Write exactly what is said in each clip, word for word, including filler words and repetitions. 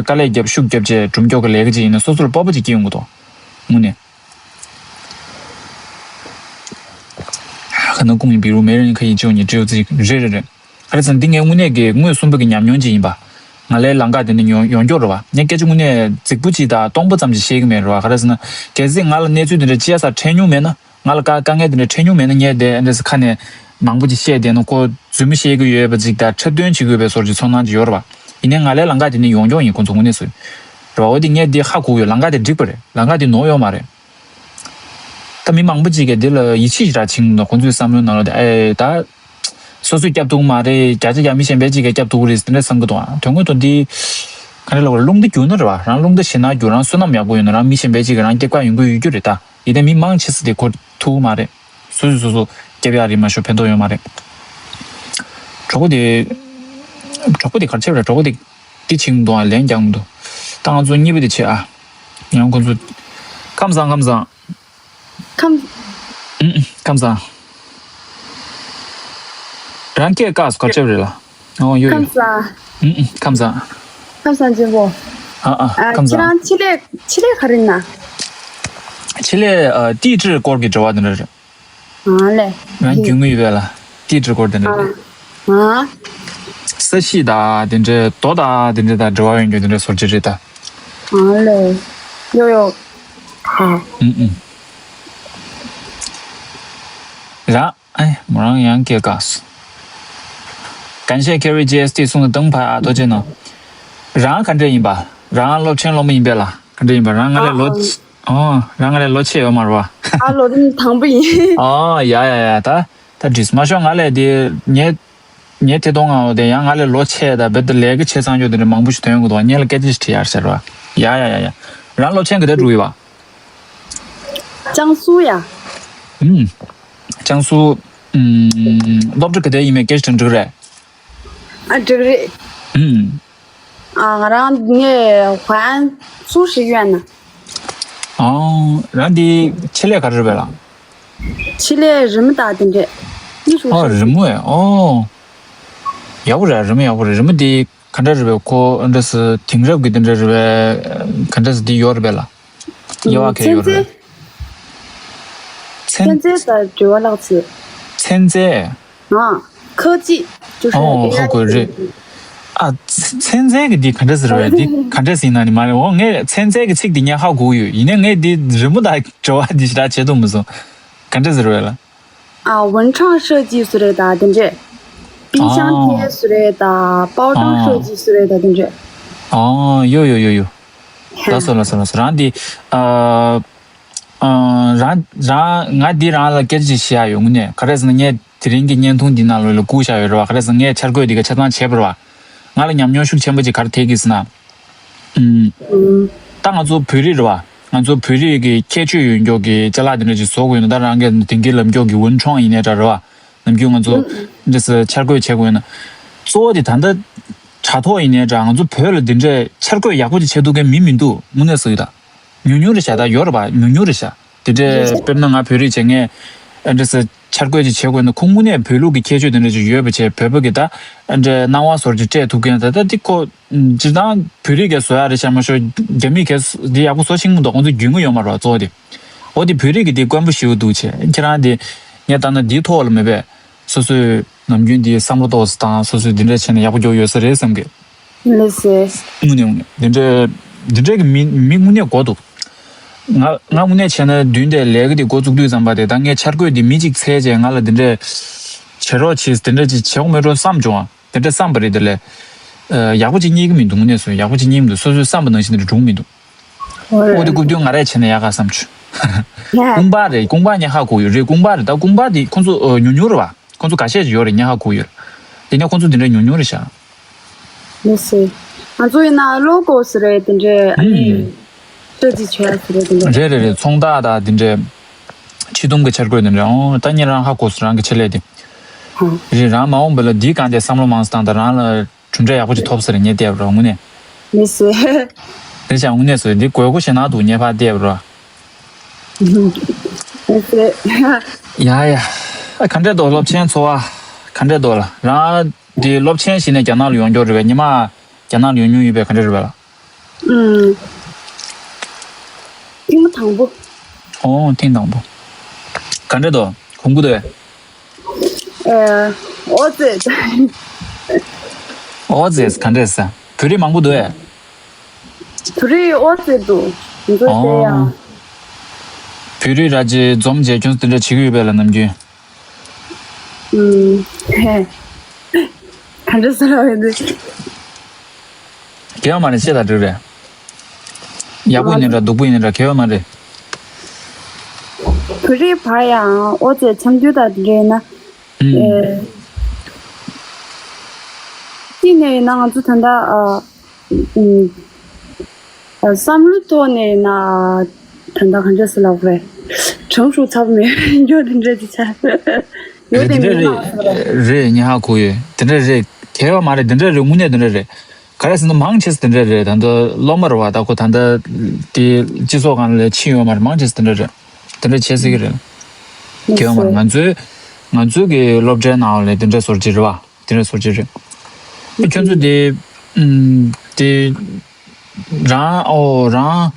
དཀའ་ལས་རྒྱབ་ཤུགས་རྒྱབ་བྱས་སྒྲུབ་མགྱོགས་ཀྱི་ལས་ཀ་ཅིག་ཡིན་ན་སོ་སོར་སྤོབས་པ་ཅིག་སྐྱེ་ཡོང་གི་འདུག་དངོས་གནས། 可能公民比如没人可以救你，只有自己。རེད་རེད་རེད། ག་རེ་ཟེར་ན་འདི་ངའི་དངོས་གནས་ཀྱི་དངོས་གསུམ་པ་གི་ཉམས་མྱོང་ཅིག་ཡིན་པ། ང་ལའི་ལམ་ཁ་དེ་ནས་ཡོང་ཡོང་མགྱོགས་རེད་བ། ངས་སྐད་ཆ་དངོས་གནས་རྫིག་པོ་ཅིག་དང་སྟོང་པ་ཙམ་ཅིག་བཤད་ཀྱི་མེད་རེད་བ། ག་རེ་ཟེར་ན། གལ་སྲིད་ང་ལ་གནས་ཚུལ་དེ་འདྲ་ཅི་ཡ་སར་འཕྲད་མྱོང་མེད་ན། ང་ལ་དཀའ་དཀའ་ངལ་དེ་འདྲ་འཕྲད་མྱོང་མེད་ན། ངས་དེ་འདྲ་ཁ་ནས་མང་པོ་ཅིག་བཤད་བསྡད་ན་ཁོ་རྫུན་མ་བཤད་ཀྱི་ཡོད་པ་ཅིག་དང་འཁྲབ་སྟོན་བྱེད་ཀྱི་ཡོད་པའི་བཟོ་འདྲ་ཅིག་ཚོར་སྣང་ཅིག་ཡོད་རེད་བ། ཡིན་ནའི་ང་ལའི་ལམ་ཁ་དེ་ནས་ཡོང་མགྱོགས་ཡིན་ཁོ་ཚོ་དངོས་གནས་སུ། རེད་བ། འོ་དེ་ངས་འདི་ཧ་གོ་ཡོད། ལམ་ཁ་དེ་འགྲིག་པ་རེད། ལམ་ཁ་དེ་ནོར་ཡོད་མ་རེད། ད་མི་མང་པོ་ཅིག་གིས་འདི་ལ་ཡིད་ཆེས་ཞེ་དྲག་བྱེད་ཀྱི་འདུག་ཁོང་ཚོའི་བསམ་བློའི་ནང་ལ་དེ་ཨེ་ད། སོ་སོས་སྐྱབས་ཐུབ་ཀྱི་མ་རེད། བརྒྱ་ཆ་བརྒྱ་མི་གཞན་པ་ཅིག་གིས་སྐྱབས་ཐུབ་ཀྱི་རེད་དེ་འདྲ་བསམ་གྱི་འདུག་དོན་དངོས་ཐོག་འདི་ག་རེ་ལབ་དགོས་རེད། རླུང་རྟ་རྒྱུག་ན་རེད་བ། རང་རླུང་རྟ་ཞེད་སྣང་རྒྱུག་རང་བསོད་ནམས་ཡག་པོ་ཡོད་ན་རང་མི་གཞན་པ་ཅིག་གིས་རང་སྐྱབས་ཁ་ཡོང་གི་ཡོད་རྒྱུ་རེད་ད། ཡིན་ནའི་མི་མང་ཆེ་ས་དེ་གོ་ཐུབ་ཀྱི་མ་རེད། སོ་སོས་སོ་སོ་སྐྱབས་ཡག་རེད་མ་ཤོག་ཕན་ཐོགས་ཡོད་མ་རེད། གྲོགས་པོ་དེ། གྲོགས་པོ་དེ་ག་རེ་བྱས་པ་རེད། གྲོགས་པོ་དེ་འདི་བྱེད་ཀྱི་འདུག་ཨ་ལན་རྒྱག་མི་འདུག་ད་ང་ཚོ་གཉིས་པ་དེ་བྱེད་ཨ། ཡང་ཁོ་ཚོ། ཁམས་བཟང་ཁམས་བཟང་། ཁམས། ཨུམ། ཁམས་བཟང་། རང་སྐད་བཀག་སོང་། ག་རེ་བྱས་པ་རེད་ལ། ཨོ་ཡོད་ཡོད། ཁམས་བཟང་། ཨུམ་ཨུམ། ཁམས་བཟང་། ཁམས་བཟང་ཆེན་པོ། ཨ་ཨ། ཨ། ཁམས་ཁྱེད་བཟང་། རང་ཆེད་ལས་ཆེད་ལས་ག་རེ་ཡིན་ན། ཆེད་ལས་ཨ་ཏི་ཀྲི་སྐོར་གྱི་འབྲེལ་བ་དེ་འདྲ་རེད། ཨ་ལས། རང་རྒྱུས་མངའ་ཡོད་པས་ལ། ཏི་ཀྲི་སྐོར་དེ་འདྲ་རེད། ཨ། ས་གཤིས་དང་དེ་འདྲའི་རྡོ་དང་དེ་འདྲ་དང་འབྲེལ་བ་ཡོད་རྒྱུ་དེ་འདྲ་བཟོ་འདྲ་རེད་ད། ཨ་ལས། ཡོ་ཡོ། ཨ། ཨུམ་ཨུམ། རང་། ཨེ། མོ་རང་ཡང་སྐད་བཀག་སོང་། 感谢 Carry G S T 送的灯牌啊，多谢呢。རང་ག་འདྲ་ཡིན་པ། རང་སློབ་ཆེན་སློབ་མ་ཡིན་པས་ལ། ག་འདྲ་ཡིན་པ། རང་ང་ལས་ལོ། ཨ་ཨ། ཨོ། རང་ང་ལས་ལོ་ཆེ་ཡོད་མ་རེད་བ། ཨ། ལོ་རིམ་དང་པོ་ཡིན། ཨོ་ཡ་ཡ་ཡ། ད་ད་འགྲིག་མ་ཤོག་ང་ལས་དེ་ངས་ངས་དེ་གཏོང་ང་འོ་དེ་ཡང་ང་ལས་ལོ་ཆེ་ད་བེད་དེ་ལས་ཀ་བྱེད་ཚང་ཡོད་དེ་འདྲ་མང་པོ་ཞིག་ཐོན་ཡོང་གི་འདུག་ངས་ལ་སྐད་ཆ་ཞིག་དྲི་ཡར་ཤར་བ། ཡ་ཡ་ཡ་ཡ། རང་སློབ་ཆེན་ག་དེ་འགྲོ་ཡོད་བ། ཅང་སུའུ་ཡ། ཨུམ། ཅང་སུའུ། ཨུམ། སློབ་གྲྭ་ག་དེ་ཡིན་མིན་སྐད་ཆ་དྲི་འགྲོ་རེད། ཨ། འགྲིག་རེད། ཨུམ། ཨ། ང་རང་ངས་ཧོན་སུ་ཞིག་ཡོད་ན། ཨོ། རང་འདི་ཆེད་ལས་ག་རེ་རེད་པས་ལགས། ཆེད་ལས་རི་མོ་དང་དེ་འདྲས། དངོས་སུ་ཨོ། ཤོག་རི་མོ་ཨེ། ཨོ། ཡག་པོ་རེད། རི་མོ་ཡག་པོ་རེད། རི་མོ་འདི་ག་འདྲ་རེད་པས། ཁོ་འདྲ་སི་དེང་རབས་ཀྱི་དེ་འདྲ་རེད་པས། ག་འདྲ་སི་འདི་ཡོད་རེད་པས་ལགས། དབྱེ་བ་ག་རེ་ཡོད་རེད། ཚན་རྩལ། ཚན་ཚན་རྩལ་དང་འབྲེལ་བ་ལགས་སི། ཚན་རྩལ། ཨ། ཁོ་ཅི། ཨོ། ཧ་གོ་རེད། ཨ། ཚན་རྩལ་གྱི་འདི་ག་འདྲ་ཟེར་བས། འདི་ག་འདྲ་ཟེར་ན་ནི་མ་རེད། འོ། ངས་ཚན་རྩལ་གྱི་ཚིག་འདི་ངས་ཧ་གོ་ཡོད། ཡིན་ནའི་ངས་འདི་རི་མོ་དང་འབྲེལ་བ་འདི་ཞེ་དྲག་བྱེད་ཐུབ་མི་སོང་། ག་འདྲ་ཟེར་བས་ལགས། ཨ། 文创设计 སུ་རེད་ད་དེ་འདྲས། 冰箱贴 སུ་རེད་ད། 包装设计 སུ་རེད་ད་དེ་འདྲས། ཨོ། ཡོ་ཡོ་ཡོ་ཡོ། ལགས་སོ་ལགས་སོ་ལགས་སོ། རང་འདི། ཨ། ཨ། རང་རང་ང་འདི་རང་ལ་སྐད་ཆ་ཞིག་བཤད་ཡ་ཡོད། དངོས་གནས་ག་རེ་ཟེར་ན་ངས་དེ་རིང་གི་བརྙན་ཐུང་འདི་ནང་ལོགས་ལ་བཀུག་བཞག་ཡོད་རེད་བ། ག་རེ་ཟེར་ན་ངས་འཆར་འགོད་འདི་ག་ཆ་ཚང་བྱས་པ་རེད་བ། ང་ལ་ཉམས་མྱོང་ཤུགས་ཆེན་པོ་ཅིག་ག་རེ་ཐེབས་ཀྱི་ཟེར་ན། ཨུམ། ད་ང་ཚོ་བོད་རིགས་རེད་བ། ང་ཚོ་བོད་རིགས་ཀྱི་ཁྱད་ཆོས་ཡོད་མཁན་གྱི་ཅ་ལག་འདི་འདྲ་ཅིག་བཟོ་དགོས་ན། ད་རང་གི་དེང་གི་ལམ་སྐྱོར་གྱི་文创 ཡིན་ནའི་འདྲ་རེད་བ། ནམ་རྒྱུན་ང་ཚོ་འདི་སི་འཆར་འགོད་བྱེད་དགོས་ན། གཙོ་བོ་དེ་ད་ལྟ་དྲ་ཐོག་ཡིན་ནའི་འདྲ། ང་ཚོ་བོད་ལ་འདི་འདྲའི་འཆར་འགོད་ཡག་པོ་ཅིག་བྱེད་ཐུབ་མཁན་མི་མི་འདུག་དངོས་གནས་ཟེར་གྱི་ད། ཉུང་ཉུང་རེད་ཤག་ད་ཡོད་རེད་པ། ཉུང་ཉུང་རེད་ཤག་དེ་འདྲའི་དཔེར་ན་ང་བོད་རིགས་བྱས། ངས་ཨ་འདྲ་ཟེར་འཆར་འགོད་ཅིག་བྱེད་དགོས་ན་ཁོ་དངོས་གནས་བོད་ལུགས་ཀྱི་ཁྱད་ཆོས་དེ་འདྲ་ཅིག་ཡོད་པ་བྱས། བོད་པ་གི་ད་ཨ་འདྲའི་སྣང་བ་བཟོ་འདྲ་ཅིག་སྤྲད་ཐུབ་མཁན། ད་ད་འདི་ཁོ་སྤྱིར་བཏང་བོད་རིགས་ཀྱིས་བཟོ་ཡག་རེད་ཤག་མ་ཤོག་རྒྱ་མི་གིས་འདི་ཡག་པོ་བཟོ་ཤེས་ཀྱི་མི་འདུག་ཁོང་ཚོ་རྒྱུས་མངའ་ཡོད་མ་རེད་བ། གཙོ་བོ་དེ། འོ་དེ་བོད་རིགས་ཀྱི་དེ་དཀོན་པོ་ཞེ་པོ་འདུག་བྱས། ཁྱེད་རང་དེ་ངས་ལྟ་ན་འདིའི་ཐོག་ལ་མེད་པས། སོ་སོས་ནམ་རྒྱུན་འདི་བསམ་བློ་ཏོག་ཙམ་བཏང་། སོ་སོས་འདི་འདྲ་བྱས་ན་ཡག་པོ་འགྱོ་ཡོད་ས་རེད་བསམ་གི། ལགས་སེ། དངོས་གནས་དངོས་གནས་འདི་འདྲའི་འདི་འདྲའི་གི་མི་མི་དངོས་གནས་དགོས་འདུག་ང་ང་དངོས་གནས་བྱས་ན་མདུན་དེ་ལས་ཀ་འདི་འགོ་བཙུགས་དུས་ཙམ་པ་དེ། ད་ངས་འཆར་འགོད་འདི་མི་གཅིག་འཚོལ་བྱས་ང་ལ་འདི་འདྲའི་བྱེད་རོགས་བྱེད་དེ་འདྲ་ཅིག་བྱེད་དགོས་མེད་འགྲོ་བསམ་བྱུང་བ། དེ་འདྲ་བསམ་པ་རེད། དེ་ལས་ཡག་པོ་ཅིག་རྙེད་ཀྱི་མི་འདུག་དངོས་གནས་སུ་ཡག་པོ་ཅིག་རྙེད་མི་འདུག་སོ་སོས་བསམ་པ་ནང་བཞིན་དེ་འགྲུབ་མི་འདུག་འོ་དེ་སྐུ་མདུན་ང་རས་བྱས་ན་ཡག་ག་བསམ་བྱུང་། ཀུང་པ་རེད། ཀུང་པ་ངས་ཧ་གོ་ཡོད་རེད། ཀུང་པ་རེད། ད་ཀུང་པ་དེ་ཁོང་ཚོ་ཨ་ཉུང་ཉུང་རེད་བ། ཁོང་ཚོ་ཁ་ཤས་ཅིག་ཡོད་རེད། ངས་ཧ་གོ་ཡོད། དེ་ནས་ཁོང་ཚོ་དེ་འདྲ་ཉུང་ཉུང་རེད་ཤག་ལགས་སེ། ང་ཚོ་ཡིན་ན་ལོ་གོ་སུ་རེད། དེ་འདྲའི་ཨ་ནི་ཨུམ། སྤྲོད་རྩིས་བྱས་སུ་རེད། དེ་འདྲ་རེད་རེད་རེད། ཚོང་རྟགས་དང་དེ་འདྲའི་ཕྱི་ཐུམ་གྱི་འཆར་འགོད་དེ་འདྲ། ཨོ་ད་ངས་རང་ཧ་གོ་སོང་། རང་གི་ཆེད་ལས་དེ། ཧ། རེད། རང་མ་འོངས་པ་ལ་འདིའི་སྒང་དེ་བསམ་བློ་མང་ཙམ་བཏང་དང་། རང་ལ་གྲུབ་འབྲས་ཡག་པོ་ཅིག་ཐོབ་ས་རེད། ངས་བལྟས་པ་རོ་དངོས་གནས། ལགས་སེ། དེ་བྱས་དངོས་གནས་སུ་འདི་དགོས་མཁོ་ཞེ་དྲག་འདུག་ངས་ཕར་བལྟས་པ་རོ། ལགས་སེ། ཡ་ཡ། ཨ་ག་འདྲས་འདུག་སློབ་ཆེན་འཚོ་བ་ག་འདྲས་འདུག་ལགས། རང་འདི་སློབ་ཆེན་གཞི་ནས་རྒྱ་ནག་ལ་ཡོང་མགྱོགས་རེད་པས། ཉི་མ་རྒྱ་ནག་ལ་ཡོང་མྱོང་ཡོད་པས། ག་འདྲས་རེད་པས་ལགས། ཨུམ། ཐེངས་མ་དང་པོ། ཨོ་ཐེངས་དང་པོ། ག་འདྲ་འདུག་གོམས་ཀྱི་འདུག་གས། ཨེ། ཨོ་ཙི། ཨོ་ཙི་ག་འདྲས་ས། བོད་རིགས་མང་པོ་འདུག་གས། བོད་རིགས་ཨོ་ཙི་འདུག་ང་ཚོ་དེ་ཡང་། ཨོ། བོད་རིགས་ར་ཅིག་འཛོམས་བྱས་ཁྱོད་ཚོ་དེ་འདྲ་བྱེད་ཀྱི་ཡོད་པས་ལ་ནམ་རྒྱུན། ཨུམ། ཧེ། ག་འདྲ་ཟེར་བ་ཡིན་དེ། དགེ་བ་མ་རེད། ཤེས་དང་འགྲིག་རེད། ཡག་པོ་ཡིན་ནའི་འདྲ་སྡུག་པོ་ཡིན་ནའི་འདྲ་དགེ་བ་མ་རེད། བོད་རིགས་བར་ཡང་ཨོ་ཙི་འཆམ་རྒྱུ་དང་དེ་འདྲ་ཡིན་ན། ཨུམ། ཨེ། གཅིག་ནས་ཡིན་ན་ང་ཚོ་ད་ལྟ་ཨ། ཨུམ། ཨ། བསམ་བློའི་ཐོག་ནས་ཡིན་ན་ད་ལྟ་ག་འདྲ་ཟེར་ལབ་དགོས་རེད། གྲང་ཤུགས་ཚ་པོ་མེད་རྒྱུ་དེ་འདྲ་ཅིག་ཆགས། ཡོད་རེད། དེ་དེ་འདྲ་མིན་ན་རེད། རེད། ཉི་ཧ་གོ་ཡོད། དེ་འདྲ་རེད། དགེ་བ་མ་རེད། དེ་འདྲ་རེད། དངོས་གནས་དེ་འདྲ་རེད། ག་རེ་ཟེར་ན་མང་ཆེ་ས་དེ་འདྲ་རེད། ད་ལྟ་སློབ་མ་རེད་བ། ད་ཁོ་ད་ལྟ་དེ་སྤྱི་ཚོགས་སྒང་ལ་ཕྱིན་ཡོད་མ་རེད། མང་ཆེ་ས་དེ་འདྲ་རེད། དེ་འདྲ་བྱེད་སྲིད་ཀྱི་རེད། དགེ་བ་མ་རེད། ང་ཚོའི་ང་ཚོའི་གི་སློབ་གྲྭའི་ནང་ལ་དེ་འདྲ་བཟོ་ཅིག་རེད་བ། དེ་འདྲ་བཟོ་ཅིག་རེད། ཨེ་ཁྱོད་ཚོ་དེ་ཨུམ་དེ་རང་ཨོ་རང་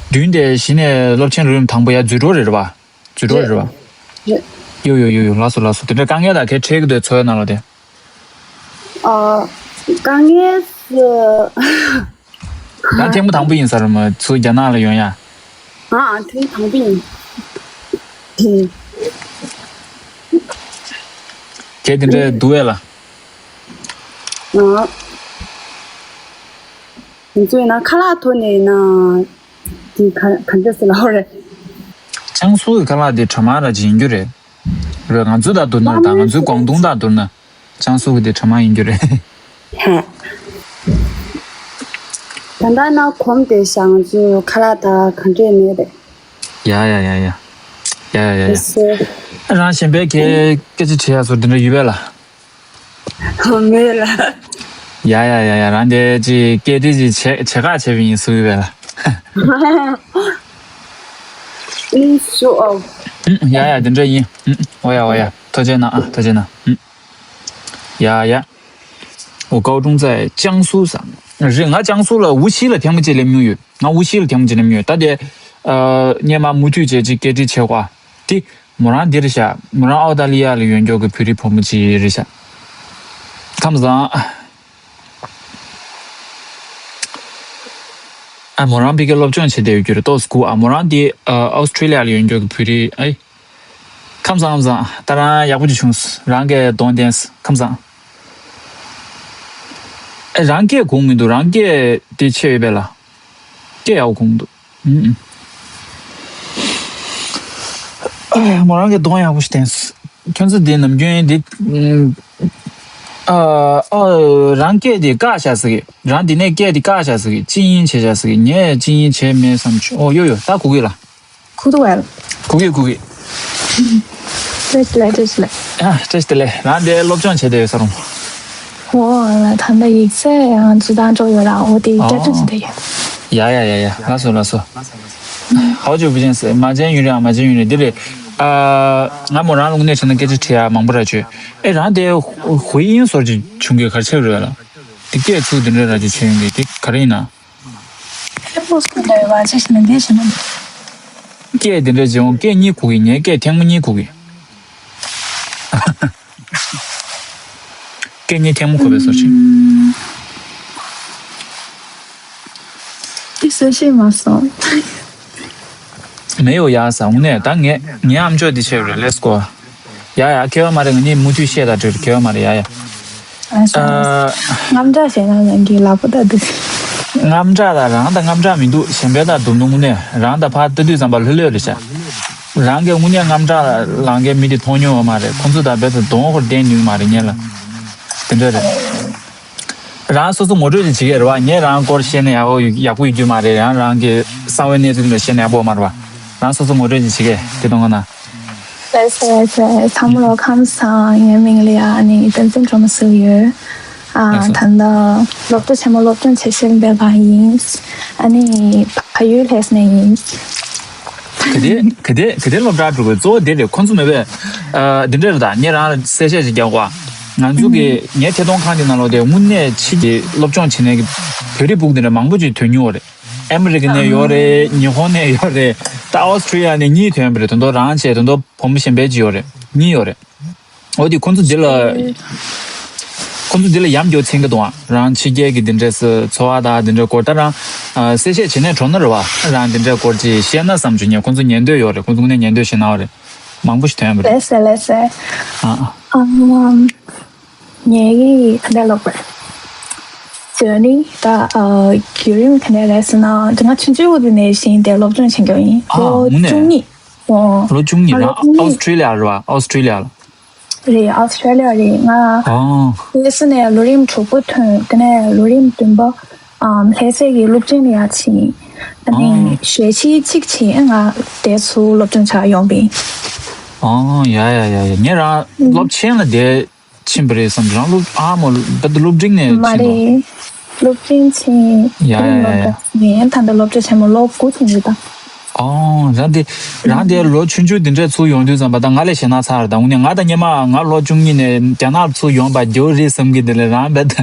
མདུན་དེ་གཞི་ནས་སློབ་ཆེན་རིམ་དང་པོ་ཡར་འཛུལ་འགྲོ་རེད་རེད་བ། འཛུལ་འགྲོ་རེད་རེད་བ། རེད། ཡོ་ཡོ་ཡོ་ཡོ། ལགས་སོ་ལགས་སོ། དེ་འདྲ་དཀའ་ངལ་དང་ག་རེ་འཕྲད་ཀྱི་འདུག་འཚོ་བའི་ནང་ལ་དེ། ཨ། དཀའ་ངལ་ཟེར། ད་ཐེངས་མ་དང་པོ་ཡིན་ས་རེད་མ། ཚུར་རྒྱ་ནག་ལ་ཡོང་ཡ། ཨ། ཐེངས་དང་པོ་ཡིན། ཧུམ། གལ་དེ་འདྲ་འདུག་བས་ལ། ཨ། ང་ཚོ་ཡིན་ན་ཁ་ལག་ཐོག་ནས་ཡིན་ན་དེ་ག་ག་འདྲ་ཟེར་ལབ་རེད། ཅང་སུའུ་གི་ཁ་ལག་དེ་གྲ་མ་ར་ཅིག་ཡིན་རྒྱུ་རེད། རེད། ང་ཚོ་དང་བསྡུར་ན། ད་ང་ཚོའི་ཀོང་ཏུང་དང་བསྡུར་ན། ཅང་སུའུ་གི་དེ་གྲ་མ་ཡིན་རྒྱུ་རེད། ཧེ། ད་ལྟ་ན་གོམས་བསྡད་ཤག་ང་ཚོའི་ཁ་ལག་ད་ག་འདྲས་མེད་རེད། ཡ་ཡ་ཡ་ཡ། ཡ་ཡ་ཡ་ཡ། ཨེ་སེ། རང་གཞན་པའི་སྐད་སྐད་ཆ་དྲི་ཡ་སོགས་དེ་འདྲ་ཡོད་པས་ལ། མེད་ལ། ཡ་ཡ་ཡ་ཡ། རང་དེ་ཅིག་སྐད་དེ་ཅིག་བྱེད་བྱེད་ཁག་བྱས་པ་ཡིན་ཟེར་གི་ཡོད་པས་ལ། ཨིན་ཤོ་ཨོ། ཡ་ཡ། དེ་འདྲ་ཡིན། ཨོ་ཡ་ཨོ་ཡ། ཐུགས་རྗེ་གནང་ཨ། ཐུགས་རྗེ་གནང་། ཡ་ཡ། 我高中在江苏上། རེད། ང་ཅང་སུའུ་ལ། 无锡ལ་ཐེངས་མ་གཅིག་སླེབས་མྱོང་ཡོད། ང་无锡ལ་ཐེངས་མ་གཅིག་སླེབས་མྱོང་ཡོད། ད་དེ་ཨ་སྔོན་མ་མུ་མཐུད་བྱས་ཅིག་སྐད་འདྲི་བྱས་པ་དེ་མོ་རང་འདི་རེད་ཤག་མོ་རང་ཨོ་སྟྲ་ལི་ཡ་ལ་ཡོད་མཁན་གྱི་བོད་རིགས་བུ་མོ་ཅིག་རེད་ཤག་ཁམས་བཟང་། ཨ། མོ་རང་ཕ་གིར་སློབ་སྦྱོང་བྱས་བསྡད་ཡོད་རྒྱུ་རེད། ཏོག་ཙམ་སྒུག་ཨ། མོ་རང་འདི་ཨ་ཨོ་སི་ཁྲི་ལི་ཡ་ལ་ཡོད་མཁན་གྱི་བོད་རིགས། ཨེ། ཁམས་བཟང་། ཁམས་བཟང་། ད་རང་ཡག་པོ་ཅིག་བྱུང་། རང་གིས་གདོང་བསྟན། ཁམས་བཟང་། ཨེ། རང་སྐད་གོ་མི་འདུག་རང་སྐད་དེ་ཆད་ཡོད་པས་ལ། སྐད་ཡག་པོ་གོ་མི་འདུག་ཨུམ་ཨུམ། ཨེ། མོ་རང་གིས་གདོང་ཡག་པོ་ཞིག་བསྟན། ཁྱོད་ཚོ་འདི་ནམ་རྒྱུན་འདི། ཨུམ། ཨ། ཨ། རང་སྐད་དེ་བཀག་བཞག་ཟེར་གི། རང་འདི་ནས་སྐད་དེ་བཀག་བཞག་ཟེར་གི། ཅི་ཡིན་བྱས་བཞག་ཟེར་གི། ངས་ཅི་ཡིན་བྱས་མེད་བསམ་བྱུང་། ཨོ་ཡོ་ཡོ། ད་གོ་གི་ལ། 哭得完了。གོ་གི་གོ་གི། བཀྲ་ཤིས་བདེ་ལེགས། བཀྲ་ཤིས་བདེ་ལེགས། ཨ། བཀྲ་ཤིས་བདེ་ལེགས། རང་འདིར་སློབ་སྦྱོང་བྱས་བསྡད་ཡོད་ས་རུང་། འོ་ལ། ད་ལྟ་ཡིག་ཚད་ཡང་འཛུལ་སྟངས་འགྲོ་ཡོད་ར། འོ་དེ་ཨོ། བཀྲ་ཤིས་བདེ་ལེགས། ཡ་ཡ་ཡ་ཡ། ལགས་སོ་ལགས་སོ། 好久不见ཟེར། 蛮久远了། 蛮久远了། འདི་རེད། ཨ། ང་མོ་རང་ལ་དངོས་གནས་བྱས་ན་སྐད་ཆ་དྲི་ཡ་མང་པོ་ར་བྱོས། ཨེ། རང་དེ་ཧུའེ་ཡིན་སོར་གྱི་བྱུང་གི་ག་རེ་བྱས་རེད་ལ། དེ་སྐད་ཚུགས་དེ་འདྲ་ར་ཅིག་བྱས་ཡོང་གི་དེ་ག་རེ་ཡིན་ན། ཨེ། ཕོ་སུ་འདྲ་ཡོད་པ་ཅི་ཞིག་ན་འདི་ཞིག་ན། སྐད་དེ་འདྲ་བྱས་འོང་། སྐད་གཉིས་གོ་གི། ངའི་སྐད་ཐེངས་མ་གཉིས་གོ་གི། སྐད་གཉིས་ཐེངས་མ་གོ་བའི་སོར་ཆེན། འདི་སུ་ཤེས་མ་སོང་། མེད་ཡོ་ཡ་ས་འུ་ནས་ད་ངས་ངའི་ཨམ་ཅོག་འདི་ཆེ་རེད། Let's go། ཡ་ཡ། ཁྱད་པར་མ་རེད། ང་གཉིས་མུ་མཐུད་བཤད་དང་འབྲེལ། ཁྱད་པར་མ་རེད། ཡ་ཡ། ཨ། རྔམ་སྐྲག་བྱས་ན་ནང་གི་ལག་པ་ད་འདུག་རྔམ་སྐྲག་ད་རང་ད་རྔམ་སྐྲག་མི་འདུག་གཞན་པའི་ད་འདུག་འདུག་ནས་རང་ད་ཕར་ལྟ་དུས་ཙམ་པ་ལྷོད་ལྷོད་རེད་ཤག་རང་གི་དངོས་གནས་རྔམ་སྐྲག་ལངས་མཁན་མི་དེ་མཐོང་མྱོང་ཡོད་མ་རེད། ཁོང་ཚོ་ད་རྦད་དེ་གདོང་ཁོར་བསྟན་ནུས་མ་རེད་ངས་ལ། དེ་འདྲ་རེད། རང་སོ་སོ་ངོ་སྤྲོད་ཅིག་བྱེད་ཀྱི་རེད་བ། ངས་རང་སྐོར་བཤད་ན་ཡག་པོ་ཡག་པོ་ཡོད་རྒྱུ་མ་རེད། ཡང་རང་གི་གསང་བའི་གནས་ཚུལ་འདྲ་བཤད་ན་ཡག་པོ་མ་རེད་བ། རང་སོ་སོ་ངོ་སྤྲོད་ཅིག་བྱེད་ཀྱི་དེ་གཏོང་གི་ན། ལགས་སོ་ལགས་སོ། ཚང་མ་ལ་ཁམས་བཟང་། ངའི་མིང་ལ་ཡ་ནི་བསྟན་འཛིན་སྒྲོལ་མ་ཟེར་གྱི་ཡོད། ཨ། ལགས་སོ། ད་ལྟ་སློབ་གྲྭ་ཆེན་མོ་སློབ་སྦྱོང་བྱེད་བཞིན་པའི་བར་ཡིན། ཨ་ནི་བལ་ཡུལ་ལྷ་ས་ནས་ཡིན། ག་དེ་ག་དེ་ག་དེ་སློབ་གྲྭ་འགྲོ་དགོས་གཙོ་བོ་དེ་རེད། ཁོང་ཚོ་མེད་པས། ཨ། འདི་འདྲ་རེད། ད་ངས་རང་ལ་གསལ་བཤད་ཅིག་རྒྱག་གོ། ང་ཚོ་གི་ངའི་ཐད་གཏོང་ཁང་དེ་ནང་ལོགས་དེ་དངོས་གནས་ཕྱི་གི་སློབ་སྦྱོང་བྱེད་མཁན་གྱི་ བོད་རིགས་ཕྲུ་གུ་དེ་འདྲ་མང་པོ་ཅིག་ཐོན་མྱོང་བ་རེད། ཨ་མི་རི་ཀ་ནས་ཡོད་རེད། ཉི་ཧོང་ནས་ཡོད་རེད། ད་ཨོ་སི་ཁྲི་ལི་ཡ་ནས་གཉིས་ཐོན་པ་རེད། དེ་ཚོ་རང་བྱས། དེ་ཚོ་བུ་མོ་གཞན་པ་ཅིག་ཡོད་རེད། གཉིས་ཡོད་རེད། འོ་དེ་ཁོང་ཚོ་འདི་ལ། ཁོང་ཚོ་འདི་ལ་ཡ་མཚན་ཅིག་འདུག་ཨ། རང་ཕྱི་རྒྱལ་གྱི་འདི་འདྲས་སུ་འཚོ་བ་དང་འདི་འདྲ་སྐོར། ད་རང་ཨ་གསལ་བཤད་བྱེད་ནས་འགྲོ་ན་རེད་བ། རང་འདི་འདྲ་སྐོར་ཅིག་བཤད་ན་བསམ་བྱུང་། ངས་ཁོང་ཚོ་ཉན་འདོད་ཡོད་རེད། ཁོང་ཚོ་དངོས་གནས་ཉན་འདོད་བྱེད་གནང་བ་རེད། མང་པོ་ཞིག་ཐོན་པ་རེད། ལགས་སེ་ལགས་སེ། ཨ་ཨ། ཨམ། ངའི་ག་འདྲ་ལབ་དགོས་རེད། དེ་ནི་ད་ཨ་བརྒྱུད་རིམ་ག་འདྲ་རེད་ཟེར་ན། ང་ཆུང་ཆུང་དུས་ནས་བཞིན་དེ་སློབ་སྦྱོང་བྱེད་མཁན་ཡིན། ཨ་ལོ་དངོས་གནས། བཅུ་གཉིས། ཨོ། ལོ་བཅུ་གཉིས། ང་ལོ་རང་བཅུ་གཉིས། ཨོ་སི་ཁྲི་ལི་ཡ་རེད་བ། ཨོ་སི་ཁྲི་ལི་ཡ་ལ། རེད། ཨོ་སི་ཁྲི་ལི་ཡ་རེད། ང་ཨ་ལྷ་ས་ནས་ལོ་རིམ་དྲུག་པ་ཐོན། དེ་ནས་ལོ་རིམ་བདུན་པ་ཨམ་ལྷ་སའི་གི་སློབ་ཆེན་ལ་ཡར་ཕྱིན། ཨ་ནི་ཨ་ཞེ་ཆིག་ཅིག་ཕྱིན། ང་དེ་ཚུར་སློབ་སྦྱོང་བྱ་ཡོང་པ་ཡིན། ཨ་ཡ་ཡ་ཡ་ཡ། ངས་རང་སློབ་ཆེན་ལ་བསྡད་ཕྱིན་པ་རེད་བསམ། རང་སློབ་ཨ་མོ་ད་ལྟ་སློབ་འབྲིང་ནས་མ་ཕྱིན་པ། རེད། སློབ་འབྲིང་ཕྱིན། ཡ་ཡ་ཡ་ཡ། ངས་ད་ལྟ་སློབ་གྲྭ་ཆེན་མོ་ལོ་དགུ་ཐོན་ཡོད་ད། ཨོ། རང་དེ་རང་དེ་ལོ་ཆུང་ཆུང་དེ་འདྲས་ཚུར་ཡོང་དུས་ཙམ་པ་ད་ང་ལས་ཞེད་སྣང་ཚ་རེད་ད། དངོས་གནས་ང་ད་སྔོན་མ་ང་ལོ་བཅུ་གཉིས་ནས་རྒྱ་ནག་ཚུར་ཡོང་པ་རྒྱལ་བོ་རེད་བསམ་གི། དེ་ལས་རང་རྦད་དེ་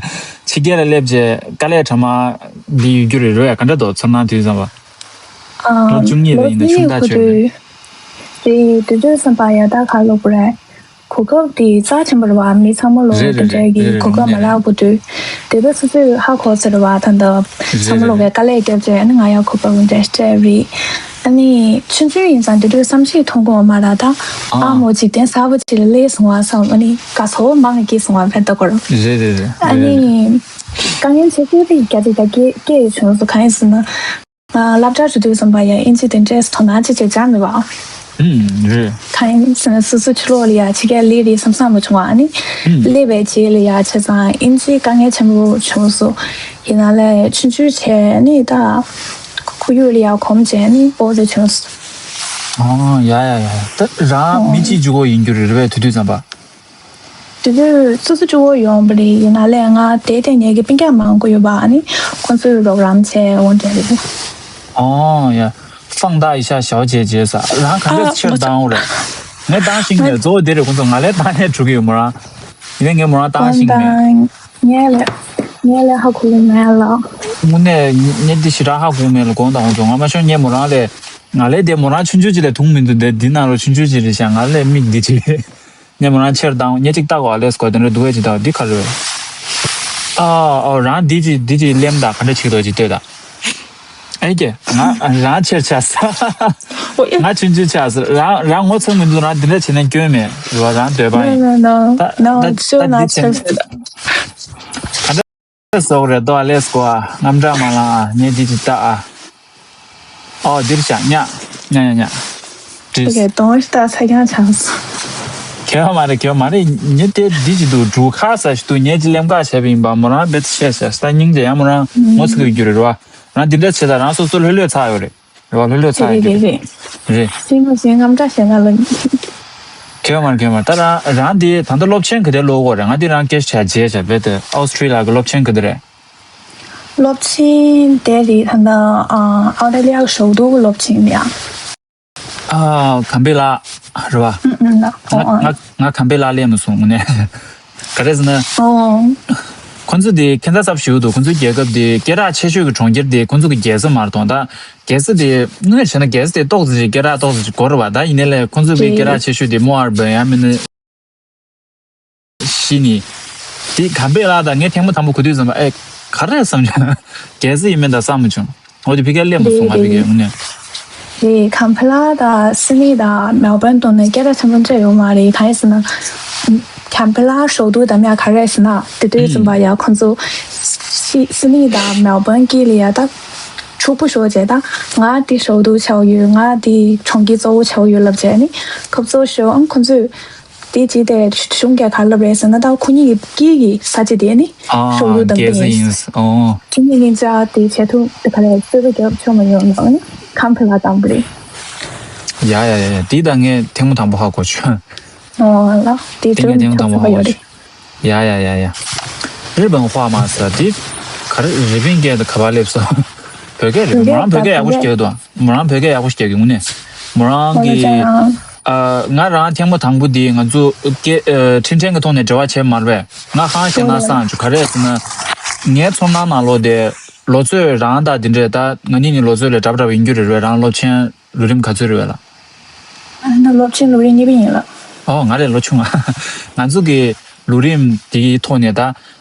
ཕྱི་རྒྱལ་ལ་སླེབས་བྱས་དཀའ་ལས་གྲ་མ་འདི་ཡོད་རྒྱུ་རེད། རོ་ཡ་ག་འདྲ་འདུག་ཚོར་སྣང་དུས་ཙམ་པ། ཨ་ལོ་བཅུ་གཉིས་ལ་ལོ་ཡིན་ན་གཉིས་ཆུང་དགུ་དུས། རེད། དེ་དུས་ཙམ་པ་ཡ་ད་ག་ལབ་དགོས་རེད། གོ་སྐབས་དེ་རྩ་ཆེན་པོ་རེད་བ། མི་ཚང་མ་ལོ་རེད་དེ་རེད་འདྲ་རེད་གི་རེད་རེད། གོ་སྐབས་དངོས་མ་གནས་རག་རེད། གོ་དུས། དེ་ཚོ་སོ་སོས་ཧ་གོ་ཚར་བ། ད་ད་རེད་ཚང་མ་ལོ་རེད་གི་དཀའ་ལས་བརྒྱབ་རྗེས་ཨ་ནི་ང་ཡ་གོ་སྐབས་འདྲ་སྤྲད་རེད། ཨ་ནི་ཆུང་ཆུང་ཡིན་ཙང་དེ་དུས་བསམ་ཤེས་ཐོང་གོ་མ་ར་ད། ཨ་ཨ་མོ་འཇིག་རྟེན་གསར་པ་ཅིག་ལ་སླེབས་སོང་བ་བསམ། ཨ་ནི་དགའ་ཚོར་མང་སྐྱེས་སོང་བ་ཕན་ཐོགས་སྐོར། རེད་རེད་རེད། ཨ་རེད་རེད། ནི་དཀའ་ངལ་ཆེ་ཤོས་དེ་རྒྱ་ཆེ་རྒྱ་སྐྱེ་སྐྱེ་ཡོད་བྱུང་སོང་། གང་ཡིན་ཟེར་ན། ང་སློབ་གྲྭར་འགྲོ་དུས་ཙམ་པ་ཡང་ཨིན་ཇི་དེ་འདྲས་དོ་སྣང་ཅི་བྱེད་ཅག་མེད་པ། ཨུམ། རེད། གང་ཡིན་ཟེར་ན་སོ་སོ་ཕྱི་ལོགས་ལ་ཡ་ཕྱི་རྒྱལ་སླེབས་རེད་བསམ་བསམ་མ་བྱུང་བ། ཨ་ནི་ཨུམ། སླེབས་པའི་རྗེས་ལ་ཡ་བྱས་ཙང་ཨིན་ཇི་དཀའ་ངལ་ཆེན་པོ་བྱུང་སོང་། ཡིན་ན་ལས་ཆུང་ཆུང་བྱས་ནི་ད་ཁོར་ཡུག་ལ་ཡ་གོམས་བྱས་ནི་ཨོ་ཙི་བྱུང་སོང་། ཨོ་ཡ་ཡ་ཡ། ད་རང་ཨོ་མི་གཅིག་གཅིག་པོ་ཡིན་རྒྱུ་རེད་རེད་པས། དེ་དུས་ཙམ་པ། དེ་དུས་སོ་སོ་གཅིག་པོ་ཡོང་པ་རེད། ཡིན་ན་ལས་ང་དེ་དེ་ངེད་ཀྱི་སྤུན་ཀྱག་མང་པོ་ཡོད་པ། ཨ་ནི་ཁོང་ཚོས་རོགས་རམ་བྱས་འོང་འདྲ་རེད། ཨོ་ཡ། 放大一下小姐姐 ཟེར། རང་ག་འདྲས་ཨ་ཕྱིར་བཏང་འོ་རེད། ངས་བཏང་ཤེས་མེད། གཙོ་བོ་དེ་རེད། ཁོང་ཚོ་ང་ལས་བཏང་ནས་འགྲོ་གི་ཡོད་མོ་རང་། ཡིན་ནའི་ངས་མོ་རང་བཏང་ཤེས་མེད། ངས་ལས་ངས་ལས་ཧ་གོ་གི་མེད་ལ། དངོས་གནས་ངས་འདི་ཞེ་དྲག་ཧ་གོ་མེད་ལ། དགོངས་དག་ཁོང་ཚོ། ང་མ་ཤོང་ངས་མོ་རང་ལས། ང་ལས་དེ་མོ་རང་ཆུང་ཆུང་ཅིག་ལས་དུང་མི་འདུག་དེ་འདི་ནང་ལོ་ཆུང་ཆུང་ཅིག་རེད་ཤག་ང་ལས་མིག་འདི་ཅིག་ངས་མོ་རང་ཕྱིར་བཏང་། ངས་ཅིག་ལྟ་གོ་ཨ་ལེས་ཀོ་དེ་འདྲ་འདུག་བས་ཅིག་ལྟ་གོ་འདི་ག་རེ་རེད། ཨ་ཨོ་རང་འདི་ཅིག་འདི་ཅིག་ལེམ་ད་ག་འདྲ་བྱེད་དོ་ཅིག་ལྟོས་ད། ཨེ་ཀྱེ་ང་རང་ཕྱིར་ཆགས་ས། ང་ཆུང་ཆུང་ཆགས་ས་རང་རང་ངོ་ཚ་མི་འདུག་རང་འདི་འདྲ་བྱེད་ན་སྐྱོན་མེད་རེད་བ། རང་འདོད་པ་ཡིན། ད་ད་ད་འདི་བྱེད་ན་ཆགས་ས། ག་འདྲ་བཟོ་གི་རེད་དོ་ཨ་ལེས་ཀོ། ཨ་རྔམ་དྲག་མ་ལངས་ཨ། ངས་འདི་ཅིག་ལྟ་ཨ། ཨོ་འདིར་བཞག་ཉག་ཉག་ཉག་ཉག་བྲིས། ཨོ་ཁེ། གདོང་ལྟ་ས་ཀྱང་ཆགས་སོང་། གལ་མ་རེད་གལ་མ་རེད། ངས་དེ་འདི་ཅིག་འདུག་འབྲུག་ཁ་ས་ཞིག་འདུག་ངས་ཅིག་ལེམ་ཀ་བྱས་པ་ཡིན་པ། མོ་རང་རྦད་དེ་བཤད་བཤད་ས་སྙིང་རྗེ་ཡ། མོ་རང་ངོ་ཚ་གི་རྒྱུ་རེད་རོ། རང་འདི་འདྲ་བྱེད་ད་རང་སོ་སོ་ལྷོད་ལྷོད་ཚ་ཡོད་རེད་རོ། ལྷོད་ལྷོད་ཚ་རེད་ཡོད་རེད་རྒྱུ་རེད། རེད། རེད། ཤེས་ངོ་ཤེས་རྔམ་དྲག་ཤེས་ང་ལ། གལ་མ་རེད་གལ་མ་རེད། ད་རང་རང་འདི་ད་ལྟ་སློབ་ཆེན་ག་དེ་སློབ་གོ་རེད། ང་འདི་རང་སྐད་ཆ་བྱས་བྱས་རྦད་དེ་ཨོ་སི་ཁྲི་ལི་ཡ་གི་སློབ་ཆེན་ག་དེ་རེད། སློབ་ཆེན་དེ་རེད་ད་ལྟ་ཨ་ཨོ་སི་ཁྲི་ལི་ཡ་གི་ཞོགས་དུས་ཀྱི་སློབ་ཆེན་ཡ། ཨ་ཁམ་པེ་ལ་རེད་བ། ཨུ་ཨུ་ལ་ཨོ་ང་ཨ། ང་ང་ཁམ་པེ་ལ་སླེབས་མ་སོང་ངོ་ནས། ག་རེ་ཟེར་ན། ཨོ། ཁོང་ཚོ་དེ་ཁྱད་མཚར་ཚབས་ཞེ་པོ་འདུག་ཁོང་ཚོའི་རྒྱལ་ཁབ་དེ་སྐད་གྲགས་ཆེ་ཤོས་ཀྱི་གྲོང་ཁྱེར་དེ་ཁོང་ཚོ་གི་རྒྱལ་ས་མ་རེད་དང་། ད་རྒྱལ་ས་དེ་དངོས་གནས་བྱས་ན་རྒྱལ་ས་དེ་ཏོག་ཙམ་ཞིག་སྐད་གྲགས་ཏོག་ཙམ་ཞིག་དགོས་རེད་བ། ད་ཡིན་ནའི་ལས་ཁོང་ཚོ་གི་སྐད་གྲགས་ཆེ་ཤོས་དེ་མོ་ཨར་བན་ཡང་མིན་ན། ཤི་ནི། དེ་གམ་པེ་ལ་དང་ངས་ཐེངས་མ་དང་པོ་གོ་དུས་ཙམ་པ་ཨེ་ག་རེ་བསམ་བྱུང་། རྒྱལ་ས་ཡིན་མིན་ད་བསམ་མ་བྱུང་། འོ་དེ་ཕི་ཀ་སླེབས་མ་སོང་ང་ཕི་ཀ་དངོས་གནས། རེད། གམ་པེ་ལ་དང་སི་ནི་དང་མེལ་བོན་དང་ནས་སྐད་གྲགས་ཆེན་པོ་བཅས་ཡོད་མ་རེད། གང་ཡིན་ཟེར་ན། གམ་པེ་ལ་ཞོགས་དུས་དམ་ཡ་ག་རེ་ཟེར་ན་དེ་དུས་ཙམ་པ་ཡ་ཁོང་ཚོ་སི་སི་ནི་དང་མེལ་བོན་དཀྱིལ་ལ་ཡ་ད་ཕྱུག་པོ་ཞོགས་བྱས་ད་ང་དེ་ཞོགས་དུས་ཆའོ་ཡོད། ང་དེ་གྲོང་ཁྱེར་གཙོ་བོ་ཆའོ་ཡོད་ལབ་བྱས་ནི་ཁོ་ཚོ་ཞོགས་ཨང་ཁོང་ཚོས། དེ་རྗེས་དེ་གཞུང་གིས་ག་རེ་ལབ་རེད་ཟེར་ན་ད་ཁོ་གཉིས་ཀྱི་དཀྱིལ་གྱི་ས་ཆ་དེ་ནི་ཨ་ཤོག་ལུ་དང་རྒྱལ་ས་པེ་ཡིན། ཨོ། ཁྱེད་གཉིས་གཉིས་ཆ་དེ་བྱེད་ཐུབ་དེ་ག་རེ་རྩོད་པ་རྒྱབ་ཆོག་མ་ཡོང་ལ་ནི་ཁམ་ཕི་ལ་དང་པོ་རེད། ཡ་ཡ་ཡ་ཡ། དེ་ད་ངས་ཐེངས་མ་དང་པོ་ཧ་གོ་བྱུང་། ཨོ་ལ་དེ་དེ་ངས་ཐེངས་མ་དང་པོ་ཧ་གོ་བྱུང་། ཡ་ཡ་ཡ་ཡ། 日本话嘛 ཟེར་དེ་ག་རེ། 日本 སྐད་དུ་ག་པར་སླེབས་སོང་། བོད་སྐད་རེད། མོ་རང་བོད་སྐད་ཡག་པོ་ཞིག་སྐྱོན་འདུག་མོ་རང་བོད་སྐད་ཡག་པོ་ཞིག་སྐྱོན་གི་དངོས་གནས། མོ་རང་གི་ཨ་ང་རང་ཐེངས་མ་དང་པོ་དེ་ང་ཚོ་སྐད་ཨ་འཕྲིན་ཕྲན་གྱི་ཐོག་ནས་འབྲེལ་བ་བྱས་མ་རེད་པས། ང་ཧང་ཞེ་ན་སང་བྱུང་། ག་རེ་ཟེར་ན་ངའི་ཚོར་སྣང་ནང་ལོགས་དེ་ ལོ་ཚོད་རང་ད་འདི་འདྲས་ད་ང་གཉིས་ནི་ལོ་ཚོད་ལས་འདྲ་པོ་འདྲ་པོ་ཡིན་རྒྱུ་རེད་རེད། རང་སློབ་ཆེན་ལོ་རིམ་ག་ཚོད་རེད་བས་ལ། ཨ་ན་སློབ་ཆེན་ལོ་རིམ་གཉིས་པ་ཡིན་ལ། ཨོ་ང་རེད་ལོ་ཆུང་ང་། ང་ཚོ་གི་ལོ་རིམ་དེའི་ཐོག་ནས་ད།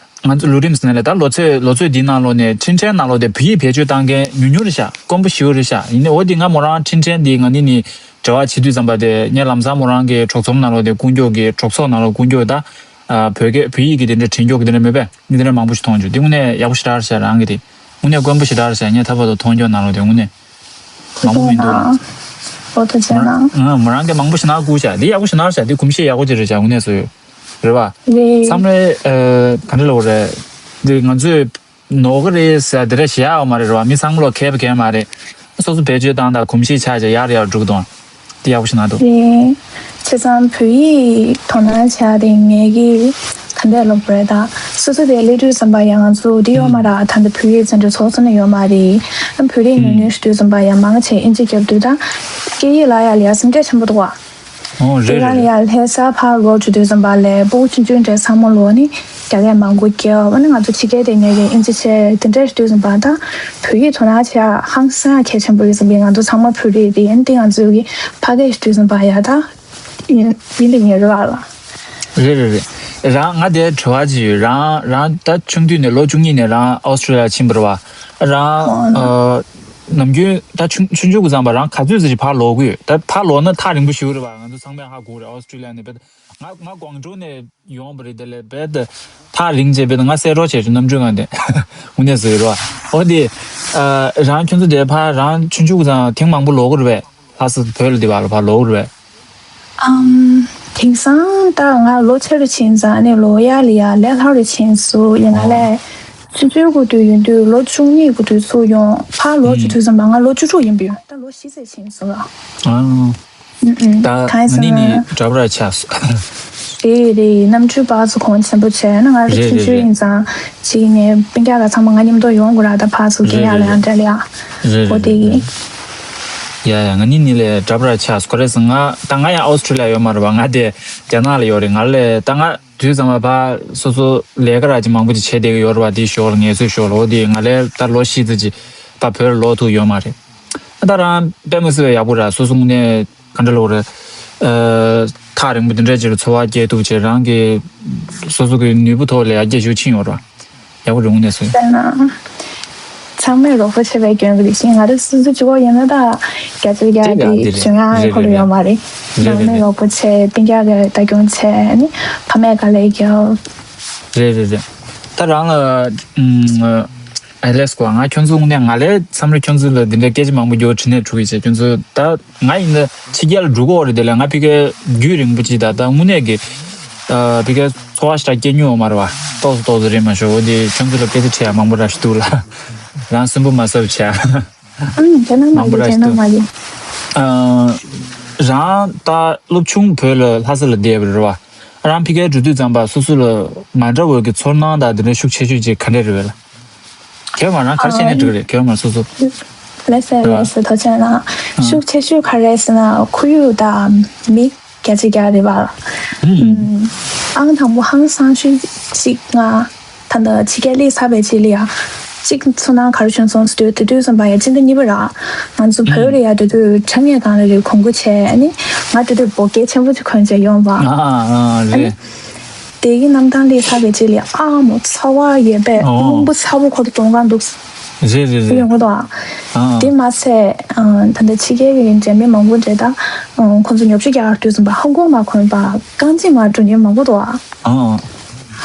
ང་ཚོ་ལོ་རིམ་ཟེར་ན་ལས་ད་ལོ་ཚོད་ལོ་ཚོད་འདིའི་ནང་ལོགས་ནས་འཕྲིན་ཕྲན་ནང་ལོགས་དེ་བོད་ཡིག་བེད་སྤྱོད་བཏང་མཁན་ཉུང་ཉུང་རེད་ཤག་དཀོན་པོ་ཞེ་པོ་རེད་ཤག་ཡིན་ནའི་འོ་དེ་ང་མོ་རང་འཕྲིན་ཕྲན་འདི་ང་གཉིས་ནི་འབྲེལ་བ་བྱེད་དུས་ཙམ་པ་དེ་ངས་ལམ་སང་མོ་རང་གི་གྲོགས་ཚོམ་ནང་ལོགས་དེ་ཀུན་སྐྱོག་གི་གྲོགས་ཚོགས་ནང་ལོགས་ཀུན་སྐྱོག་ད། བོད་སྐད་བོད་ཡིག་གི་དེ་འདྲ་དྲན་སྐྱོག་གི་དེ་འདྲ་མེད་པས་འདི་འདྲ་མང་པོ་ཞིག་མཐོང་བྱུང་། དེ་དངོས་གནས་ཡག་པོ་ཞེ་དྲག་རེད་ཤག་རང་གི་དེ་དངོས་གནས་དཀོན་པོ་ཞེ་དྲག་རེད་ཤག་ངས་ད་བར་དུ་མཐོང་སྐྱོག་ནང་ལོགས་དེ་དངོས་གནས། མང་པོ་མི་འདུག་ལ། ཨོ་ཐུགས་རྗེ་གནང་། ང་མོ་རང་གིས་མང་པོ་ཞིག་གནང་དགོས་བྱ་འདི་ཡག་པོ་ཞིག་གནང་བྱ་འདི་གོམས་གཤིས་ཡག་པོ་ཅིག་རེད་བྱ་དངོས་གནས་སུ་ཡོད་རེད་བ། རེད། བསམ་བློའི་ཨ་ག་འདྲ་ལབ་དགོས་རེད། འདི་ང་ཚོས་ནོར་གི་རེད་ཟེར་འདི་འདྲ་ཞིག་ཡག་ཡོད་མ་རེད་རེད་བ། མི་ཚང་མ་ལོ་མཁས་པ་མཁས་མ་རེད། སོ་སོ་བེད་སྤྱོད་བཏང་དང་གོམས་གཤིས་ཆགས་བྱ་ཡག་རེད་ཡག་འགྲོ་གི་འདུག་འདི་ཡག་པོ་ཞིག་གནང་འདུག་རེད། བྱས་ཙང་བོད་ཡིག་དོ་སྣང་བྱ་དེ་ངེད་ཀྱིས་ག་འདྲ་ལབ་དགོས་རེད་ད། སོ་སོ་དེ་སླེབས་དུས་ཙམ་པ་ཡང་ང་ཚོ་འདི་ཡོད་མ་རེད་ད་འདི་བོད་ཡིག་ཚན་ཁྲོད་ཚོགས་ཚོགས་ནས་ཡོད་མ་རེད། ཨ་བོད་རིགས་ཉུང་ཉུང་ཞིག་དུས་ཙམ་པ་ཡང་མང་ཆེ་ཨིན་ཇི་རྒྱབ་དུས་ད་སྐད་ཡིག་ལ་ཡ་ལ་ཡ་སེམས་ཁྲལ་ཆེན་པོ་འདུག་བ། ཨོ་རེད་དེ་རང་རེད་ལ་ཡ་ལྷ་ས་ཕར་ལོག་བྱེད་དུས་ཙམ་པ་ལས་སྤུ་གུ་ཆུང་ཆུང་འདྲ་ཚང་མ་ལོག་ནི་རྒྱ་སྐད་མང་པོ་རྒྱབ། ཨ་ནི་ང་ཚོ་ཕྱི་རྒྱལ་དེ་ཉལ་གི་ཨིན་ཇི་བྱས་དེ་འདྲ་ཞིག་དུས་ཙམ་པ་ད་བོད་ཡིག་དོ་སྣང་བྱེད་ཧང་སང་གལ་ཆེན་པོ་ཡོད་ཙམ་པས་ང་ཚོ་ཚང་མ་བོད་རིགས་དེ་ཡིན་དེ་ང་ཚོ་གི་ཕ་སྐད་ཞིག་དུས་ཙམ་པ་ཡ་ད། ཡིན་ཡིན་དེ་ངེས་རེད་བ་ལ། རེད་རེད་རེད། རང་ང་དེ་དྲི་བ་ཅིག་ཡོད། རང་རང་ད་ཆུང་དུས་ནས་ལོ་བཅུ་གཉིས་ནས་རང་ཨོ་སི་ཀྲི་ལི་ཡ་ཕྱིན་པ་རེད་བ། རང་ཨོ་ཨ་ནམ་རྒྱུན་ད་ཆུང་ཆུང་ཆུང་གི་ཙམ་པ་རང་ག་ཚོད་ཙམ་ཞིག་ཕར་ལོག་གི་ཡོད། ད་ཕར་ལོག་ན་ཐག་རིང་པོ་ཞིག་རེད་བ། ང་ཚོ་ཚང་མས་ཧ་གོ་རེད་ཨོ་སི་ཀྲི་ལི་ཡ་ནས་བེད། ང་ང་ཀོང་ཀྲོའུ་ནས་ཡོང་བ་རེད། དེ་ལས་བེད་ཐག་རིང་རྗེས་བེད་ང་གསལ་རོགས་བྱས་བྱུང་གནམ་གྲུའི་སྒང་དེ་དངོས་གནས་སུ་ཡོད་རེད་བ། ཨོ་དེ་ཨ་རང་ཁྱོད་ཚོ་དེ་ཕར་རང་ཆུང་ཆུང་གི་ཙམ་ཐེངས་མང་པོ་ལོག་གི་རེད་བས། ལྷ་ས་བོད་ལ་འདི་བར་ལ་ཕར་ལོག་རེད་པས། ཨམ། དེང་སང་ད་ང་ལོ་ཆེ་རུ་ཕྱིན་ཙང་ཨ་ནི་ལོ་ཡག་ལི་ཡག་ལས་སླ་རུ་ཕྱིན་སོང་། ཡིན་ན་ལས་ཆུང་ཆུང་གི་དུས་ཡིན་དུས་ལོ་བཅུ་གཉིས་གི་དུས་ཚུར་ཡོང་ཕར་ལོག་ཅིག་དུས་ཙམ་པ་ང་ལོ་བཅུ་དྲུག་ཡིན་པ་ཡོད། ད་ལོ་བཞི་ཙམ་ཕྱིན་སོང་ལ། ཨ། ཨུ་ཨུ། ད་གང་ཡིན་ཟེར་ན། ནི་ནི་འདྲ་པོ་ར་ཆགས་སོང་། རེད་རེད། གནམ་གྲུའི་བར་སུ་གོང་ཆེན་པོ་བྱས་ན་ང་རེ་རེད་ཆུང་རེད་ཆུང་རེད། ཡིན་ཙང་ཅིག་ནས་སྤུན་ཀྱག་ལ་ཚང་མ་ང་མཉམ་དུ་ཡོང་དགོས་ར། ད་བར་སུ་རྒན་རེད་ཡག་ལ་རེད་ཡང་རེད། འདྲ་ལ་ཡག་རེད་འོ་རེད་དེ་རེད་ཡིན། རེད། ཡ་ཡ་ང་གཉིས་གཉིས་ལས་འདྲ་པོ་ར་ཆགས་སོང་། ག་རེ་ཟེར་ན་ད་ང་ཡང་ཨོ་སི་ཀྲི་ལི་ཡ་ཡོད་མ་རེད་པ། ང་དེ་རྒྱ་ནག་ལ་ཡོད་རེད། ང་ལས་ད་ང་དུས་ཚང་མ་ཕར་སོ་སོ་ལས་ཀ་ར་ཅིག་མང་པོ་ཅིག་བྱེད་བསྡད་ཀྱི་ཡོད་རེད་པ། དེའི་ཞོར་ལ་ངལ་རྩོལ་ཞོར་ལ་འོ་དེ་ང་ལས་ད་ལོ་བཞི་ཙམ་ཅིག་ཕར་བོད་ལ་ལོག་ཐུབ་ཡོད་མ་རེད། ད་རང་དཔེ་མི་སྲིད་པའི་ཡག་པོ་ར། སོ་སོ་དངོས་གནས་ག་འདྲ་ལབ་དགོས་རེད། ཨ། ཐག་རིང་པོ་འདི་འདྲ་ཅིག་ལ་འཚོ་བ་སྐྱེལ་ཐུབ་བྱས་རང་གི་སོ་སོ་གི་ནུས་པ་ཐོག་ལ་ཡར་རྒྱས་ཞིག་ཕྱིན་ཡོད་ར། ཡག་པོ་རེད་དངོས་གནས་སུ། དཔེར་ན། ཚང་མས་རོགས་པ་བྱས་པའི་སྐྱོན་གྱིས་རེད་ཤིང་ང་རང་སོ་སོ་གཅིག་པོ་ཡིན་ན་ད་བརྒྱ་ཆ་བརྒྱ་དེ་ཡ་དེ་རེད་ང་རེད་ཁོ་རེད་ལ་ཡོད་རེད། མ་རེད། རེད་ནང་རེད་མི་རེད། རོགས་པ་བྱས་སྤུན་ཀྱག་གི་ལྟ་སྐྱོང་བྱས་ནི་ཕ་མས་དཀའ་ལས་རྒྱབ། རེད་རེད་རེད། ད་རང་ལ་ཨ་ལེ་སི་ཀོ་ང་ཁྱོད་ཚོ་དངོས་གནས་ང་ལས་མཚམས་རེ་ཁྱོད་ཚོ་ལ་འདི་འདྲའི་སྐད་ཆ་མང་པོ་རྒྱོབ་དྲི་ནས་འགྲོ་གི་བྱས་ཁྱོད་ཚོ་ད་ང་ཡིན་ན་ཕྱི་རྒྱལ་ལ་འགྲོ་གི་ཡོད་རེད། དེ་ལ་ང་ཕ་གིར་རྒྱུན་རིང་པོ་ཅིག་ད་ལྟ་དངོས་གནས་ཀྱི་ཨ་ཕ་གིར་འཚོ་བ་ཞེ་དྲག་སྐྱེལ་མྱོང་ཡོད་མ་རེད་བ། ཏོག་ཙམ་ཏོག་ཙམ་རེད་མ་ཤོག་འོ་དེ་ཁྱོད་ཚོ་ལ་སྐད་ཆ་དྲི་ཡ་མང་པོ་ར་ཞིག་འདུག་ལ། རང་སུན་པོ་མ་ཟ་བ་བྱས། ཨང་། དེ་ན་མ་མང་པོ་རེད་ར་དེ་ཞིག་ན་འདུག་མ་རེད། ཨ། རང་ད་སློབ་ཆུང་བོད་ལ་ལྷ་ས་ལ་བསྡད་པ་རེད་བ། རང་ཕ་གིར་འགྲོ་དུས་ཙམ་པ་སོ་སོ་ལ་མ་འདྲ་བའི་གི་ཚོར་སྣང་དང་དེ་འདྲ་ཤུགས་ཆེ་ཤོས་ཅིག་ག་འདྲ་རེད་བས་ལ། གལ་མ་རང་ག་རེ་བྱས་ནས་འགྲིག་རེད་གལ་མ་སོ་སོ། ལགས་སེ་རེད་བ། ལགས་སེ་ཐུགས་རྗེ་གནང་། ཨ། ཤུགས་ཆེ་ཤོས་ག་རེ་ཟེར་ན་ཁོར་ཡུག་དང་མི་བརྒྱ་ཆ་བརྒྱ་རེད་བ། ཨང་དང་པོ་ཧང་སང་ཤོས་ཅིག་ང་ད་ལྟ་ཕྱི་རྒྱལ་སླེབས་ཚར་བའི་རྗེས་ལ་ཡ། གཅིག་ཚོར་སྣང་ག་རེ་བྱུང་སོང་ཟེར་དུས་དེ་དུས་ཙམ་པ་ཡ་སྤྱི་ཟླ་གཉིས་པ་ར། ང་ཚོ་བོད་ལ་ཡ་དེ་དུས་དྲ་ངའི་སྒང་ལ་རེ་གོང་བུ་བྱས་ཨ་ནི་ང་དེ་དུས་འབོད་སྐད་ཆེན་པོ་ཅིག་གོན་བྱས་ཡོང་བ། ཨ་ཨ་ཨ་ཨ་ནི་རེད། དེ་གི་གནམ་ཐང་སླེབས་ཚར་བའི་རྗེས་ལ་ཡ་ཨ་མོ་ཚ་བ་ཡོད་པས་ཨོ། རླུང་བུ་ཚ་པོ་ཁོ་དུ་གཏོང་གང་འདུག་རེད་རེད་རེད། ཡོང་གི་འདུག་ཨ། ཨ་དེ་མ་ཟད་ཨ་ད་ལྟ་ཕྱི་རྒྱལ་གྱི་འབྲེལ་མི་མང་པོ་འདྲེ་ད་ཁོང་ཚོ་ཉོ་ཆ་རྒྱག་དུས་ཙམ་པ་ཧོང་ཀོང་མ་གོན་པ་རྐང་རྗེས་མ་འགྲོ་མཁན་མང་པོ་འདུག་ཨ། ཨ།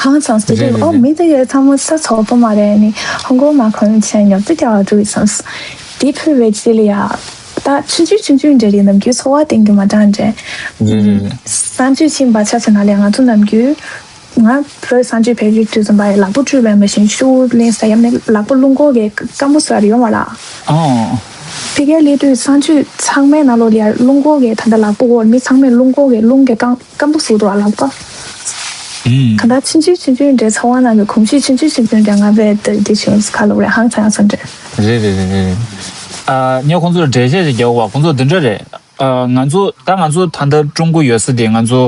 ཧང་སངས་ཏེ་རེད་རེད་ཨོ་རེད། མི་དེ་གའི་ཚང་མ་ས་ཚོགས་པ་མ་རེད་ནི་ཧོང་ཀོང་མ་གོན་ཆེན་ཉོབ་ཏེ་རྒྱ་བ་འགྲོ་ཡི་སངས། དེ་ཕུལ་བའི་ཚེ་ལ་ཡ། ད་ཆུང་ཆུང་ཆུང་ཆུང་འདྲ་རེད་ནམ་རྒྱུན་འཚོ་བ་སྟེང་གི་མ་གྲངས་འདྲ། རེད་རེད་རེད། གསང་སྤྱོད་ཕྱིན་པ་ཆ་ཚང་ན་ལས་ང་ཚོ་ནམ་རྒྱུན། ང་ཕར་གསང་སྤྱོད་བེད་སྤྱོད་དུས་ཙམ་པ་ཡ་ལག་པ་བཀྲུས་པའི་མ་བཞིན་ཤུགས་ལེན་ས་ཡམ་ནི་ལག་པ་རླུང་འཁོར་གི་སྐམ་པོ་ཟ་རེ་ཡོང་བ་ལ། ཨོ། ཕ་གིར་སླེབས་དུས་གསང་སྤྱོད་ཚང་མའི་ནང་ལོགས་ལ་ཡ་རླུང་འཁོར་གི་ད་ལྟ་ལག་པ་འོར་མི་ཚང་མས་རླུང་འཁོར་གི་རླུང་གི་སྐམ། སྐམ་པོ་བཟོས་འདུག་ལག་པ། ཨུམ། གང་ལྟར་ཆུང་ཆུང་ཆུང་ཆུང་འདྲའི་ཚོར་བ་ནང་གི་གོམས་གཤིས་ཆུང་ཆུང་ཆུང་ཆུང་འདྲ་ང་བས་དེ་དེ་བྱུང་ཁ་ལོ་རེ་ཧང་སང་སང་འདྲ། རེད་རེད་རེད་རེད། ཨ་ངས་ཁོང་ཚོར་འགྲེལ་བཤད་ཅིག་རྒྱག་པ་ཁོང་ཚོ་འདི་འདྲ་རེད། ཨ་ང་ཚོ་ད་ང་ཚོ་ད་ལྟ་ཀྲུང་གོ་ཡོད་ས་དེ་ང་ཚོ་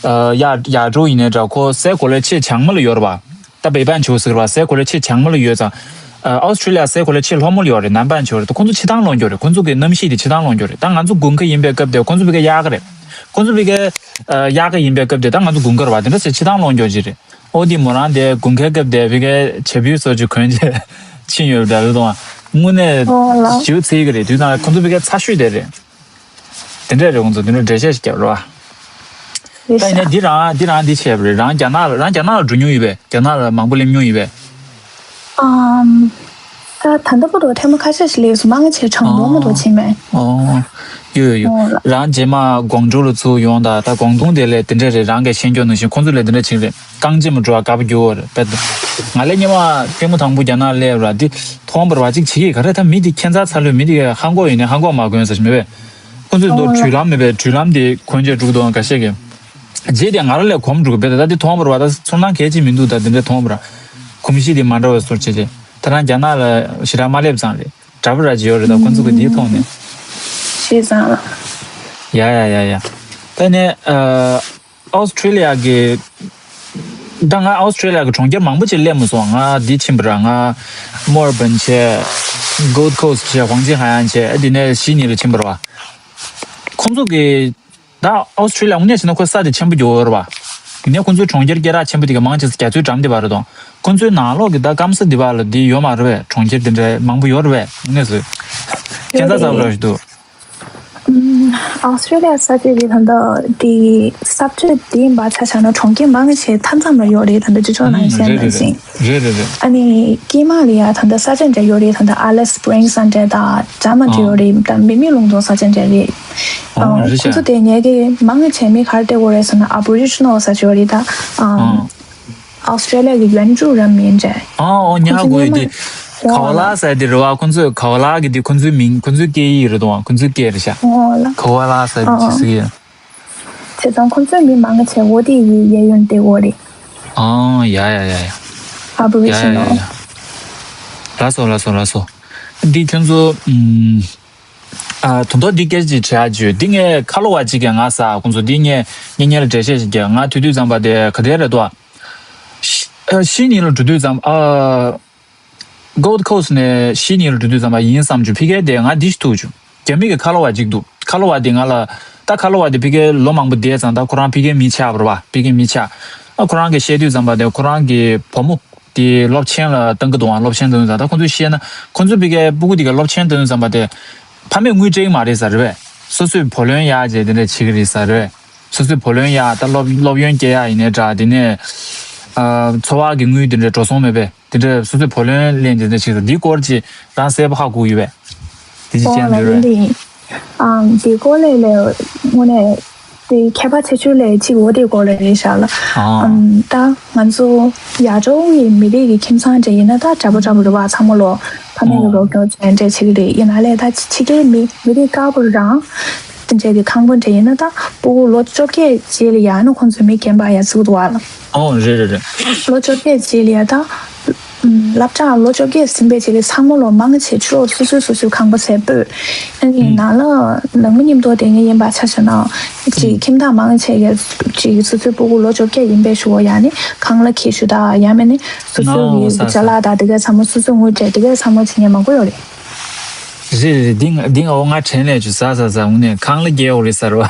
ཨ་ཡ་ཡ་ཀྲོ་ཡིན་ནའི་འདྲ་ཁོ་སའི་གོ་ལའི་ཕྱེད་བྱང་མ་ལ་ཡོད་རེད་པ། ད་བེ་བན་ཆུ་ཟེར་བ་སའི་གོ་ལའི་ཕྱེད་བྱང་མ་ལ་ཡོད་ཙང་། ཨ་ཨོ་སི་ཁྲུ་ལི་ཡ་ཟེར་གོ་ལ་ཆེས་ལྷོ་མོ་ལ་ཡོད་རེད། ནན་པན་ཆོ་རེད། ད་ཁོང་ཚོ་ཕྱི་ཐང་ལོག་འགྱོ་རེད། ཁོང་ཚོ་གི་གནམ་གཤིས་དེ་ཕྱི་ཐང་ལོག་འགྱོ་རེད། ད་ང་ཚོ་དགུན་ཁ་ཡིན་པའི་སྐབས་དེ་ཁོང་ཚོ་ཕ་གི་དབྱར་ཁ་རེད། ཁོང་ཚོ་ཕ་གི་ཨ་དབྱར་ཁ་ཡིན་པའི་སྐབས་དེ་ད་ང་ཚོ་དགུན་ཁ་རེད་བ། དེ་འདྲ་ཟེར་ཕྱི་ཐང་ལོག་འགྱོ་གི་རེད། ཨོ་དེ་མོ་རང་དེ་དགུན་ཁའི་སྐབས་དེ་ཕ་གི་བྱ་འཕུར་སོགས་ཀྱི་གོན་ཆས་ཕྱིན་ཡོད་རེད། ད་རེད་དང་དངོས་གནས་ཨོ་ལ། ཞེ་པོ་ཚ་གི་རེད། དུས་ནང་ཁོང་ཚོ་ཕ་གི་ཚ་ཤོས་དེ་རེད། དེ་འདྲས་རེད། ཁོང་ཚོ་དེ་འདྲས་འགྲེལ་བཤད་ཞིག་བརྒྱབ་རོགས། རེད་ད་ཡིན་ཤག་ནས་འདི་རང་འདི་རང་འདི་བྱས་པ་རེད། རང་རྒྱ་ནག་ལ་རང་རྒྱ་ནག་ལ་འགྲོ་མྱོང་ཡོད་པས། རྒྱ་ནག་ལ་མང་པོ་སླེབས་མྱོང་ཡོད་པས། ཨམ། ད་ད་ལྟ་བར་དུ་ཐེངས་མ་ཁ་ཤས་ཤིག་སླེབས་སོང་། མང་ཆེ་གྲངས་འབོར་མ་གཏོགས་ཕྱིན་མེད། ཨོ། ཡོད་ཡོད་ཡོད། ཨོ་ལ། རང་རྗེས་མ་ཀོང་ཀྲོའུ་ལ་ཚུར་ཡོང་དང་ད་ཀོང་ཏུང་དེ་ལས་དེ་འདྲས་རེད། རང་གིས་ཤེས་རྒྱུ་ནང་བཞིན་ཁོང་ཚོ་ལས་དེ་འདྲས་བྱུང་རེད། རྐང་རྗེས་མ་འགྲོ་བ་དགའ་པོ་རྒྱུ་བ་རེད་པས། ང་ལས་སྔོན་མ་ཐེངས་མ་དང་པོ་རྒྱ་ནག་སླེབས་ར་འདི་མཐོང་བར་བ་གཅིག་བྱེད་ཀྱི་ག་རེ་ད་མི་འདི་ཁྱད་མཚར་ཚ་ལོས་མི་འདི་ཧང་གོ་ཡོད་ནས་ཧང་གོ་མ་གོན་ཟེར་མི་བས། ཁོ་ཚོས་མདོར་འགྲུལ་ལམ་མེད་པའི་འགྲུལ་ལམ་དེ་གོན་ཆས་འགྲོ་གི་འདུག་ཨང་། འགའ་ཤས་ཀྱིས་རྗེས་དེ་ང་རང་ལས་གོམས་འགྲོ་གི་བས། ད་ལྟ་འདི་མཐོང་བར་བ་ད་ཚོར་སྣང་གལ་ཆེ་མི་འདུག་ད་དེ་འདྲ་མཐོང་བར་གོམས་གཤིས་དེ་མ་འདྲ་བའི་བཟོ་བྱས་རྗེས་ད་རང་རྒྱ་ནག་ལ་ཞེ་དྲག་མ་སླེབས་ཙང་རེད། འདྲ་པོ་ར་ཅིག་ཡོད་རེད། ད་ཁོ་ཚོ་གི་འདིའི་ཐོག་ནས་ཤེས་ཙང་ལ། ཡ་ཡ་ཡ་ཡ། ད་ནས་ཨ། ཨོ་སི་ཁྲུ་ལི་ཡ་གི་ད་ང་ཨོ་སི་ཁྲུ་ལི་ཡ་གི་གྲོང་ཁྱེར་མང་པོ་ཅིག་སླེབས་མ་སོང་། ང་འདི་ཕྱིན་པ་ར། ང་མོར་བན་བྱས། གོལ་ཁོ་སི་བྱས། ཝང་ཅི་ཧ་ཡང་བྱས། ཨ་འདི་ནས་ཞི་ནི་ལ་ཕྱིན་པ་ར་བ། ཁོང་ཚོ་གི་ད་ཨོ་སི་ཁྲུ་ལི་ཡ་དངོས་གནས་བྱས་ན་ཁོ་ས་དེ་ཆེན་པོ་ཡོད་རེད་བ། ཡིན་ནའི་ཁོང་ཚོའི་གྲོང་ཁྱེར་སྐད་གྲགས་ཆེན་པོ་དེ་ག་མང་ཆེ་ས་རྒྱ་མཚོའི་འགྲམ་དེ་བ་རེད་དོ། ཁོང་ཚོའི་ནང་ལོགས་ཀྱི་ད་སྐམ་ས་དེ་བ་ལ་དེ་ཡོད་མ་རེད་བས། གྲོང་ཁྱེར་དེ་འདྲ་མང་པོ་ཡོད་རེད་བས། དངོས་གནས་སུ་ཁྱད་མཚར་ཚ་པོ་འདྲ་ཞིག་འདུག་ཨུམ། ཨོ་སི་ཁྲུ་ལི་ཡ་ས་ཆ་དེ་ད་ལྟ་དེ་ས་ཁྲ་དེ་ཡིན་པ་ཆ་བཞག་ན་གྲོང་ཁྱེར་མང་ཆེ་མཐའ་མཚམས་ལ་ཡོད་རེད། ད་ལྟ་ཅི་ཆོག་ནང་བཤད་ནང་བཞིན། རེད་རེད་རེད། ཨ་ནི་དཀྱིལ་མ་ལ་ཡ་ད་ལྟ་ས་ཆ་འདྲ་ཡོད་རེད། ད་ལྟ་ཨ་ལི་སི་སི་པི་རིང་སི་ས་འདྲ་དང་འདྲ་མ་འདྲ་ཡོད་རེད། ད་མེ་མེ་རླུང་རྫོང་ས་ཆ་འདྲ་རེད། ཨོ་རེད་ཤག་ཁོ་ཚོ་དེ་ངས་ཀྱི་མང་ཆེ་མི་ག་རེ་སྟེར་དགོས་རེད་ཟེར་ན་ཨ་བོ་རི་ཇི་ནལ་ས་ཆ་ཡོད་རེད། ད་ཨ་ཨོ་སི་ཁྲུ་ལི་ཡ་གི་ཡོན་ཀྲུའུ་རམ་ཡིན་འདྲ། ཨ་ཨོ་ཉག་གོ་ཡི་དེ་ཁ་བ་ལ་ས་དེ་རེད་བ། ཁོ་ཚོས་ཁ་བ་ལ་གི་དེ་ཁོ་ཚོའི་མིང་ཁོ་ཚོའི་སྐད་ཡིག་རེད་དོ། ཁོ་ཚོའི་སྐད་རེད་ཤག་ཨོ་ལ། ཁ་བ་ལ་ས་དེ་ཅི་ཟེར་གི་ཡིན། བྱས་ཙང་ཁོང་ཚོའི་མི་མང་ཆེ་འོ་དེ་ཡི་གཡས་གཡོན་དེ་འོ་རེད། ཨང་། ཡ་ཡ་ཡ་ཡ། ཡ་ཡ་ཡ་ཡ། ལགས་སོ་ལགས་སོ་ལགས་སོ། འདི་ཁྱོད་ཚོ་ཨམ། ཨ་དོན་དག་འདི་སྐད་ཆ་དྲི་ཡ་བྱོས། འདི་ངས་ཁ་ལོ་བ་གཅིག་གིས་ང་ཟ་ཁོང་ཚོ་འདི་ངས་ངས་ངས་ལ་འགྲེལ་བཤད་ཞིག་རྒྱག་ང་དུས་དུས་ཙམ་པ་དེ་ག་དེ་རེད་དོ། ཤི་ཨ་ཤི་ཉིན་ལ་འགྲོ་དུས་ཙམ་ཨ། གོལ་ཌི་ཁོ་སི་ཊི་ནས་ཤི་ཉིན་ལ་འགྲོ་དུས་ཙམ་པ་ཡིན་བསམ་བྱུང་། ཕ་གིར་དེ་ང་འདི་ཞིག་ཐུག་བྱུང་། རྒྱ་མི་གི་ཁ་ལོ་བ་གཅིག་འདུག་ཁ་ལོ་བ་དེ་ང་ལ་ད་ཁ་ལོ་བ་དེ་ཕ་གིར་ལོ་མང་པོ་བསྡད་ཙང་ད་ཁོ་རང་ཕ་གིའི་མི་ཆགས་པ་རེད་བ། ཕ་གིའི་མི་ཆགས། ཨ་ཁོ་རང་གིས་བཤད་དུས་ཙམ་པ་དེ་ཁོ་རང་གི་བུ་མོ་དེ་སློབ་ཆེན་ལ་བཏང་གི་འདུག་ཨང་། སློབ་ཆེན་བཏང་དུས་ཙམ་ད་ཁོ་ཚོས་བཤད་ན་ཁོ་ཚོའི་ཕ་གིའི་སྤུ་གུ་དེ་ག་སློབ་ཆེན་བཏང་དུས་ཙམ་པ་དེ་ཕ་མས་དངུལ་སྤྲད་ཀྱི་མ་རེད་ཟེར་བས། སོ་སོས་བུ་ལོན་གཡར་བྱས་དེ་འདྲ་བྱེད་ཀྱི་རེད་ཟེར་བས། སོ་སོས་བུ་ལོན་གཡར། ད་སློབ་སློབ་ཡོན་སྐྱེལ་ཡག་ཡིན་ནའི་འདྲ། དེ་ནས་ཨ་འཚོ་བ་གི་དངུལ་དེ་འདྲ་འགྲོ་སོང་མེད་པས། དེ་འདྲ་སོ་སོས་བུ་ལོན་ལེན་དེ་འདྲ་བྱེད་ཀྱི་རེད། འདིའི་སྐོར་གྱི་རང་གསལ་པོ་ཧ་གོ་ཡོད་པས། དེ་ཅི་ཨོ་ཅན་ལ་འདྲ་རེད། ཨང་། དེ་སྐོར་ལས་ལས་དངོས་གནས་དེ་མཁས་པ་ཆེ་ཤོས་ལས་གཅིག་འོ་དེ་སྐོར་ལ་རེད་ཤག་ལ། ཨང་། ཨམ། ད་ང་ཚོ་ཡར་ཕྱོགས་ཀྱི་མི་རིགས་ཀྱི་ཁྱིམ་ཚང་འདྲ་ཡིན་ན་ད་འདྲ་པོ་འདྲ་པོ་རེད་བ། ཚང་མ་ལོ་ཕ་མེས་ཀྱི་ཨོ་རོགས་སྐྱོར་བྱས་འདྲ་བྱེད་ཀྱི་རེད། ཡིན་ན་ལས་ད་ཕྱི་རྒྱལ་མི་མི་རིགས་དཀར་པོ་རང་དེ་འདྲ་གི་ཁང་པ་འདྲ་ཡིན་ན་ད་སྤུ་གུ་ལོ་བཅོ་བརྒྱད་རྗེས་ལ་ཡར་ནས་ཁོང་ཚོའི་མི་རྒན་པ་ཡར་བཙུགས་འདུག་བ་ལ། ཨོ་རེད་རེད་རེད། ལོ་བཅོ་བརྒྱད་རྗེས་ལ་ཡར་ད། ཨུམ། སློབ་གྲྭ་ལོ་བཅོ་བརྒྱད་ཟིན་པའི་རྗེས་ལ་ཚང་མ་ལོ་མང་ཆེ་ཕྱི་ལོགས་སོ་སོའི་སོ་སོའི་ཁང་པ་ཟེར་སྤོས། ཨ་ནི་ཨུམ། ནང་ལ་ནང་མི་མཉམ་དུ་བསྡད་མཁན་ཡིན་པ་ཆ་བཞག་ན། ཅིག་ཨུམ། ཁྱིམ་བདག་མང་ཆེ་གིས་ཅིག་སོ་སོའི་སྤུ་གུ་ལོ་བཅོ་བརྒྱད་ཡིན་པའི་གཞུག་གུ་ཡ་ནི་ཁང་གླ་འཁྱེར་ཞུ་དང་ཡང་མིན་ནི་སོ་སོའི་ཨོ་གི་ཟ་ཅ་ལག་དང་དེ་གའི་ཚང་མ་སོ་སོའི་དངུལ་སྤྲད་དེ་གའི་ཚང་མ་བྱེད་མཁན་མང་པོ་ཡོད་རེད། རེད་རེད་རེད། འདི་ང་འདི་ང་འོ་ང་དྲན་ལས་བྱུང་། ཟ་ཟ་ཟ་དངོས་གནས་ཁང་གླ་རྒྱག་དགོས་རེད་ཟེར་བ།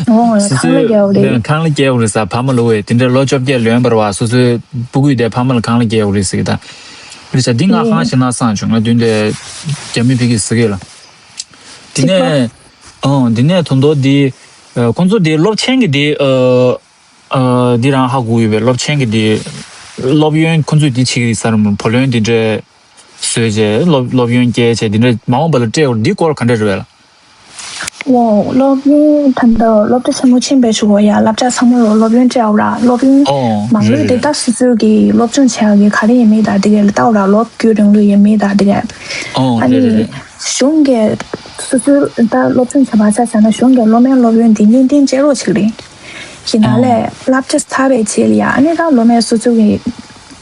ཨོ། སོ་ཁང་གླ་སོའི་རྒྱག་དགོས་རེད། ཁང་གླ་རྒྱག་དགོས་རེད་ཟེར། ཕ་མ་ལོ་བས་དེ་འདྲ་ལོ་བཅོ་བརྒྱད་ལོན་པར་བ་སོ་སོའི་སྤུ་གུས་དེ་ཕ་མ་ལ་ཁང་གླ་རྒྱག་དགོས་རེད་ཟེར་གི་ད། རེད་ཤག་འདི་ང་ཧང་ཞེ་ན་སང་བྱུང་། ང་མདུན་དེ་རྒྱ་མི་ཕ་གིར་ཟེར་གི་ལ། འདི་ནས་ཨོ་འདི་ནས་དོན་དག་འདི་ཁོང་ཚོ་འདི་སློབ་ཆེན་གི་འདི་འདི་རང་ཧ་གོ་ཡོད་པས། སློབ་ཆེན་གི་འདི་སློབ་ཡོན་ཁོང་ཚོས་འདི་བྱེད་ཀྱི་རེད་ཟེར། བུ་ལོན་འདི་འདྲ། བཟོས་བྱས་སློབ་སློབ་ཡོན་སྐྱེལ་བྱས་འདི་འདྲ་མ་འོངས་པ་ལ་སྤྲད་འོར་འདི་སྐོར་ག་འདྲ་རེད་བས་ལ། ཨོ། སློབ་ཡོན་ད་ལྟ་སློབ་གྲྭ་ཆེན་མོ་ཕྱིན་པའི་གཞུག་གུ་ཡ་སློབ་གྲྭ་ཚང་མ་ལ་སློབ་ཡོན་སྤྲད་འོ་ར། སློབ་ཡོན་ཨོ་མང་པོས་རེད་དེ་རེད། ད་སོ་སོའི་གི་སློབ་སྦྱོང་བྱེད་ཡག་གི་ག་རེ་ཡིན་མིན་དང་དེ་གའི་ལ་ལྟ་འོ་ར། ལོ་རྒྱུས་རིང་ལོས་ཡིན་མིན་དང་དེ་གའི་ཨོ་ཨ་རེད་རེད་ནི་རེད། གཞུང་གི་སོ་སོའི་ད་སློབ་སྦྱོང་བྱེད་པ་ཆ་བཞག་ན་གཞུང་གི་སློབ་མའི་སློབ་ཡོན་འདི་གཉིས་ལྡན་སྤྲད་རོགས་བྱེད་ཀྱི་རེད། ཡིན་ན་ཨོ་ལས་བསླབ་བྱ་ཚར་བའི་རྗེས་ལ་ཡ་ཨ་ནི་ད་སློབ་མའི་སོ་སོ་གི་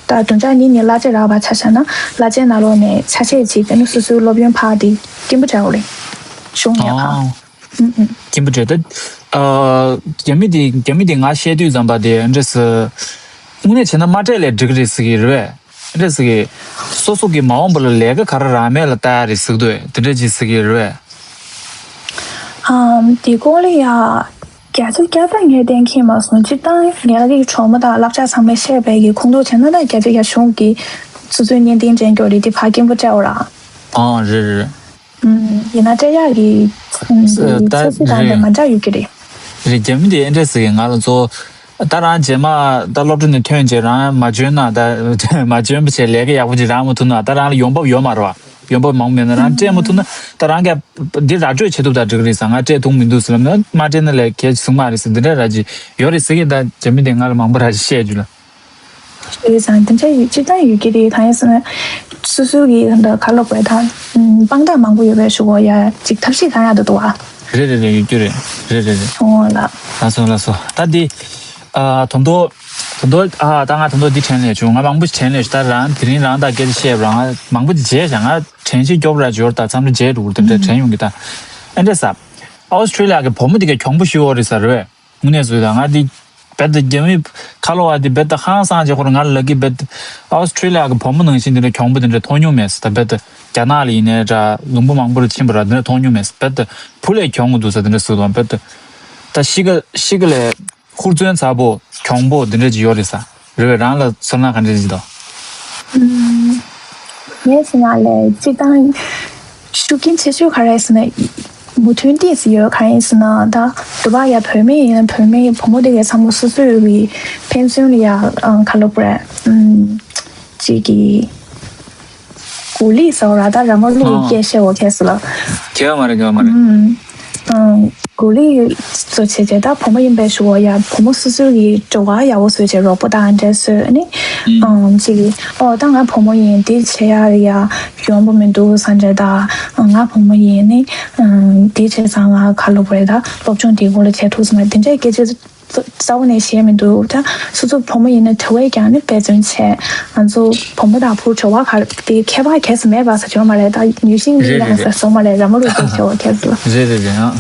ད་བདུན་ཕྲག་གཉིས་ནས་གླ་ཆ་རག་པ་ཆ་བཞག་ན་གླ་ཆའི་ནང་ལོགས་ནས་ཆ་ཤས་ཅིག་ཨ་ནི་སོ་སོའི་སློབ་ཡོན་ཕར་དེ་སྐྱིན་པ་སྤྲད་དགོས་རེད། གཞུང་ནས་ཨ། ཨང་ཨང་། སྐྱིན་པ་སྤྲད་ད། ཨ། རྒྱ་མི་དེ་རྒྱ་མི་དེ་ང་བཤད་དུས་ཙམ་པ་དེ་འདྲ་ཟེར། དངོས་གནས་བྱས་ན་མ་སྤྲད་ལས་འགྲིག་གི་རེད་ཟེར་གི་རེད་པས། འདྲ་ཟེར་གི། སོ་སོ་གི་མ་འོངས་པ་ལ་ལས་ཀ་ག་རེ་རག་མེད་ལ་ལྟ་ཡ་རེད་ཟེར་གི་འདུག་དེ་འདྲ་ཅིག་ཟེར་གི་རེད་པས། ཨམ། དེ་སྐོར་ལ་ཡ་བརྒྱ་ཆ་བརྒྱ་ད་ངས་གཏན་འཁེལ་མ་སོང་། སྤྱིར་བཏང་ངའི་གྲོགས་མོ་དང་བསླབ་བྱ་ཚང་མས་བཤད་པའི་གི་ཁུངས་གཏུགས་བྱས་ན་ད་བརྒྱ་ཆ་བརྒྱ་གཞུང་གི་སོ་སོའི་བརྙན་འཕྲིན་སྤྲད་རྒྱུ་རེད། དེ་ཕར་སྐད་འབོད་སྤྲད་འོ་ར། ཨང་། རེད་རེད་རེད། ཨམ། ཡིན་ན་སྤྲད་ཡག་གི་ཨམ། ད་ཚོད་བསྲེ་དང་རེད། དེ་མ་འདྲ་ཡོད་ཀྱི་རེད། རེད། རྒྱ་མི་དེ་ཨེ་འདྲ་ཟེར་གི། ང་ལ་ཚོ་ད་རང་རྗེས་མ་ད་སློབ་གྲྭ་ནས་ཐོན་རྗེས་རང་མ་འཇོན་ན་ད་མ་འཇོན་པ་བྱས་ལས་ཀ་ཡག་པོ་ཅིག་རག་མ་ཐུབ་ན། ད་རང་ལ་ཡོང་འབབ་ཡོད་མ་རེད་པ། ཡོང་འབབ་མང་པོ་མེད་ན་རང་སྤྲད་མ་ཐུབ་ན་ད་རང་ག་འདི་ར་སྤྲོད་བྱེད་ཐུབ་ད་འགྲིག་གི་རེད་ཟེར། ང་སྤྲད་ཐུབ་མི་འདུག་ཟེར་ལབ་ན་མ་སྤྲད་ན་ལས་གལ་ཆེ་ཟུག་མ་རེད་ཟེར། འདི་འདྲ་ར་ཅིག་ཡོད་རེད་ཟེར་གི། ད་རྒྱ་མི་དེ་ང་ལ་མང་པོ་ར་ཅིག་བཤད་རྒྱུ་ལ། ཡོད་ཙང་དེ་འདྲ་ཡོད། སྤྱིར་བཏང་ཡོད་ཀྱི་རེད། གང་ཡིན་ཟེར་ན་སོ་སོ་གི་ད་ཁ་ལོ་བའི་ད་དཔང་རྟགས་མང་པོ་ཡོད་པའི་ཞུ་གོ་ཡ་ཅིག་ཐབས་ཤེས་གང་ཡག་འདུག་འདུག་བ། རེད་རེད་རེད། ཡོད་རྒྱུ་རེད། རེད་རེད་རེད། ཨོ་ལགས། ལགས་སོ་ལགས་སོ། ད་འདི་ཨ་དོན་དུ་དོན་དུ་ཨ་ད་ང་དོན་དུ་འདི་དྲན་ལས་བྱུང་། ང་མང་པོ་ཞིག་དྲན་ལས་བྱུང་། ད་རང་དེ་རིང་རང་ད་སྐད་ཆ་བཤད་པ་རང་ང་མང་པོ་ཅིག་བརྗེད་བཞག་ང་དྲན་ཤེས་སྐྱོ་པོ་ར་འབྱོར། ད་མཚམས་རེ་བརྗེད་འགྲོ་གི་རེད། དེ་འདྲ་དྲན་ཡོང་གི། ད་ཨེ་འདྲ་ཟེར། ཨོ་སི་ཁྲུ་ལི་ཡ་གི་བུ་མོ་དེ་གའི་གྱོང་པོ་ཞིག་ཡོད་རེད་ཟེར་རེད། དངོས་གནས་བཟོས་དང་ང་འདི་རྦད་དེ་རྒྱ་མི་ཁ་ལོ་བ་འདི་རྦད་དེ་ཧང་སངས་བྱས་ཁོ་རང་ང་ལ་ལབ་ཀྱི། རྦད་དེ་ཨོ་སི་ཁྲུ་ལི་ཡ་གི་བུ་མོ་ནང་བཞིན་འདི་འདྲ་གྱོང་པོ་འདི་འདྲ་མཐོང་མྱོང་མེད་ཟེར། ད་རྦད་དེ་རྒྱ་ནག་ལ་ཡིན་ནའི་འདྲ། ལུང་པ་མང་པོར་ཕྱིན་པ་ར་འདི་འདྲ་མཐོང་མྱོང་མེད་ཟེར། རྦད་དེ་བུ་ལས་གྱོང་གི་འདུག་ཟེར། འདི་འདྲ་ཟེར་དང་། རྦད་དེ་ད་གཤིས་ཀ་གཤིས་ཀ་ལས་ཧུར་བརྩོན་ཚ་པོ་གྱོང་པོ་འདི་འདྲ་ཅིག་ཡོད་རེད་ཟེར། རེད་པས། རང་ལ་ཚོར་སྣང་ག་འདྲ་ཅིག་འདུག་ངས་བྱས་ན་ལས་སྤྱིར་བཏང་ཤུགས་རྐྱེན་ཆེ་ཤོས་ག་རེ་ཟེར་ན་མོས་མཐུན་ཏོག་ཙམ་ཡོད། ག་རེ་ཟེར་ན་ད་དུ་བ་ཡ་བུད་མེད་ཡིན་ན་བུད་མེད་བུ་མོ་དེ་གའི་བསམ་བློ་སོ་སོའི་གི་ཕན་ཚུན་ལ་ཡ་ཨང་ཁ་ལོ་པ་རེད། ཨམ། ཅིག་གི་གོ་ལི་ཟེར་བ་ར་ད་ར་མ་ལུག་གི་སྐད་བཤད་འོ་ཁས་སུ་ལ། གལ་མ་རེད། གལ་མ་རེད། ཨམ། གོ་ལི་བཟོ་བྱས་བྱས་ད་བུ་མོ་ཡིན་པའི་ཞུ་བ་ཡ་བུ་མོ་སོ་སོའི་གི་འགྲོ་བ་ཡག་པོ་བཟོས་བྱས་རོགས་པ་དང་འདྲ་བཟོས་ནི། ཨམ། ཅིག་གི་ཨོ་ད་ང་བུ་མོ་ཡིན་འདི་བྱེད་ཡ་ཡ་ཡོང་པོ་མི་འདུག་ས་འདྲ། ད་ང་བུ་མོ་ཡིན་ནི་འདི་བྱས་ཙང་ང་ཁ་ལོ་པ་རེད། ད་སློབ་སྦྱོང་འདི་སྐོར་ལ་བྱེད་ཐུབ་སོང་ན་འདི་འདྲའི་སྐད་ཆ་རྩ་བ་ནས་བཤད་མི་འདུག་ད་སོ་སོ་བུ་མོ་ཡིན་ན་དེ་བས་ཀྱང་ནི་འབད་བརྩོན་བྱས། ང་ཚོ་བུ་མོ་དང་བུ་འགྲོ་བ་ག་དེ་ཁྱད་པར་གལ་སྲིད་མེད་པ་ཟེར་ཆོག་མ་རེད། ད་ཡུལ་ཤིང་མི་རེད་ཡང་རེད་ཟེར་སོང་མ་རེད། ར་མ་རུ་དེ་ཆོག་གལ་སྲིད། རེད་རེད་རེད། ཨ།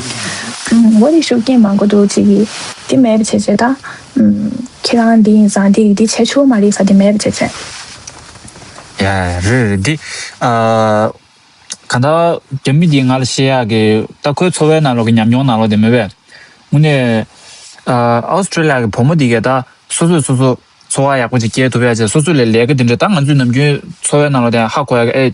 ཨུམ། འོ་དེ་ཤུགས་རྐྱེན་མང་པོ་འདུག་ཅིག་གིས་དེ་མེད་པ་བྱས་བྱས་ད། ཨུམ། ཁྱེད་རང་འདི་ཡིན་ཙང་དེ་དེ་བྱས་ཆོག་མ་རེད་ཟེར་དེ་མེད་པ་བྱས་བྱས། ཡ་ཡ་རེད་རེད། འདི་ཨ། གང་ལྟར་རྒྱ་མི་འདིས་ང་ལ་བཤད་ཡག་གི་ད་ཁོའི་འཚོ་བའི་ནང་ལོགས་ཀྱི་ཉམས་མྱོང་ནང་ལོགས་དེ་མེད་པས། དངོས་གནས་ཨ་ཨོ་སི་ཁྲུ་ལི་ཡ་གི་བུ་མོ་འདི་གས་ད་སོ་སོས་སོ་སོ་འཚོ་བ་ཡག་པོ་ཅིག་སྐྱེལ་ཐུབ་ཡ་བྱས། སོ་སོ་ལས་ལས་ཀ་འདི་འདྲ་ད་ང་ཚོའི་ནམ་རྒྱུན་འཚོ་བའི་ནང་ལོགས་དེ་ཧ་གོ་ཡ་གི་ཨེ།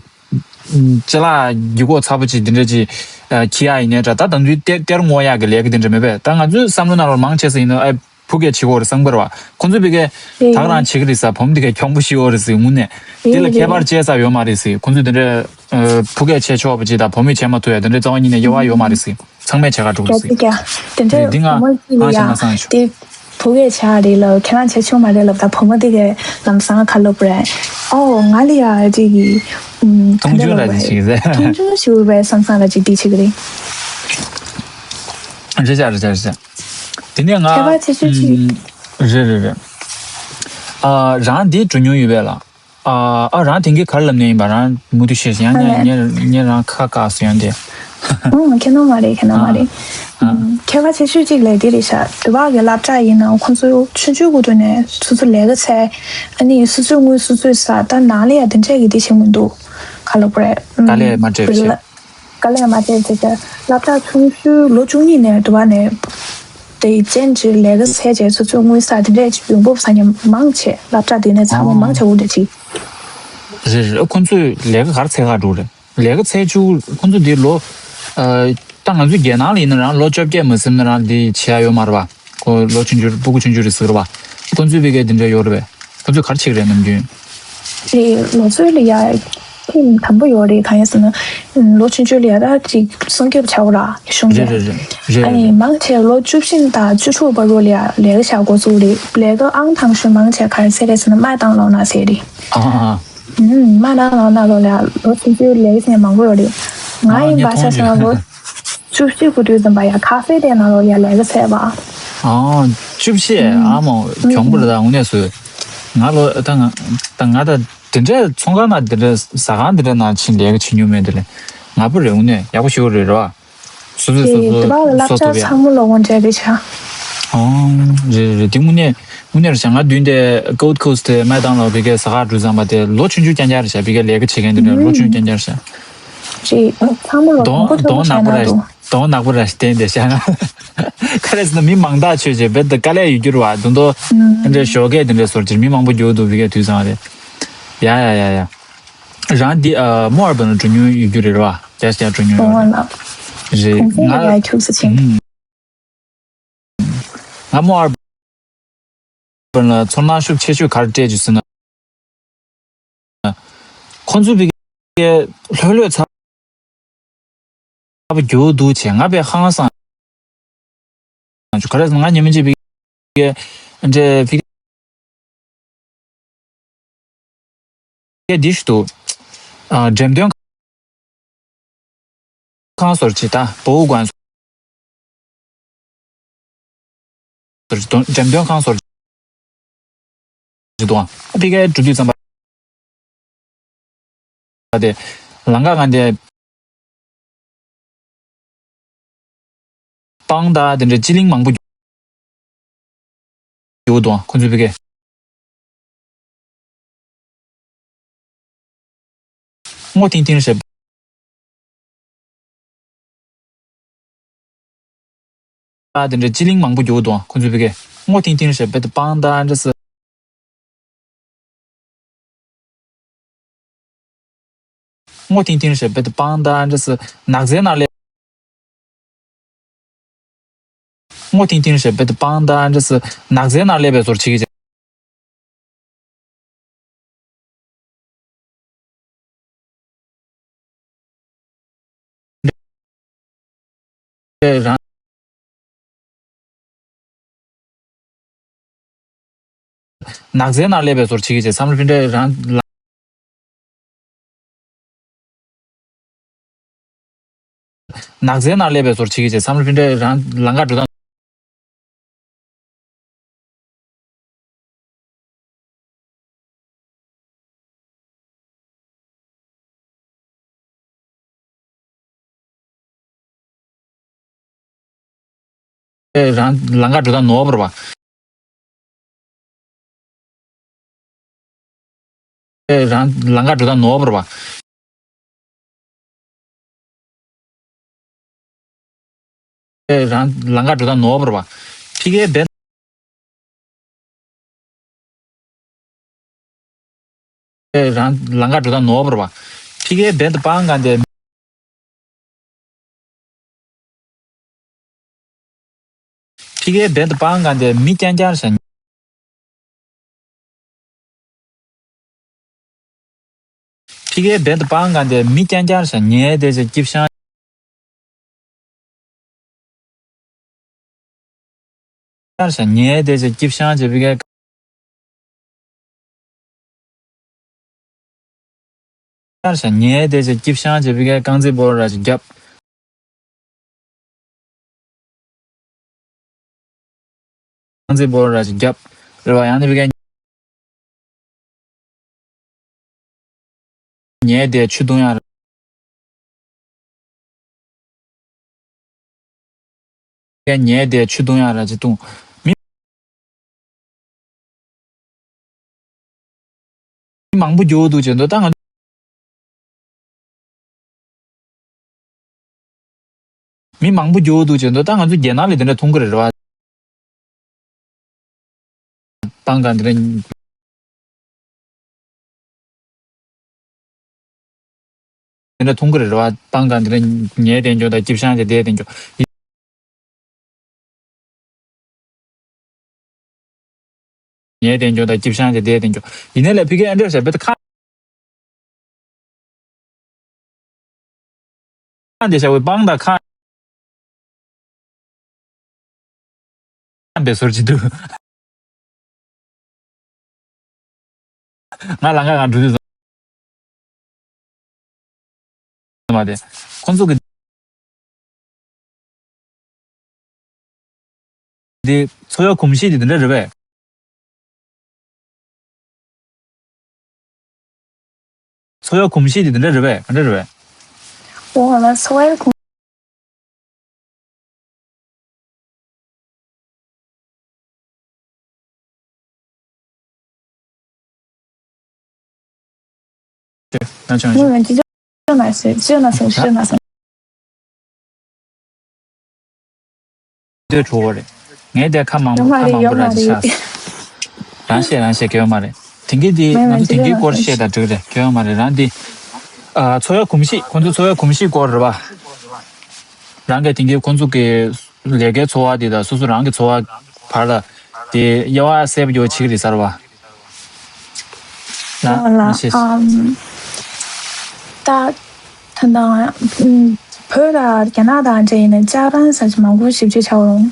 ཅ་ལག་ཡུལ་སྐོར་ཚ་པོ་ཅིག་འདི་འདྲ་ཅིག་ཨ་འཁྱེར་ཡ་ཡིན་ནའི་འདྲ། ད་དང་དུས་གཏེར་གཏེར་རྔོ་ཡག་གི་ལས་ཀ་འདི་འདྲ་མེད་པས། ད་ང་ཚོའི་བསམ་བློ་ནང་ལོགས་མང་ཆེ་ས་ཡིན་ན་ཨེ། བུ་སྐད་ཆེ་བོ་རེད། སང་པར་བ་ཁོང་ཚོས་བི་གའི་རེད། ད་ག་རང་བྱེད་ཀྱི་རེད་ས། བུ་མོ་འདི་གའི་གྱོང་པོ་ཞིག་ཡོད་རེད་ཟེར། དངོས་གནས་དེ་ལ་རེད་ཁྱད་རེད་པར་བྱེད་ས་ཡོད་མ་རེད་ཟེར། ཁོང་ཚོས་དེ་འདྲའི་ཨ་བུ་སྐད་ཆེ་ཆོག་པ་ཅིག་དང་བུ་མོས་བྱེད་མ་ཐུབ་ཡ་དེ་འདྲའི་རྩ་བ་ཉིད་ནས་དབྱེ་བ་ཡོད་མ་རེད་ཟེར། ཚང་མས་བྱེད་ག་འགྲོ་གི་རེད་ཟེར། རྒྱ་རྒྱ་དེ་འདྲའི་རེད། འདི་ང་བུ་མོ་ཅིག་ཧང་ལ་ཡ་ཤང་ཤང་བྱུང་། དེ་བུ་སྐད་ཆེ་རེད་ལབ། ཁྱེད་རང་བྱེད་ཆོག་མ་རེད་ལབ། ད་བུ་མོ་དེ་གའི་ལམ་སང་ཁ་ལོ་པ་རེད། ཨོ་ང་ལ་ཡ་ཅིག་གི་ཨུམ། མཐོང་ཆུང་ར་ཅིག་བྱེད་ཀྱི་རེད། མཐོང་ཆུང་ཞུ་བའི་བསམ་བསམ་ར་ཅིག་འདི་བྱེད་ཀྱི་རེད། རེད་བྱ་རེད་བྱ་རེད་བྱ། དེ་ནས་ང་ཁྱད་པར་ཆེ་ཤོས་ཅིག་ཨུམ། རེད་རེད་རེད། ཨ་རང་འདི་འགྲོ་མྱོང་ཡོད་པས་ལ། ཨ་ཨ་རང་དེང་གི་ག་རེ་ལབ་ནས་ཡིན་པ་རང་མུ་མཐུད་བཤད་ཤིག་ཡང་ཨ་ངས་ངས་ངས་རང་ཁ་བཀག་སོང་ཡང་དེ། ཨང་ཁྱེད་རང་མ་རེད། ཁྱེད་རང་མ་རེད། ཨ་ཨ། ཁྱད་པར་ཆེ་ཤོས་ཅིག་ལས་དེ་རེད་ཤག་དུ་བ་གི་སློབ་གྲྭ་ཡིན་ནའང་ཁོང་ཚོ་ཆུང་ཆུང་གི་དུས་ནས་སོ་སོ་ལས་ཀ་བྱས། ཨ་ནི་སོ་སོའི་དངུལ་སོ་སོས་ཟ། ད་ནང་ལ་ཡ་དེ་འདྲས་ཀྱི་དེ་བྱེད་མི་འདུག་ཁ་ལོ་པ་རེད། དཀའ་ལས་མ་སྤྲད་བྱས། དཀའ་ལས་མ་སྤྲད་བྱས་བྱས་སློབ་གྲྭ་ཆུང་ཤོས་ལོ་བཅུ་གཉིས་ནས་དུ་བ་ནས་དེ་ཅན་གྱི་ལས་ཀ་བྱས་བྱས་སོ་སོའི་དངུལ་ཟ་དེ་འདྲས་ཀྱི་ཡོང་འབབ་ཟ་མཁན་མང་ཆེ་སློབ་གྲྭ་དེ་ནས་ཚང་མ་མང་ཆེ་བོ་འདྲ་ཅིག་རེད་རེད། ཁོ་ཚོས་ལས་ཀ་ག་རེ་འཚོལ་ག་འགྲོ་རེད། ལས་ཀ་འཚོལ་བཅུག་ཁོ་ཚོ་འདི་ལོ། ཨ་ད་ང་ཚོའི་རྒྱལ་ནང་ལ་ཡིན་ན་རང་ལོ་བཅོ་བརྒྱད་མ་ཟིན་ན་རང་འདི་བྱེད་ཡ་ཡོད་མ་རེད་པ། ཁོ་ལོ་ཆུང་ཆུང་སྤུ་གུ་ཆུང་ཆུང་རེད་ཟེར་བ། ཁོ་ཚོའི་བི་གའི་འདི་འདྲ་ཡོད་རེད་པས། ཁོ་ཚོས་ག་རེ་བྱེད་ཀྱི་རེད་ནམ་རྒྱུན། དེ་ལོ་ཚོད་ལ་ཡ་ཁྱིམ་དམ་པོ་ཡོད་རེད། གང་ཡིན་ཟེར་ན་ལོ་ཆུང་ཆུང་ལ་ཡ་ད་ཅིག་སྲུང་སྐྱོབ་བྱ་འོ་ར་གཞུང་རེད་གིས། རེད་རེད་རེད། ཨ་ནི་མང་ཆེ་ལོ་བཅུ་བཞི་དང་བཅུ་དྲུག་བར་རོ་ལ་ཡ་ལས་ཀ་བྱ་འགོ་བཙུགས་རེད། ལས་ཀ་ཨང་དང་ཤོས་མང་ཆེ་ག་རེ་ཟེར་རེད་ཟེར་ན་དམག་བཏང་ལོག་ན་ཟེར་རེད། ཨ་ཨ། ཨུམ། མ་ན་ལོ་ན་ལོ་ལ་ལོ་ཆུང་ཆུང་ལས་ཀ་བྱེད་མང་པོ་ཡོད་རེད། ང་ཨ་ཡིན་ངས་པ་ཆ་མཐོང་ཆ་ལོ་བཅུ་བཞི་དགུ་དུས་ཙམ་པ་ཡ་ཁ་ཧྥེ་དེ་ནང་ལོ་ཡ་ལས་ཀ་བྱས་པ། ཨ་བཅུ་བཞི། ཨ་མ་གྱོང་པོ་རེད། ད་དངོས་གནས་སུ་ང་ལོ་ད་ང་ད་ང་ད་དེ་འདྲའི་ཚོང་ཁང་ན་དེ་འདྲའི་ཟ་ཁང་དེ་འདྲའི་ནང་ཕྱིན་ལས་ཀ་བྱེད་མྱོང་མེད། དེ་ལས་ང་པོ་རེད། དངོས་གནས་ཡག་པོ་ཞེ་པོ་རེད་རེད་བ། སོ་སོས་སོ་སོ་དེ་བ་ལ་བསླབ་བྱ་ཚང་མ་ལོ་ངོ་འདྲ་རེད་ཤག་ཨང་། རེད་རེད་རེད། དེ་དངོས་གནས་ དངོས་གནས་རེད་ཤག་ང་མདུན་དེ་Gold Coast་དེ་麦当劳་བི་གའི་ཟ་ཁང་འགྲོ་ཙམ་པ་དེ་ལོ་ཆུང་ཆུང་རྐྱང་རྐྱང་རེད་ཤག་བི་གའི་ལས་ཀ་བྱེད་མཁན་དེ་འདྲ་ལོ་ཆུང་ཆུང་རྐྱང་རྐྱང་རེད་ཤག་ཅེས་ཚང་མ་ལ་གདོང་གདོང་པོ་ཚོ་གདོང་ནག་པོ་ཆགས་རེད། ན་འདུག་གདོང་ནག་པོ་ར་ཞིག་བསྟན་བསྡད་ཤག་ང་ག་རེ་ཟེར་ན་མི་མང་ཐག་ཆོད་བྱས་རྦད་དེ་དཀའ་ལས་ཡོད་རྒྱུ་རེད་བ། དེ་ཚོ་ཨ་འདྲའི་ཞོགས་ཀས་དེ་འདྲའི་ཟོར་ཅིག་མི་མང་པོ་རྒྱུག་འདུག་བི་གའི་དུས་ཚང་རེད། ཡ་ཡ་ཡ་ཡ། རང་འདི་ཨ་མོ་ཨར་བན་ལ་འགྲོ་མྱོང་ཡོད་རྒྱུ་རེད་ར་བ། རྒྱ་ཆེ་འགྲོ་མྱོང་ཡོད་རེད། རེད་ང་། ང་མོ་ཨར་བན་ལ་ཚོར་སྣང་ཤུགས་ཆེ་ཤོས་ག་རེ་སྤྲད་རྒྱུ་ཟེར་ན། ཁོང་ཚོའི་བི་གའི་ལྷོད་ལྷོད་ཚ་བ་རྒྱུག་འདུག་བྱས་ང་དཔེ་ཧང་སང་། ག་རེ་ཟེར་ན་ང་ཉི་མ་གཅིག་བི་གའི་འདྲའི་བི་གའི་འདི་ཞིག་འདུག་ཨ་འགྲེམས་སྟོན་ཁང་ཟོར་ཅིག་ད་博物馆་ཟོར་ཅིག་འགྲེམས་སྟོན་ཁང་ཟོར་ཅིག་འདུག་ཨ་བི་གའི་འགྲོ་དུས་ཙམ་པ་དེ་ལམ་ཁ་སྒང་དེ། སྤང་དང་དེ་འདྲའི་སྤྱི་གླིང་མང་པོ་ཡོད་དོ། ཁོ་ཚོའི་བི་གའི་སྔོ་ཐིང་ཐིང་རེད། དེ་འདྲའི་སྤྱི་གླིང་མང་པོ་ཡོད་དོ། ཁོ་ཚོའི་བི་གའི་སྔོ་ཐིང་ཐིང་རེད། དཔེ་དེ་སྤང་དང་འདྲ་ས། སྔོ་ཐིང་ཐིང་རེད། དཔེ་དེ་སྤང་དང་འདྲ་ས་ནགས་ཚལ་ནང་སླེབས། སྔོ་ཐིང་ཐིང་རེད། དཔེ་དེ་སྤང་དང་འདྲ་ས་ནགས་ཚལ་ནང་སླེབས་པའི་ཚོར་བྱེད་ཀྱི་རེད། རང་ནགས་ཚལ་ནང་སླེབས་པའི་ཚོར་བྱེད་ཀྱི་བྱས་བསམ་བློ་ཕི་འདྲ་རང་ལ། ནགས་ཚལ་ནང་སླེབས་པའི་ཚོར་བྱེད་ཀྱི་བྱས་བསམ་བློ་ཕི་འདྲ་རང་ལམ་ཁ་འགྲོ་སྟངས། རང་ལམ་ཁ་འགྲོ་སྟངས་ནོར་བ་རེད་པ། རང་ལམ་ཁ་འགྲོ་སྟངས་ནོར་བ་རེད་པ། རང་ལམ་ཁ་འགྲོ་སྟངས་ནོར་བ་རེད་པ། ཕ་གིའི་བན། རང་ལམ་ཁ་འགྲོ་སྟངས་ནོར་བ་རེད་པ། ཕ་གིའི་བན་དུ་སྤང་གང་དེ། ཕ་གིའི་བན་དུ་སྤང་གང་དེ་མི་རྐྱང་རྐྱང་རེད་ཤག་ཕ་གིའི་བན་དུ་སྤང་གང་དེ་མི་རྐྱང་རྐྱང་རེད་ཤག་ཉལ་བསྡད་བྱས་སྐྱིད་ཤང་རེད་ཤག་ཉལ་བསྡད་བྱས་སྐྱིད་ཤང་བྱས་ཕ་གིའི། ཤར་ཤར་ཉལ་བསྡད་བྱས་སྐྱིད་ཤང་བྱས་ཕ་གིའི་རྐང་རྩེད་སྤོ་ར་ཅིག་བརྒྱབ། རྐང་རྩེད་སྤོ་ར་ཅིག་བརྒྱབ། རེད་པ། ཡང་ནི་ཕ་གིའི་ཉལ་བསྡད་ཆུ་བཏུང་ཡག་རེད། ཉལ་བསྡད་ཆུ་བཏུང་ཡག་ར་ཅིག་བཏུང་། མི་མང་པོ་རྒྱུག་འདུག་བྱས་འདུག་ད་ང་མི་མང་པོ་རྒྱུག་འདུག་བྱས་འདུག་ད་ང་ཚོ་རྒྱལ་ནང་ལ་དེ་འདྲ་མཐོང་གི་རེད་རེད་པ། སྤང་གང་དེ་འདྲ་དེ་འདྲ་མཐོང་གི་རེད་རེད་པ། སྤང་གང་དེ་འདྲ་ཉལ་བསྡད་འཇོག་དང་སྐྱིད་ཤང་བྱས་བསྡད་བསྡད་འཇོག་ཉལ་བསྡད་འཇོག་དང་སྐྱིད་ཤང་བྱས་བསྡད་བསྡད་འཇོག་ཡིན་ནའི་ལས་ཕ་གིའི་ཨ་འདྲ་བྱས་བེད་ཁ། ཁ་འདི་བྱ་བའི་སྤང་དང་ཁ་འདི་ཟུར་གྱི་འདུག་ང་ལམ་ཁ་སྒང་འགྲོ་དུས་ཙམ་པ་དེ་ཁོང་ཚོ་གི་འདི་འཚོ་བའི་གོམས་གཤིས་དེ་འདི་འདྲ་རེད་པས། འཚོ་བའི་གོམས་གཤིས་དེ་འདི་འདྲ་རེད་པས། ག་འདྲ་རེད་པས། འོ་ང་འཚོ་བའི་གོམས། ན་ཆུང་ཆུང་། ཅི་ཅོ་ན་སེ་ཅི་ཅོ་ན་སེ་ཅི་ཅོ་ན་སེ། འདོད་འགྲོ་བ་རེད། ངས་དེ་ཁ་མང་པོ་ཁ་མང་པོ་ར་ཅིག་ཤག་རང་བཤད་རང་བཤད་གལ་ཡོད་མ་རེད། དེང་གི་དེ་ང་ཚོ་དེང་གི་སྐོར་བཤད་དང་འགྲིག་རེད། གལ་ཡོད་མ་རེད། རང་དེ་འཚོ་བའི་གོམས་གཤིས། ཁོང་ཚོའི་འཚོ་བའི་གོམས་གཤིས་སྐོར་རེད་པ། རང་གི་དེང་གི་ཁོང་ཚོ་གི་ལས་ཀའི་འཚོ་བ་དེ་དང་སོ་སོ་རང་གི་འཚོ་བ་བར་ལ་དེ་དབྱེ་བ་གསལ་པོ་ཡོད་ཆེ་གི་རེད་ཟེར་བ། ལ་ལ་ཨམ། ད་ད་ད་བོད་ལ་རྒྱ་ནག་དང་འདྲ་ཡིན་ན་ཅ་རང་ས་ཆ་མང་པོ་ཞིབ་འཇུག་བྱ་འོང་།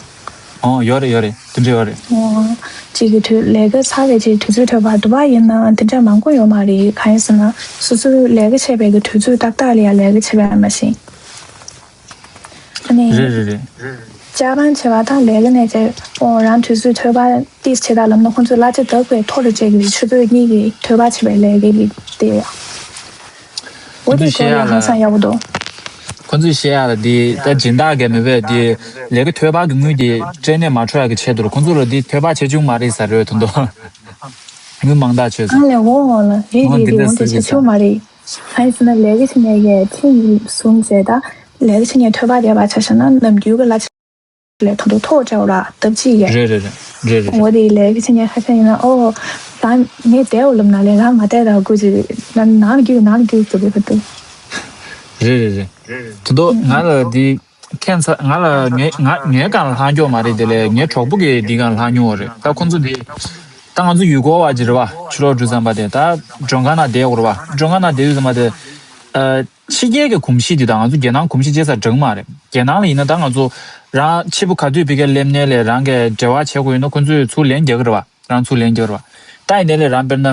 ཨོ་ཡོད་རེད་ཡོད་རེད། དེ་འདྲ་ཡོད་རེད། ཨོ། གཅིག་གི་དུས་ལས་ཀ་ཚར་བའི་རྗེས་དུས་ཚོད་ཐོབ་པ་འདུག་པ་ཡིན་ན་དེ་འདྲ་མང་པོ་ཡོད་མ་རེད། གང་ཡིན་ཟེར་ན་སོ་སོའི་ལས་ཀ་བྱས་པའི་གི་དུས་ཚོད་ཏག་ཏག་ལ་ཡང་ལས་ཀ་བྱས་པ་མ་ཤེས། ཨ་ནི། རེད་རེད་རེད། ཅ་རང་བྱས་པ་དང་ལས་ཀ་ནས་བྱས་ཨོ་རང་དུས་ཚོད་ཐོབ་པ་ཏིས་བྱེད་དང་ལབ་ན་ཁོང་ཚོས་གླ་ཆ་དག་པའི་ཐོག་ལ་བྱས་གི་རེད། ཆུ་ཚོད་གཉིས་ཀྱི་ཐོབ་པ་བྱས་པའི་ལས་ཀ་གི་དེ་ཡ། འོ་དེ་སྐོར་ལ་ཧང་སང་ཡག་པོ་འདུག་ཁོང་ཚོས་བཤད་ཡ་ལ་དེ་ད་སྦྱིན་བདག་གི་མི་བས་དེ་ལས་ཀ་ཐོབ་པ་གི་དངུལ་དེ་སྤྲད་ནས་མ་འཕྲོད་ཡ་གི་ཆེད་དུ་ཁོང་ཚོ་ལ་དེ་ཐོབ་པ་བྱེད་བཅུག་མ་རེད་ཟེར་རོད་དོན་དུ། དངུལ་མང་དག་བྱོས་ཨང་ཟེར། ལས་འོང་འོང་ལ་རེད་ཨང་རེད་འདི་རེད་འདྲ་འོང་དེ་ཟེར་གི་བྱེད་ཆོག་ཟེར། མ་རེད། ཨ་ཡིན་ཟེར་ན་ལས་ཀ་བྱེད་མཁན་གྱི་ཐེངས་གསུམ་བྱས་ད་ལས་ཀ་བྱེད་མཁན་ཐོབ་པ་རྒྱབ་པ་ཆ་བཞག་ན་ནམ་རྒྱུན་གྱི་གླ་ཆ་ལས་ཐོག་ཏུ་ཐོག་བྱ་བ་ལ་སྟབས་གཅིག་གས། རེད་རེད་རེད་རེད་རེད། འོ་དེ་ལས་ཀ་བྱེད་མཁན་ཁ་ཤས་ཡིན་ན་ཨོ་ད་ངས་བསྡད་འོ་ལབ་ན་ལས་རང་མ་བསྡད་ད་དགོས་ཅིག་ན་ནང་ལ་རྒྱུག་ནང་ལ་རྒྱུག་ཟེར་གི་ཕ་ཏུ། རེད་རེད་རེད། དེ་ཚོ་ང་ལ་དེ་ཁྱད་མཚར། ང་ལ་ངའི་ང་ངའི་སྒང་ལ་ལྷག་མྱོང་མ་རེད། དེ་ལས་ངའི་གྲོགས་པོ་གིས་འདི་སྒང་ལ་ལྷག་མྱོང་བ་རེད། ད་ཁོང་ཚོ་འདི་ད་ང་ཚོ་ཡུལ་སྐོར་བ་ཅིག་རེད་པ། ཕྱི་ལོགས་འགྲོ་ཙམ་པ་དེ་ད་མགྲོན་ཁང་ནང་བསྡད་དགོས་རེད་པ། མགྲོན་ཁང་ནང་བསྡད་དུས་ཙམ་པ་དེ་ཨ་ཕྱི་རྒྱལ་གྱི་གོམས་གཤིས་དེ་དང་ང་ཚོ་རྒྱལ་ནང་གོམས་གཤིས་བརྗེ་ས་འདྲ་གི་མ་རེད། རྒྱལ་ནང་ལ་ཡིན་ན་ད་ང་ཚོ་རང་ཕྱི་པོ་ག་དུས་ཕ་གིར་སླེབས་ནའི་ལས་རང་གི་འབྲེལ་བ་བྱེད་དགོས་ཡོད་ན་ཁོང་ཚོས་ཚུར་ལན་རྒྱག་གི་རེད་པ། རང་ཚུར་ལན་རྒྱག་རེད་པ། ད་ཡིན་ནའི་ལས་རང་དཔེར་ན་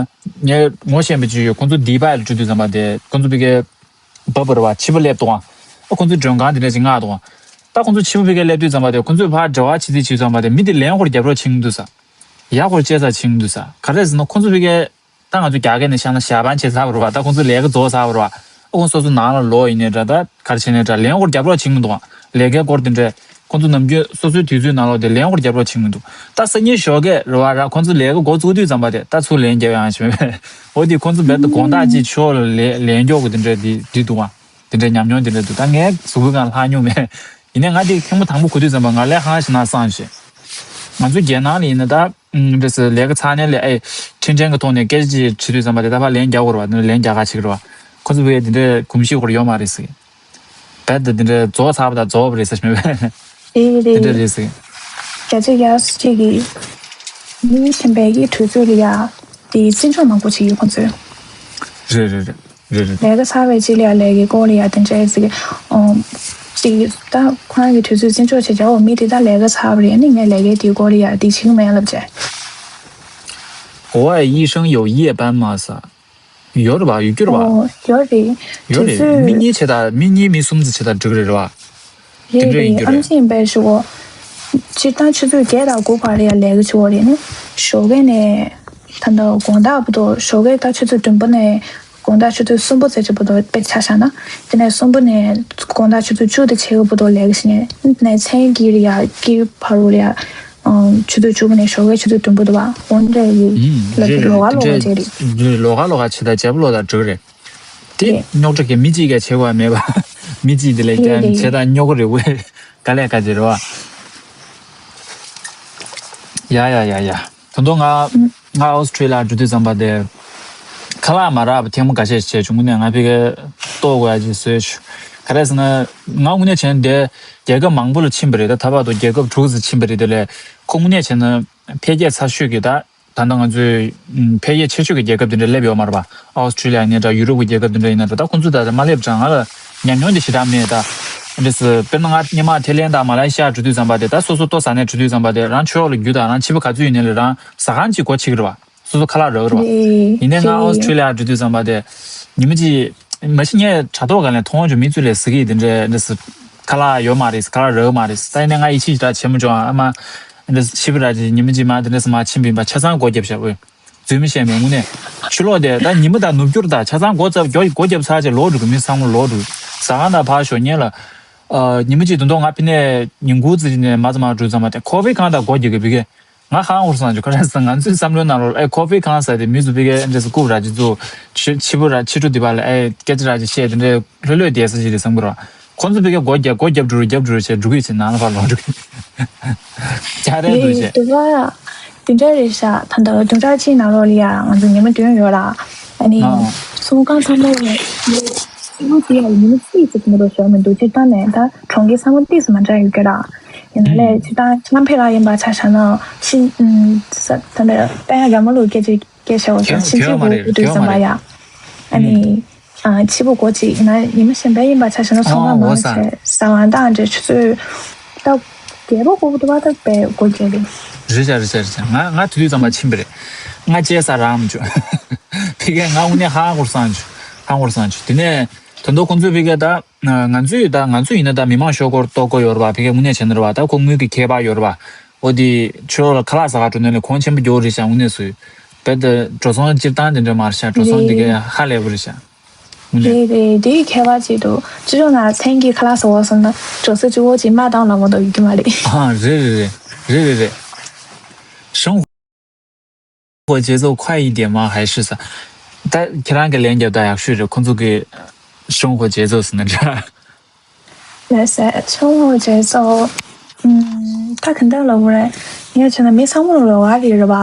ངས་ངོ་ཤེས་པ་ཅིག་ཡོད། ཁོང་ཚོ་ཌི་བྷའི་ལ་འགྲོ་དུས་ཙམ་པ་དེ་ཁོང་ཚོ་ཕ་གིར་བབས་པ་རེད་པ། ཕྱི་པོ་སླེབས་འདུག་ཨ། ཁོང་ཚོའི་མགྲོན་ཁང་དེ་འདྲ་ཞིག་མངགས་འདུག་ཨ། ད་ཁོང་ཚོ་ཕྱི་པོ་ཕ་གིར་སླེབས་དུས་ཙམ་པ་དེ་ཁོང་ཚོས་ཕར་འབྲེལ་བ་བྱེད་དུས་བྱེད་དུས་ཙམ་པ་དེ་མི་དེ་ལན་ཧོར་རྒྱབ་རོགས་བྱེད་ཀྱི་འདུག་ས། ཡག་ཧོར་བྱེད་ས་བྱེད་ཀྱི་འདུག་ས། ག་རེ་ཟེར་ན་ཁོང་ཚོ་ཕ་གིར་ད་ང་ཚོ་རྒྱ་སྐད་ནས་བཤད་ན་ཞག་པང་བྱས་ཚར་བ་རེད་པ། ད་ཁོང་ཚོ་ལས་ཀ་རྫོགས་ཚར་བ་རེད་པ། ཨོ་སོ་སོ་ནང་ལ་ལོག་ཡིན་ནའི་འདྲ་ད་ག་རེ་བྱས་ནའི་འདྲ་ལན་ཧོར་རྒྱབ་རོགས་བྱེད་ཀྱི་འདུག་ཨ། ལས་ཀའི་སྐོར་དེ་འདྲ། ཁོང་ཚོ་ནམ་རྒྱུན་སོ་སོའི་དུས་ཚོད་ནང་ལོགས་དེ་ལན་ཧོར་རྒྱབ་རོགས་བྱེད་ཀྱི་འདུག་ད་སང་ཉིན་ཞོགས་ཀས་རེད་པ། ར་ཁོང་ཚོ་ལས་ཀ་འགོ་བཙུགས་དུས་ཙམ་པ་དེ་ད་ཚུར་ལན་རྒྱབ་ཡང་བྱེད་མེད། འོ་དེ་ཁོང་ཚོ་རྦད་དེ་དགོང་དག་ཅིག་ཕྱོགས་ལ་ལན་ལན་རྒྱག་གི་དེ་འདྲ་དེ་དེ་འདུག་ཨ། དེ་འདྲའི་ཉམས་མྱོང་དེ་འདྲ་འདུག་ད་ངའི་གཟུགས་པོའི་སྒང་ལྷག་མྱོང་མེད། ཡིན་ནའི་ང་དེ་ཐེངས་མ་དང་པོ་གོ་དུས་ཙམ་པ་ང་ལས་ཧང་ཞེ་ན་སང་ཞེ། ང་ཚོ་རྒྱལ་ནང་ལ་ཡིན་ན་ད་འདྲ་ཟེར་ལས་ཀ་ཚར་ནས་ལས་ཨེ་འཕྲིན་ཕྲན་གྱི་ཐོག་ནས་སྐད་ཆ་ཅིག་དྲིས་དུས་ཙམ་པ་དེ་ད་ཕར་ལན་རྒྱག་དགོས་རེད་པ། འདི་ལན་རྒྱག་ག་བྱེད་ཀྱི་རེད་པ། ཁོ་ཚོ་བས་དེ་འདྲའི་གོམས་གཤིས་ཁོ་ར་ཡོད་མ་རེད་ཟེར། རྦད་དེ་འདི་འདྲའི་རྫོགས་ཚར་བ་དང་རྫོགས་པ་རེད་ཟེར་ཞིག་མེད་པས། རེད་རེད། དེ་འདྲ་རེད་ཟེར། རྒྱ་ཆེ་རྒྱ་སུ་གཅིག་གིས་མི་ཆེན་པའི་གི་དུས་ཚོད་ལ་ཡ་དེ་བརྩི་འཇོག་མང་པོ་བྱེད་ཀྱི་ཁོ་ཚོས། རེད་རེད་རེད། རེད་རེད། ལས་ཀ་ཚར་བའི་རྗེས་ལ་ཡ་ལས་ཀའི་སྐོར་ལ་ཡ་དེ་འདྲ་ཟེར་གི་ཨོ། ཅིག་ད་ཁོ་རང་གི་དུས་ཚོད་བརྩི་འཇོག་བྱེད་བྱའོ། མི་དེ་ད་ལས་ཀ་ཚར་བ་རེད། ཨ་ནི་ངས་ལས་ཀའི་དེའི་སྐོར་ལ་ཡ་དེ་བྱེད་ཀྱི་མེད་ལབ་བྱས། འོ་ཨེ་医生有夜班吗ས། ཡོད་རེད་པ། ཡོད་རྒྱུ་རེད་པ། ཨོ་ཡོད་རེད། ཡོད་རེད། དུས་ཚོད། མི་གཉིས་བྱས་ད་མི་གཉིས་མི་གསུམ་ཙམ་བྱས་ད་འགྲིག་གི་རེད་པ། དེ་རེད་འདྲ་ཡིན་རྒྱུ་རེད། ཨམ་ཆི་ཡིན་པའི་ཞུ་གོ། སྤྱིར་བཏང་ཆུ་ཚོད་བརྒྱད་དང་དགུ་བར་ལ་ཡ་ལས་ཀ་བྱེད་དགོས་རེད། ཨ་ནི་ཞོགས་ཀས་ནས་ད་ལྟ་དགོང་དག་བར་དུ་ཞོགས་ཀས་ད་ཆུ་ཚོད་བདུན་པ་ནས་དགོང་དག་ཆུ་ཚོད་གསུམ་པ་ཙམ་ཅིག་བར་དུ་དཔེ་ཆ་བཞག་ན། དེ་ནས་གསུམ་པ་ནས་དགོང་དག་ཆུ་ཚོད་བཅུ་དང་ཕྱེད་ཀ་བར་དུ་ལས་ཀ་བྱེད་མཁན། དེ་ནས་མཚན་དཀྱིལ་ཡ་དཀྱིལ་བར་དུ་ཡ། ཆུ་ཚོད་བཅུ་པ་ནས་ཞོགས་ཀའི་ཆུ་ཚོད་བདུན་པ་དུ་བ། འོན་ཏེ་ཡི་ལ་ལོ་ག་ལོ་ག་བྱེད་རེད། ལོ་ག་ལོ་ག་བྱེད་ད་བྱེད་པ་ལོ་ད་འགྲིག་རེད། དེ་རེད། རྙོག་དྲ་གི་མི་གཅིག་ག་བྱེད་དགོས་མེད་པ། མི་གཅིག་དེ་ལས་རེད་ཀྱང་རེད། བྱེད་ད་རྙོག་གི་རེད་བས། དཀའ་ལས་ཁག་ཅིག་རེད་བ། ཡ་ཡ་ཡ་ཡ། ད་དུང་ང་ང་ཨོ་སི་ཁྲུ་ལི་ཡ་འགྲོ་དུས་ཙམ་པ་དེ། ཁ་ལག་མ་རག་པ་ཐེངས་མ་འགའ་ཤས་བྱས་བྱུང་། དངོས་གནས་ང་ཕ་གིར་ལྟོ་དགོས་ཡ་ཅིག་བཟོས་བྱུང་། ག་རེ་ཟེར་ན། ང་དངོས་གནས་བྱས་ན་དེ་རྒྱལ་ཁབ་མང་པོ་ལ་ཕྱིན་པ་རེད། ད་ད་བར་དུ་རྒྱལ་ཁབ་དྲུག་ཙམ་ཕྱིན་པ་རེད། དེ་ལས་ཁོ་དངོས་གནས་བྱས་ན་འཕེལ་རྒྱས་ཚ་ཤོས་ཀྱི་ད། ད་ལྟ་ང་ཚོའི་ཨུམ་འཕེལ་རྒྱས་ཆེ་ཤོས་ཀྱི་རྒྱལ་ཁབ་དེ་འདྲ་སླེབས་ཡོད་མ་རེད་པ། ཨོ་སི་ཁྲུ་ལི་ཡ་ཡིན་ན་འདྲ། ཡུ་རོབ་ཀྱི་རྒྱལ་ཁབ་དེ་འདྲ་ཡིན་ན་འདྲ། ད་ཁོང་ཚོ་ད་ལྟ་མ་སླེབས་ཙང་ང་ལ་ཉམས་མྱོང་དེ་ཞེ་དྲག་མེད། ད་འདྲ་སེ་དཔེར་ན་ང་སྔོན་མ་ཐའི་ལེན་དང་མ་ལེ་ཤི་ཡ་འགྲོ་དུས་ཙམ་པ་དེ། ད་སོ་སོ་ལྟོ་ཟ་ནས་འགྲོ་དུས་ཙམ་པ་དེ། རང་ཆོས་འོག་ལ་རྒྱུ་དང་རང་ཕྱི་པོ་ག་ཚོད་ཡིན་ནའི་ལས་རང་ཟ་ཁང་གཅིག་སྒོ་ཕྱེ་གི་རེད་པ། སོ་སོ་ཁ་ལག་རག་གི་རེད་པ། ཡིན་ནའི་ང་ཨོ་སི་ཁྲུ་ལི་ཡ་འགྲོ་དུས་ཙམ་པ་དེ། ཉི་མ་གཅིག་མ་གཞི་ངས་དྲ་ཐོག་སྒང་ལ་མཐོང་བྱུང་། མི་ཚོ་ལས་ཟེར་གི་འདི་འདྲའི་འདི་སི་ཁ་ལག་ཡོད་མ་རེད། ཁ་ལག་རག་མ་རེད། ད་ཡིན་ནའི་ང་ཡིད་ཆེས་ཞེ་དྲག་བྱེད་མི་བྱུང་། ཨ་མ་འདི་ཤི་བི་ར་ཅིག་ཉི་མ་གཅིག་མ་འདི་འདྲ་སི་མ་ཕྱིན་པ་ཡིན་པ་ཆ་ཚང་སྒོ་བརྒྱབ་བཞག་འོས། རྫུན་མི་བཤད་མེད་དངོས་གནས། ཕྱི་ལོགས་དེ་ད་ཉི་མ་དང་ནུབ་རྒྱུར་ད་ཆ་ཚང་སྒོ་བརྒྱབ་སྒོ་བརྒྱབ་ཚར་རྗེས་ལོག་འགྲོ་གི། མི་ཚང་མ་ལོག་འགྲོ་གི། ཟ་ཁང་དང་ཕར་ཞོག་ཉེ་ལ། ཉི་མ་གཅིག་དོན་ཐོག་ང་ཕ་ནས་ཉིན་གུང་ཙམ་ནས་མ་ཙམ་མ་འགྲོ་ཙམ་པ་དེ་ཁོ་ཕའི་ཁང་དང་སྒོ་བརྒྱབ་གི་བི་གེ། ང་ཧང་ཧུར་སང་ཆུ་ཁ་ར་སང་ང་ཚོའི་བསམ་བློའི་ནང་ལོགས་ཨེ་ཁོ་ཕི་ཁང་ཟེར་ཏེ་མི་ཚོ་ཕི་ཀའི་འདྲེས་སྐུབ་ར་ཅི་ཚོ་ཕྱི་ཕྱི་པོ་ར་ཕྱི་དྲོ་དེ་བ་ལ་ཨེ་སྐད་ཆ་ར་ཅི་བཤད་དེ་འདྲའི་ལྷོད་ལྷོད་བསྡད་ས་ཅིག་རེད་བསམ་གི་ར། ཁོ་ཚོ་ཕི་ཀའི་སྒོ་རྒྱབ་སྒོ་རྒྱབ་འགྲོ་རུ་རྒྱབ་འགྲོ་རུ་བྱས་འགྲོ་གི་ཡོད་ཚེ་ནང་ལ་ཕར་ལོག་འགྲོ་གི་རྒྱ་རེད་འདུག་རེད་ཞེས། དུ་བ་དེ་འདྲ་རེད་ཤག་ད་ལྟ་བདུན་ཕྲག་གཅིག་ནང་ལོགས་ལ་ཡ་ང་ཚོ་ཉི་མ་བདུན་ཡོད་ར། ཨ་ནི་ཨ་སོང་ཁང་ཚང་མ་ཡ་ལོ་སི་ལོ་དེ་ཡ་ཉི་མ་གཅིག་ཙམ་མི་འགྲོ་ཞོར་མི་འདུག་སྤྱིར་བཏང་ནས་ད་གྲོང་ཁྱེར་ཚང་མ་ཏིས་མ་འདྲ་ཡོད་ཀྱི་ར། ཡིན་ན་ལས་ཨུམ་སྤྱིར་བཏང་ཆ་ལམ་ཕེ་ལ་ཡིན་པ་ཆ་བཞག་ན་ཤི་ཨུམ་ས་ད་ལྟ་པན་ར་མ་ལུག་སྐད་ཆ་སྐད་བཤད་འོ་ཞིང་ཆེན་གྱི་གོ་དེ་གོ་དུས་བསམ་པ་ཡ། ཨ་ནི་ཆི་པོ་གོ་ཅིག་ཡིན་ན་ཉི་མ་གཞན་པའི་ཡིན་པ་ཆ་བཞག་ན་ཚོང་ཁང་མང་ཆེ་ཟ་བ་འདང་འདྲ་ཆུ་ཚོད་ད་རྒྱལ་པོ་གོ་བུ་དུ་བ་ད་པའི་གོ་རྒྱལ་ལི། རེད་ཤག་རེད་ཤག་རེད་ཤག་ང་ང་དུས་དུས་ཙམ་པ་ཕྱིན་པ་རེད། ང་བཅད་ས་རག་མི་བྱུང་། ཕི་ཀའི་ང་དངོས་གནས་ཧ་གོ་སང་ཆུ་ཧ་གོ་སང་ཆུ་དེ་ནས་དོན་དུ་ཁོང་ཚོས་ཕི་ཀའི་ད་ང་ཚོས་ད་ང་ཚོ་ཡིན་ན་ད་མི་མང་ཤོག་སྒོར་གཏོགས་གོ་ཡོད་རེད་པ། ཕི་ཀའི་དངོས་གནས་བྱས་ན་རེད་པ། ད་ཁོ་དངུལ་གྱི་ཁྱད་པར་ཡོད་རེད་པ། འོ་དེ་ཆོས་ལ་ཁ་ལག་ཟ་ག་འགྲོ་ནས་ལས་གོང་ཆེན་པོ་རྒྱོ་རེད་ཤག་དངོས་གནས་སུ། བེད་འགྲོ་སོང་སྤྱིར་བཏང་དེ་འདྲ་མར་ཤག་འགྲོ་སོང་དེ་གའི་ཧ་ལས་པོ་རེད་ཤག་དངོས་གནས། རེད་རེད། དེའི་ཁྱད་པར་ཅིག་འདུག་སྤྱི་ཚོགས་ནང་མཚན་གྱི་ཁ་ལག་ཟ་བ་སོང་ན་འགྲོ་ས་གཅིག་པོ་ཅིག་མ་བཏང་ལ་མ་གཏོགས་ཡོད་ཀྱི་མ་རེད། ཨ་རེད་རེད་རེད་རེད་རེད་རེད། 生活节奏快一点吗？还是啥？ད་ཁྱེད་རང་གི་ལན་རྒྱབ་ད་ཡག་ཤོས་རེད། ཁོང་ཚོ་གི་生活节奏ཟེར་ན་འདྲ། ལགས་སེ་生活节奏 ཨུམ། ད་ག་འདྲ་ལབ་དགོས་རེད། ངས་བྱས་ན་མི་ཚང་མ་ལ་རོགས་པ་རེད་རེད་པ།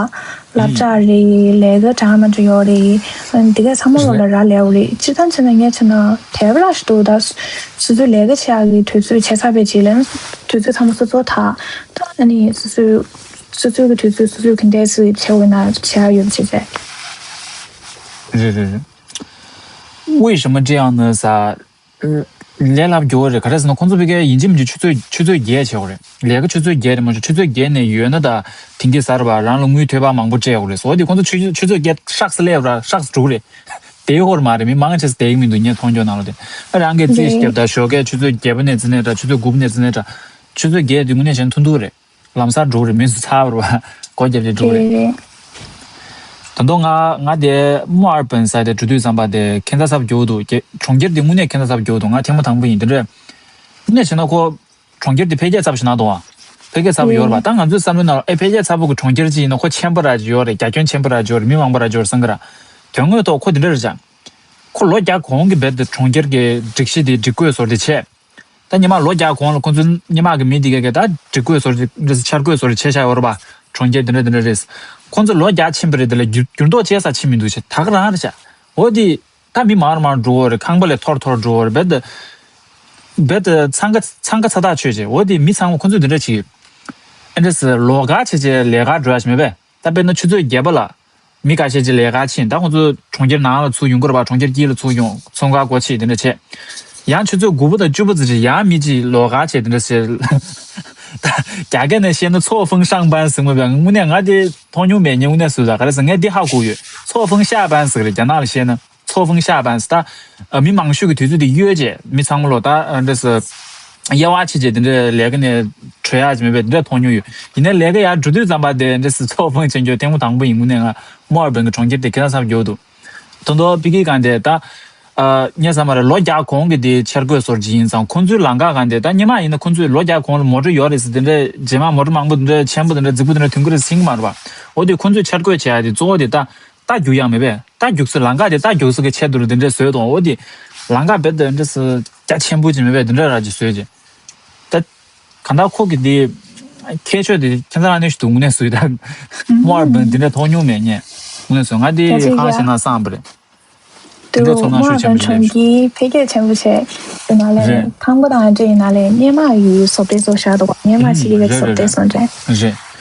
སློབ་གྲྭ་རེད། ལས་ཀ་འདྲ་མི་འདྲ་ཡོད་རེད། ཨ་འདི་ག་ཚང་མ་ལ་ལ་རག་ལས་པ་རེད། སྤྱིར་བཏང་བྱས་ན་ངས་བྱས་ན་དེ་བ་ལ་ཞིག་འདུག་ད་སོ་སོའི་ལས་ཀ་བྱེད་ཡག་གི་དུས་ཚོད་བྱས་ཚར་བའི་རྗེས་ལ་དུས་ཚོད་ཚང་མ་སོ་སོ་ད་ད་ཨ་ནི་སོ་སོའི་སོ་སོའི་གི་དུས་ཚོད་སོ་སོའི་གི་འདས་སུ་བྱས་འོས་ན་བྱས་ཡག་ཡོད་པ་བྱས་ཚེ། རེད་རེད་རེད། 为什么这样呢？啥 ལས་སླ་པོ་རྒྱུ་རེད། ག་རེ་ཟེར་ན་ཁོང་ཚོ་ཕ་གིར་ཡིན་གཅིག་མིན་གཅིག་ཆུ་ཚོད་ཆུ་ཚོད་བརྒྱད་བྱེད་དགོས་རེད། ལས་ཀ་ཆུ་ཚོད་བརྒྱད་རེད་མ་གཏོགས་ཆུ་ཚོད་བརྒྱད་ནས་ཡོད་ན་ད་དེང་གི་གཟའ་རེད་པ། རང་ལ་དངུལ་ཐོལ་པ་མང་པོ་སྤྲད་དགོས་རེད། འོ་དེ་ཁོང་ཚོ་ཆུ་ཆུ་ཚོད་བརྒྱད་ཧྲག་སེ་སླེབས་ར་ཧྲག་སེ་འགྲོ་གི་རེད། དེའི་ཧོར་མ་རེད། མི་མང་ཆེ་ས་བསྡད་ཀྱི་མི་འདུག་ངས་མཐོང་རྒྱུ་ནང་ལ་དེ་ཨ་རང་གིས་རྩིས་ཤིག་རྒྱབ་ད་ཞོགས་ཀས་ཆུ་ཚོད་བརྒྱད་པ་ནས་རྩིས་ནས་འདྲ་ཆུ་ཚོད་དགུ་པ་ནས་རྩིས་ནས་འདྲ་ཆུ་ཚོད་བརྒྱད་དེ་དངོས་གནས་བྱས་ན་ཐུང་ཐུང་རེད། ལམ་སང་འགྲོ་གི་རེད། མི་ཚོ་ཚ་བ་རེད་པ། སྒོ་རྒྱབ་ནས་འགྲོ་གི་རེད། རེད་རེད། ད་དུང་ང་ང་དེ་墨尔本ས་དེ་འགྲོ་དུས་ཙམ་པ་དེ་ཁྱད་མཚར་ཚ་པོ་རྒྱག་གི་འདུག་གྲོང་ཁྱེར་དེ་དངོས་གནས་ཁྱད་མཚར་ཚ་པོ་རྒྱག་གི་འདུག་ང་ཐེངས་མ་དང་པོ་ཡིན། དེ་འདྲ་དངོས་གནས་བྱས་ན་ཁོ་གྲོང་ཁྱེར་དེ་འཕེལ་རྒྱས་ཚ་པོ་ཞིག་གནང་འདུག་ཨ། འཕེལ་རྒྱས་ཚ་པོ་ཡོད་རེད་པ། ད་ང་ཚོའི་བསམ་བློའི་ནང་ལ་ཨེ་འཕེལ་རྒྱས་ཚ་པོ་གི་གྲོང་ཁྱེར་ཅིག་ཡིན་ན་ཁོ་ཆེན་པོ་ར་ཅིག་ཡོད་རེད། རྒྱ་ཁྱོན་ཆེན་པོ་ར་ཅིག་ཡོད་རེད། མི་མང་པོ་ར་ཅིག་ཡོད་རེད་བསམ་གི་ར། དོན་དངོས་ཐོག་ཁོ་དེ་འདྲ་རེད་ཅག་ཁོ་ལོ་བརྒྱ་གོང་གི་རྦད་དེ་གྲོང་ཁྱེར་གྱི་སྒྲིག་གཞི་དེ་སྒྲིག་བཀོད་བཟོ་འདྲ་བྱས། ད་སྔོན་མ་ལོ་བརྒྱ་གོང་ལ་ཁོང་ཚོ་སྔོན་མ་གི་མི་དེ་གས་གས་ད་སྒྲིག་བཀོད་བཟོ་འདྲ་འཆར་འགོད་བཟོ་འདྲ་བྱས་བཞག་ཡོད་རེད་པ། གྲོང་ཁྱེར་དེ་འདྲ་དེ་འདྲ་རེད། ཁོང་ཚོ་ལོ་བརྒྱ་ཕྱིན་པ་རེད། དེ་ལ་འགྱུར་འགྱུར་ལྡོག་བྱས་ས་ཕྱིན་མི་འདུག་ཅེས་ད་ག་རང་རེད་ཤག་འོ་དེ་ད་མི་མང་རུ་མང་རུ་འགྲོ་གི་རེད། ཁང་པ་ལས་མཐོ་རུ་མཐོ་རུ་འགྲོ་གི་རེད། རྦད་དེ་རྦད་དེ་འཚང་ཁ་འཚང་ཁ་ཚ་ཐག་ཆོད་ཅེས། འོ་དེ་མི་ཚང་མ་ཁོང་ཚོས་དེ་འདྲ་བྱེད་ཀྱི་ཡོད། ཨེ་འདྲ་ཟེར་ལོགས་ཀ་བྱས་བྱས་ལས་ཀ་འགྲོ་ཡ་ཞིག་མེད་པས། ད་དཔེར་ན་ཆུ་ཚོད་བརྒྱད་པ་ལ་མི་ཁ་ཤས་ཀྱིས་ལས་ཀ་ཕྱིན། ད་ཁོང་ཚོ་གྲོང་ཁྱེར་ནང་ལ་ཚུར་ཡོང་གི་རེད་པ། གྲོང་ཁྱེར་དཀྱིལ་ལ་ཚུར་ཡོང་ཚོང་ཁང་སྒོ་ཕྱེ་དེ་འདྲ་བྱས། ཡང་ཆུ་ཚོད་དགུ་པ་དང་བཅུ་པ་ཙམ་ཅིག་ཡང་མི་གཅིག་ལོགས་ཀ་བྱས་དེ་འདྲ་བྱས། ད་རྒྱ་སྐད་ནས་བཤད་ན་错峰上班ཟེར་མོད་པས། དངོས་གནས་ང་དེ་མཐོང་མྱོང་མེད་མཁན་དངོས་གནས་སུ་ད་ག་རེ་ཟེར་ངས་འདི་ཧ་གོ་ཡོད། 错峰下班ཟེར་གི་རེད། རྒྱ་ནག་ལ་བཤད་ན། 错峰下班ཟེར་ད། ཨ་མི་མང་ཤོས་ཀྱི་དུས་ཚོད་དེ་གཡོལ་བྱས་མི་ཚང་མ་ལོ་ད་ཨ་འདྲ་ཟེར། དབྱེ་བ་ཕྱེ་བྱས་དེ་འདྲའི་ལས་ཀ་ནས་གྲོལ་ཡག་ཅིག་མེད་པས་དེ་འདྲ་མཐོང་མྱོང་ཡོད། ཡིན་ནའི་ལས་ཀ་ཡར་འགྲོ་དུས་ཙམ་པ་དེ་འདྲ་ཟེར་错峰བྱེད་རྒྱུ་ཐེངས་མ་དང་པོ་ཡིན། དངོས་གནས་ང་墨尔本གི་གྲོང་ཁྱེར་དེ་ཁྱད་མཚར་ཚ་པོ་རྒྱག་འདུག་དོན་དུ་ཕ་གི་གང་དེ་ད། ཨ་ངས་བསམ་པ་རེད། ལོ་བརྒྱ་གོང་གི་དེ་འཆར་འགོད་བཟོ་འདྲ་ཅིག་ཡིན་ཙང་ཁོང་ཚོའི་ལམ་ཁ་གང་དེ་ད་སྔོན་མ་ཡིན་ན་ཁོང་ཚོའི་ལོ་བརྒྱ་གོང་ལ་མོ་ཊ་ཡོད་རེད་ཟེར་དེ་འདྲའི་རྗེས་མ་མོ་ཊ་མང་པོ་དེ་འདྲའི་ཆེན་པོ་དེ་འདྲའི་རྫིག་པོ་དེ་འདྲ་ཐོན་གི་རེད་ཟེར་གི་མ་རེད་པ། འོ་དེ་ཁོང་ཚོས་འཆར་འགོད་བྱེད་ཡག་དེ་གཙོ་བོ་དེ་ད། རྟ་རྒྱུག་ས་ལམ་ཁ་དེ་རྟ་རྒྱུག་ས་གི་ཆེད་དུ་འདི་འདྲས་བཟོས་དང་། འོ་དེ་ལམ་ཁ་རྦད་དེ་འདྲས་སུ་རྒྱ་ཆེན་པོ་ཅིག་མེད་པས་འདི་འདྲ་ར་ཅིག་བཟོས་ཅིག་ད་གང་ལྟར་ཁོ་གི་དེ་ཁྱད་ཆོས་དེ་ཁྱད་མཚར་རང་ནས་ཞིག་འདུག་དངོས་གནས་བཟོས་ད་མོ་ཨར་བན་འདི་འདྲ་མཐོང་མྱོང་མེད་ངས། དངོས་གནས་བཟོས་ང་དེ་ཧང་ཞེ་ན་བསམ་པ་རེད། འདི་འདྲ་ཚོར་སྣང་ཤུགས་ཆེན་པོ་ཞིག་སླེབས་ཤག་འཕེལ་རྒྱས་ཆེན་པོ་བྱས་ཡིན་ན་ལས་རེད། ཁང་པ་དང་འདྲ་ཡིན་ན་ལས་སྔོན་མ་ཡི་བཟོ་ལྟ་བཟོ་བཞག་འདུག་སྔོན་མ་ཞིག་གི་བཟོ་ལྟ་བཟོ་འདྲ་རེད།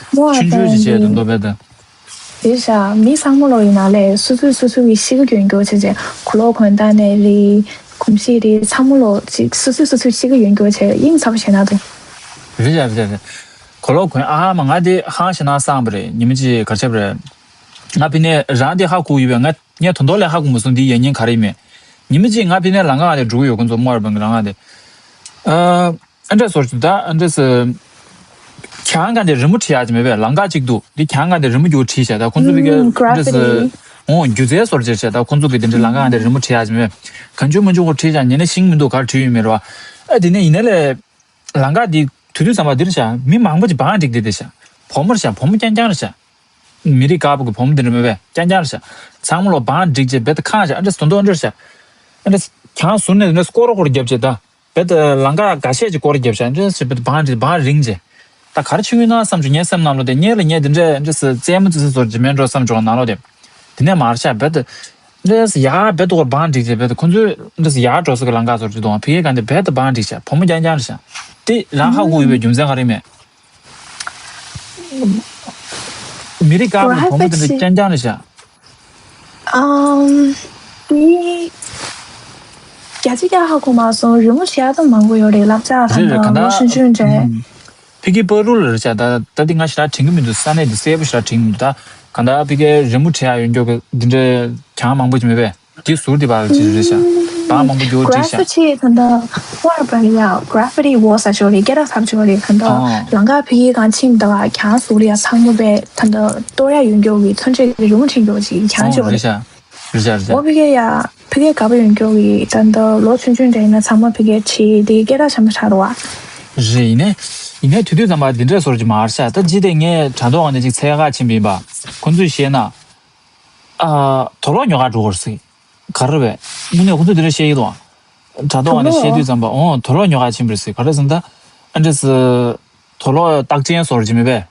ཆུང་ཆུང་ཞིག་བྱས་འདུག་འདུག་པས་ད། དེ་བཞག་མི་ཚང་མ་ལོ་ཡིན་ན་ལས་སོ་སོས་སོ་སོ་གི་གཤིས་ཀ་རྒྱུན་སྐྱོར་བྱས་རྗེས་གོས་ལོག་གོན་སྟངས་ནས་རེད། གོམས་གཤིས་རེད། ཚང་མ་ལོ་ཅིག་སོ་སོས་སོ་སོའི་གཤིས་ཀ་རྒྱུན་སྐྱོར་བྱས་དབྱིངས་ཚ་པོ་བྱས་ན་འདུག་རེད་ཡ་རེད་རེད། གོས་ལོག་གོན་ཨ་མ་ང་དེ་ཧང་ཞེ་ན་སངས་པ་རེད། ཉི་མ་གཅིག་གར་ཆབ་རེད། ང་ཕི་ནས་རང་དེ་ཧ་གོ་ཡོད་པས་ང་ངས་དོན་དོ་ལས་ཧ་གོ་མ་སོང་། དེ་ཡ་ཉིན་ག་རེ་ཡིན་མེད། ཉི་མ་གཅིག་ང་ཕི་ནས་ལམ་ཁ་ང་དེ་འགྲོ་གི་ཡོད། ཁོང་ཚོ་མོ་ཨར་བན་གི་ལམ་ཁ་དེ། ཨ། ཨ་འདྲ་སོར་ཅིག་ད་ཨ་འདྲ་སི། གྱང་ག་འདི་རི་མོ་བྲིས་ཡག་ཅིག་མེད་པས། ལམ་ཁ་གཅིག་འདུག་འདི་གྱང་ག་འདི་རི་མོ་རྒྱུག་བྲིས་བྱས་ད་ཁོང་ཚོ་བི་གའི་ཨ་འདྲ་སི། འོང་སྒྱུ་རྩལ་སོར་ཅིག་བྱས་ད་ཁོང་ཚོ་གི་འདི་འདྲའི་ལམ་ཁ་འདི་རི་མོ་བྲིས་ཡག་ཅིག་མེད་པས། གང་བྱུང་མང་བྱུང་ཁོ་བྲིས་བྱས་ཉེ་ནས་ཤིང་མི་འདུག་གར་བྲིས་ཡོད་མེད་རོ། ཨ་དེ་ནས་ཡིན་ན་ལས། ལམ་ཁ་འདི་དུས་དུས་ཙམ་པ་འདིར་བྱ་མི་མང་པོ་ཅིག་བང་སྒྲིག་བསྡད་བསྡད་བྱ། བུ་མོ་རེད་ཤག་བུ་མོ་རྐྱང་རྐྱང་རེད་ཤག་མི་རིགས་དཀར་པོ་གི་བུ་མོ་དེ་འདྲ་མེད་པས། རྐྱང་རྐྱང་རེད་ཤག་ཚང་མ་ལོ་བང་བསྒྲིགས་བྱས་རྦད་དེ་ཁེངས་ཤག་ཨ་འདྲས་དོན་དོན་འདྲ་ཤག་ཨ་འདྲས་གྱང་ཟུར་ནས་འདྲས་སྐོར་སྐོར་རྒྱབ་བྱས་ད། རྦད་དེ་ལམ་ཁ་འགའ་ཤས་ཀྱིས་སྐོར་རྒྱབ་ཤག་འདྲས་ཞེས་རྦད་དེ་བང་བསྒྲིགས་བང་རིང་བྱས། ད་ག་རེ་བྱེད་ཀྱི་ཡོད་ན་བསམ་བྱུང་། ངའི་སེམས་ནང་ལོ་དེ་སྔོན་ལ་ངས་དེ་འདྲས་འདྲས་སེ་རྩེད་མོ་རྩེ་ས་ཚོར་གྱི་མེད་འགྲོ་བསམ་བྱུང་། ནང་ལོ་དེ། དེ་ནས་མར་ཤག་རྦད་དེ། འདྲས་ཡར་རྦད་དེ་སྐོར་བང་བསྒྲིགས་བྱས་རྦད་དེ་ཁོ་ཚོས་འདྲས་ཡར་འགྲོ་ས་གི་ལམ་ཁ་ཚོར་གྱི་འདུག་ཕ་གིའི་སྒང་དེ་རྦད་དེ་བང་བསྒྲིགས་ཤག་བུ་མོ་རྐྱང་རྐྱང་རེད་ཤག་དེ་རང་ཧ་གོ་ཡོད་པའི་རྒྱུ་མཚན་ག་རེ་མེད། མི་རིགས་དཀར་པོའི་བུ་མོ་དེ་འདྲ་རྐྱང་རྐྱང་རེད་ཤག་ཨམ། དེ་རྒྱ་ཆེ་རྒྱ་ཧ་གོ་མ་སོང་། རི་མོ་བྲེག་ཡག་ད་མང་པོ་ཡོད་རེད། སློབ་གྲྭ་རེད་རེད། གང་ལྟར་ལོ་ཆུང་ཆུང་འདྲ། ཕ་གི་པ་རུ་ལ་རེད་ཤག་ད་ད་འདི་ང་ཞེ་དྲག་དྲན་གྱི་མི་འདུག་ས་གནས་འདི་གསལ་པོ་ཞེ་དྲག་དྲན་གྱི་མི་འདུག་ད་གང་ལྟར་ཕ་གིའི་རི་མོ་བྲེག་ཡག་ཡོད་མཁན་གྱི་འདི་འདྲའི་གྱང་མང་པོ་ཅིག་མེད་པས། དེ་ཟུར་དེ་བར་ཅིག་རེད་ཤག་བང་མང་པོ་རྒྱུག་བྲིས་ཤག graffiti ད་ལྟ་ཝར་པ་ཡ་graffiti wall ཟེར་ཞོར་རེད། སྐད་གྲགས་ཚ་པོ་ཅིག་རེད། ད་ལྟ་ཨོ། ལམ་ཁ་ཕ་གིའི་སྒང་ཕྱིན་ད་གྱང་ཟུར་ཡ་ཚང་མ་པས་ད་ལྟ་གཏོར་ཡ་ཡོད་མཁན་གྱི་མཚོན་ཆ་རི་མོ་བྲིས་མཁན་ཅིག་གྱང་ཅིག་རེད་ཤག་རེད་ཤག་རེད་ཤག་འོ་ཕ་གི་ཡ་ཕ་གི་དཀར་པོ་ཡོད་མཁན་གྱི་ད་ལྟ་ལོ་ཆུང་ཆུང་འདྲ་ཡིན་ན་ཚང་མ་ཕ་གིར་བྲིས་དེ་སྐད་གྲགས་ཆེན་པོ་ཆགས་འདུག་བ། རེད། ཡིན་ནའི་ཡིན་ནའི་དེ་དུས་ཙམ་པ་འདི་འདྲ་ཟུར་ཅིག་མ་རེད་ཤག་ད་ཅི་སྟེ་ངས་དྲ་ཐོག་ནས་ཅིག་འཚོལ་ག་ཕྱིན་པ་ཡིན་པ། ཁོ་ཚོས་བཤད་ན། ཨ། དུག་ལོག་ཉོ་ག་འགྲོ་གི་རེད་ཟེར། ག་རེ་རེད་པས། དངོས་གནས་ཁོ་ཚོས་འདི་འདྲ་བཤད་ཀྱི་འདུག་དྲ་ཐོག་ནས་བཤད་དུས་ཙམ་པ་ཨོ་དུག་ལོག་ཉོ་ག་ཕྱིན་པ་རེད་ཟེར། ག་རེ་ཟེར་ན་ད། ཨ་འདྲས་སེ། དུག་ལོག་རྟགས་ཅན་ཟུར་ཅིག་མེད་པས།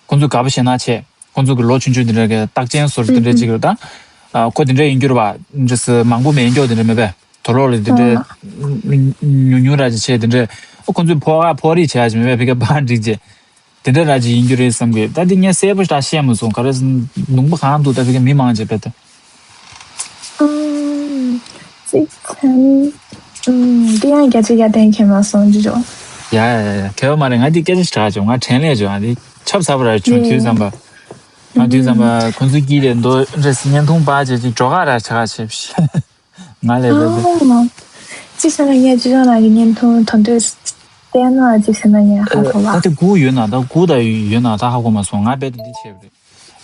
ཁོ་ཚོས་དགའ་པོ་ཞེད་སྣང་བྱས། ཁོ་ཚོ་གི་ལོ་ཆུང་ཆུང་དེ་འདྲ་གི་རྟགས་ཅན་ཟུར་དེ་འདྲ་ཅིག་རེད་ད། ཨ་ཁོ་དེ་འདྲ་ཡིན་རྒྱུ་རེད་པ། འདྲ་སེ་མང་པོ་མེད་མགྱོགས་དེ་འདྲ་མེད་པས། དུག་ལོག་ལ་དེ་འདྲ་ཉུང་ཉུང་ར་ཅིག་བྱས་དེ་འདྲ། ཁོ་ཚོས་ཕོག་ག་ཕོག་རེས་བྱས་ཡ་ཅིག་མེད་པས། ཕ་གིར་བང་བསྒྲིགས་བྱས། དེ་འདྲ་ར་ཅིག་ཡིན་རྒྱུ་རེད་བསམ་གི། ད་དེ་ངས་གསལ་པོ་ཞེ་དྲག་ཤེས་མ་སོང་། ག་རེ་ཟེར་ན་ལུང་པ་གང་འདུག་ད་ཕ་གིར་མི་མང་ཆེ་བས་ད། ཨམ། ཅིག་ཚན། ཨམ། དེ་ཡང་རྒྱ་ཆེ་རྒྱ་གཏན་འཁེལ་མ་སོང་ཅི་ཅོ། ཡ་ཡ་ཡ་ཡ། གལ་བ་མ་རེད། ང་འདི་སྐད་ཆ་ཞེ་དྲག་བྱུང་། ང་དྲན་ལས་བྱུང་། ཨ་འདི་ཆབ་གསར་པ་ར་བྱུང་། དུས་ཙམ་པ། ང་དུས་ཙམ་པ་ཁོང་ཚོའི་དཀྱིལ་ལས་མདོ་འདྲ་སེ་བརྙན་ཐུང་པ་ཅིག་ཅིག་འགྲོ་ག་ར་ཆ་ག་བྱེད། ང་ལས་ལས་ལས། ཅི་ཟེར་ན་ངས་ཅི་ཅོ་ན་གི་བརྙན་ཐུང་དོན་དུ་བལྟས་ན་ཅི་ཟེར་ན་ངས་ཧ་གོ་བ། ད་དེ་གུ་ཡོད་ན་ད་གུ་ད་ཡོད་ན་ད་ཧ་གོ་མ་སོང་། ང་རྦད་དེ་འདི་བྱས་པ་རེད།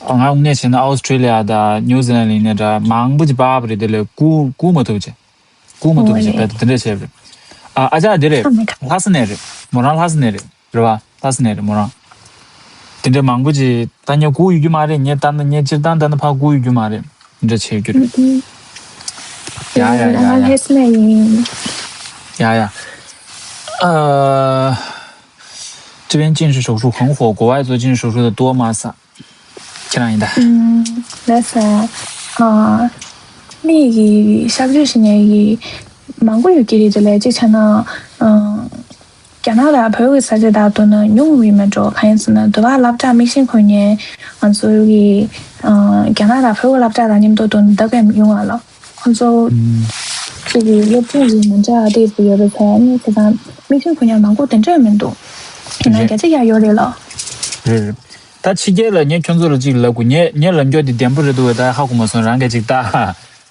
ང་དངོས་གནས་བྱས་ན་ཨོ་སི་ཁྲེ་ལི་ཡ་དང་ནིའུ་ཛི་ལན་ལ་ཡིན་ནའི་འདྲ་མང་པོ་ཅིག་པ་བ་རེད། དེ་ལས་སྒུག་སྒུག་མ་ཐུབ་བྱས། སྒུག་མ་ཐུབ་བྱས། ཨོ་ལེ། རྦད་དེ་འདི་འདྲ་བྱས་པ་རེད། ཨ་ཨ་ཅག་འདི་རེད། ཨ་མེ་ཀ། ལྷ་ས་ནས་རེད། མོ་རང་ལྷ་ས་ནས་རེད། རེད་བ། ལྷ་ས་ནས་རེད་མོ་རང་། དེ་འདྲ་མང་པོ་ཅིག་ད་ངས་སྒུག་ཡོད་རྒྱུ་མ་རེད། ངས་ད་ནི་ངས་སྤྱིར་བཏང་ད་ནི་ཕར་སྒུག་ཡོད་རྒྱུ་མ་རེད། འདི་འདྲ་བྱེད་རྒྱུ་རེད། ཨུ་ཨུ། ཡ་ཡ་ཡ་ཡ། ལྷ་ས་ནས་ཡིན། ཡ་ཡ། ཨ། 这边建设手术很火，国外做建设手术的多吗？ ཁྱེད་རང་ཡིན་ད། ཨུམ། ལགས་སོ། ཨ། མི་གི་གཤག་བཅོས་བྱེད་མཁན་གི་མང་པོ་ཡོད་ཀྱི་རེད། དེ་ལས་གཅིག་བྱས་ན། ཨ། རྒྱ་ནག་དང་བོད་ཀྱི་ས་ཆ་དག་ཏུ་ནི་ཉུང་བའི་མེད་འགྲོ། གང་ཡིན་ཟེར་ན་དུ་བ་སློབ་གྲྭ་མིག་ཤེལ་འཁོར་མཁན་ང་ཚོ་གི། ཨ། རྒྱ་ནག་དང་བོད་ཀྱི་སློབ་གྲྭ་དང་མཉམ་དུ་དུ་ནི་བསྡུར་བའི་ཡོང་བ་ལ། ཁོང་ཚོ་ཨུམ། གཅིག་གི་སློབ་སྦྱོང་གི་མི་འདྲ་བ་དེ་ཚོ་ཡོད་པའི་ཚེ་ནི་དེ་དང་མིག་ཤེལ་འཁོར་མཁན་མང་པོ་དེ་འདྲ་མི་འདུག་ཡིན་ན་རེད། རྒྱ་ཆེ་ཡ་ཡོད་རེད་ལ། རེད་རེད། ད་ཕྱི་རྒྱལ་ལ་ངས་ཁྱོད་ཚོ་ལ་གཅིག་ལབ་དགོས། ངས་ངས་ལབ་རྒྱུ་དེ་བདེན་པོ་རེད་འདུག་བས། ད་ཧ་གོ་མ་སོང་། རང་གིས་གཅིག་ལྟ།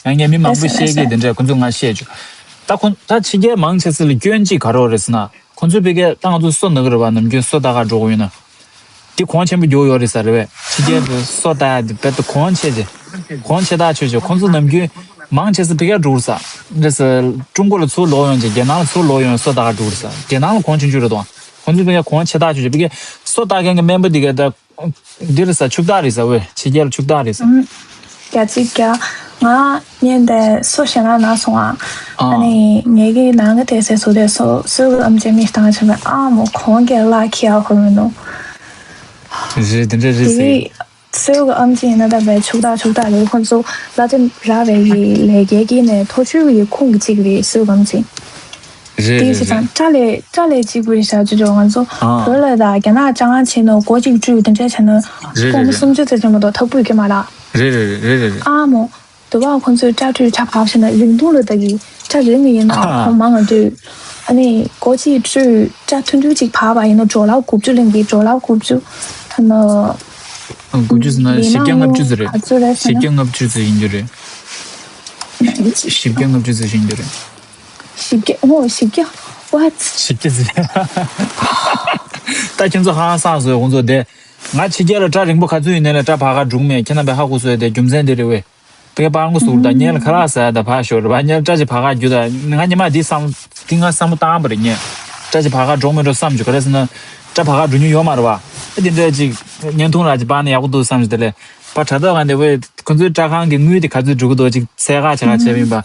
ང་ངས་མི་མང་པོས་བཤད་ཀྱི་དེ་འདྲ་ཁོ་ཚོས་ང་བཤད་བཅུག་ད་ཁོ་ད་ཕྱི་རྒྱལ་མང་ཆེ་ས་ལ་སྐྱོན་གཅིག་ག་རེ་རེད་ཟེར་ན། ཁོ་ཚོས་ཕ་གིར་ད་ང་ཚོ་སོ་ན་གི་རེད་བ། ནམ་རྒྱུན་སོ་ལྟ་ག་འགྲོ་གི་ཡོད་ན། དེ་གོང་ཆེན་པོ་རྒྱུགས་ཡོད་རེད་ས་རེད་བས། ཕྱི་རྒྱལ་དུ་སོ་ལྟ་ཡ་དེ་རྦད་དེ་གོང་ཆེ་ཆེ། གོང་ཆེ་ཐག་ཆོད་ཆེ། ཁོ་ཚོ་ནམ་རྒྱུན་མང་ཆེ་ས་ཕ་གིར་འགྲོ་གི་རེད་ས། འདྲ་ས། ཀྲུང་གོ་ལ་ཚུར་ལོག་ཡོང་བྱས་རྒྱ་ནག་ལ་ཚུར་ལོག་ཡོང་སོ་ལྟ་ག་འགྲོ་གི་རེད་ས། རྒྱ་ནག་ལ་གོང་ཆུང་ཆུང་རེད་དོ། ཁོ་ཚོ་ཕ་གིར་གོང་ཆེ་ཐག་ཆོད་ཆེ། ཕ་གིར་སོ་ལྟ་མཁན་གྱི་སྨན་པ་དེ་ག་ད། འདི་རེད་ས། ཕྱུག་བདག་རེད་ས། ཝེ། ཕྱི་རྒྱལ་ལ་ཕྱུག་བདག་རེད་ས། ཨུམ། རྒྱ་ཆེ་རྒྱ། ང་ཉན་དེ་སོ་ཞེ་ན་ན་སོང་ཨ། ཨ་ཨ་ནི་ངེད་ཀྱི་ནང་གི་དེ་སེ་སོ་དེ་སོ་སོའི་ཨམ་ཆི་མིག་བཏང་ཆེ་བས། ཨ་མོ་གོང་གི་ལ་ཁྱི་ཨ་ཧོ་མི་ནོ། རེད་དེ་འདྲ་རེད་ཟེར། དེ་སོའི་ཨམ་ཆི་ཡིན་ན་ད་བས་ཕྱུག་བདག་ཕྱུག་བདག་རེད། ཁོ་ཚོ་ལ་དེ་ར་བས་ཡི་ལས་རྒྱལ་གྱི་ནས་ཐོ་ཆུ་ཡི་ཁུང་གི་གཅིག་རེད་སོའི་ཨམ་ཆི། རེད་དེ་རེད་བྱས་རེད། ཙང་སྐྲ་ལས་སྐྲ་ལས་གཅིག་པུ་ཡིན་ཤག་ཅོ་ཅོ་ང་ཚོ་ཨ། བོད་ལ་དང་རྒྱ་ནག་ཅང་ང་ཆེ་ནོ་སྒོ་གཅིག་བཅུ་དེ་འདྲ་བྱས་ན་རེད་སྒོར་མོ་རེད་རེད། སུམ་ཅུ་ཙམ་ཆེན་པོ་དོ་ཐག་པུས་ཀྱི་མ་ར། རེད་རེད་རེད་རེད་རེད། ཨ་མོ། དུ་བ་ཁོང་ཚོས་སྐྲ་ཁྲུས་ཁྲ་ཕབ་བྱས་ན་རིང་ཐུང་ལ་ད་གི་སྐྲ་རིང་ངེ་ཡིན་ན་ཨ། ཁོང་མང་ང་འདོད། ཨ་ནི་སྒོར་གཅིག་བཅུ་སྐྲ་ཐུང་ཐུང་གཅིག་ཕབ་པ་ཡིན་ན་ཌོ་ལར་དགུ་བཅུ་ལེན་གི་ཌོ་ལར་དགུ་བཅུ། ཐ་ན། དགུ་བཅུ་ཟེར་ན་བཞི་བརྒྱ་ལྔ་བཅུ་ཙམ་རེད། ག་ཚོད་རེད་ཟེར་ན། བཞི་བརྒྱ་ལྔ་བཅུ་ཙམ་ཡིན་རྒྱུ་རེད། བཞི་བརྒྱ་ལྔ་བཅུ་ཙམ་ཡིན་རྒྱུ་རེད། བཞི་བརྒྱ། ཨོ་བཞི་བརྒྱ། What? བཞི་བརྒྱ་ཟེར། ད་ཁྱེད་ཚོ་ཧང་སངས་སོང་ཁོང་ཚོ་དེ། ང་ཕྱི་རྒྱལ་ལ་སྐྲ་རིང་པོ་ག་ཚོད་ཡིན་ནའི་ལ་སྐྲ་བར་ག་འགྲུག་མེད། ཁྱེད་རྣམ་པས་ཧ་གོ་སོང་དེ་རྒྱུ་མཚན་དེ་རེད་བས། དེ་པར་ངོ་ཟུར་དང་ཉལ་ཁ་ལག་ཟ་ད་ཕར་ཤོར་བ་ཉལ་སྐྲ་ཅིག་བར་ག་རྒྱུ་ད་ང་ཉི་མ་འདི་བསམ་འདི་ང་བསམ་བློ་བཏང་པ་རེད་ཉལ། སྐྲ་ཅིག་བར་ག་འགྲོ་མི་འགྲོ་བསམ་བྱུང་ག་རེ་ཟེར་ན། སྐྲ་བར་ག་འགྲོ་མྱོང་ཡོད་མ་རེད་བ། ཨ་དེ་འདྲ་ཅིག་བརྙན་ཐུང་ར་ཅིག་པར་ན་ཡག་པོ་འདུག་བསམ་ཞིག་དེ་ལས་པར་དྲ་ཐོག་ག་འདི་བས་ཁོ་ཚོའི་སྐྲ་ཁང་གི་དངུལ་དེ་ག་ཚོད་འགྲོ་གི་འདུག་ཅིག་ཚད་ཁ་ཆ་ཁ་བྱས་པ་ཡིན་པ།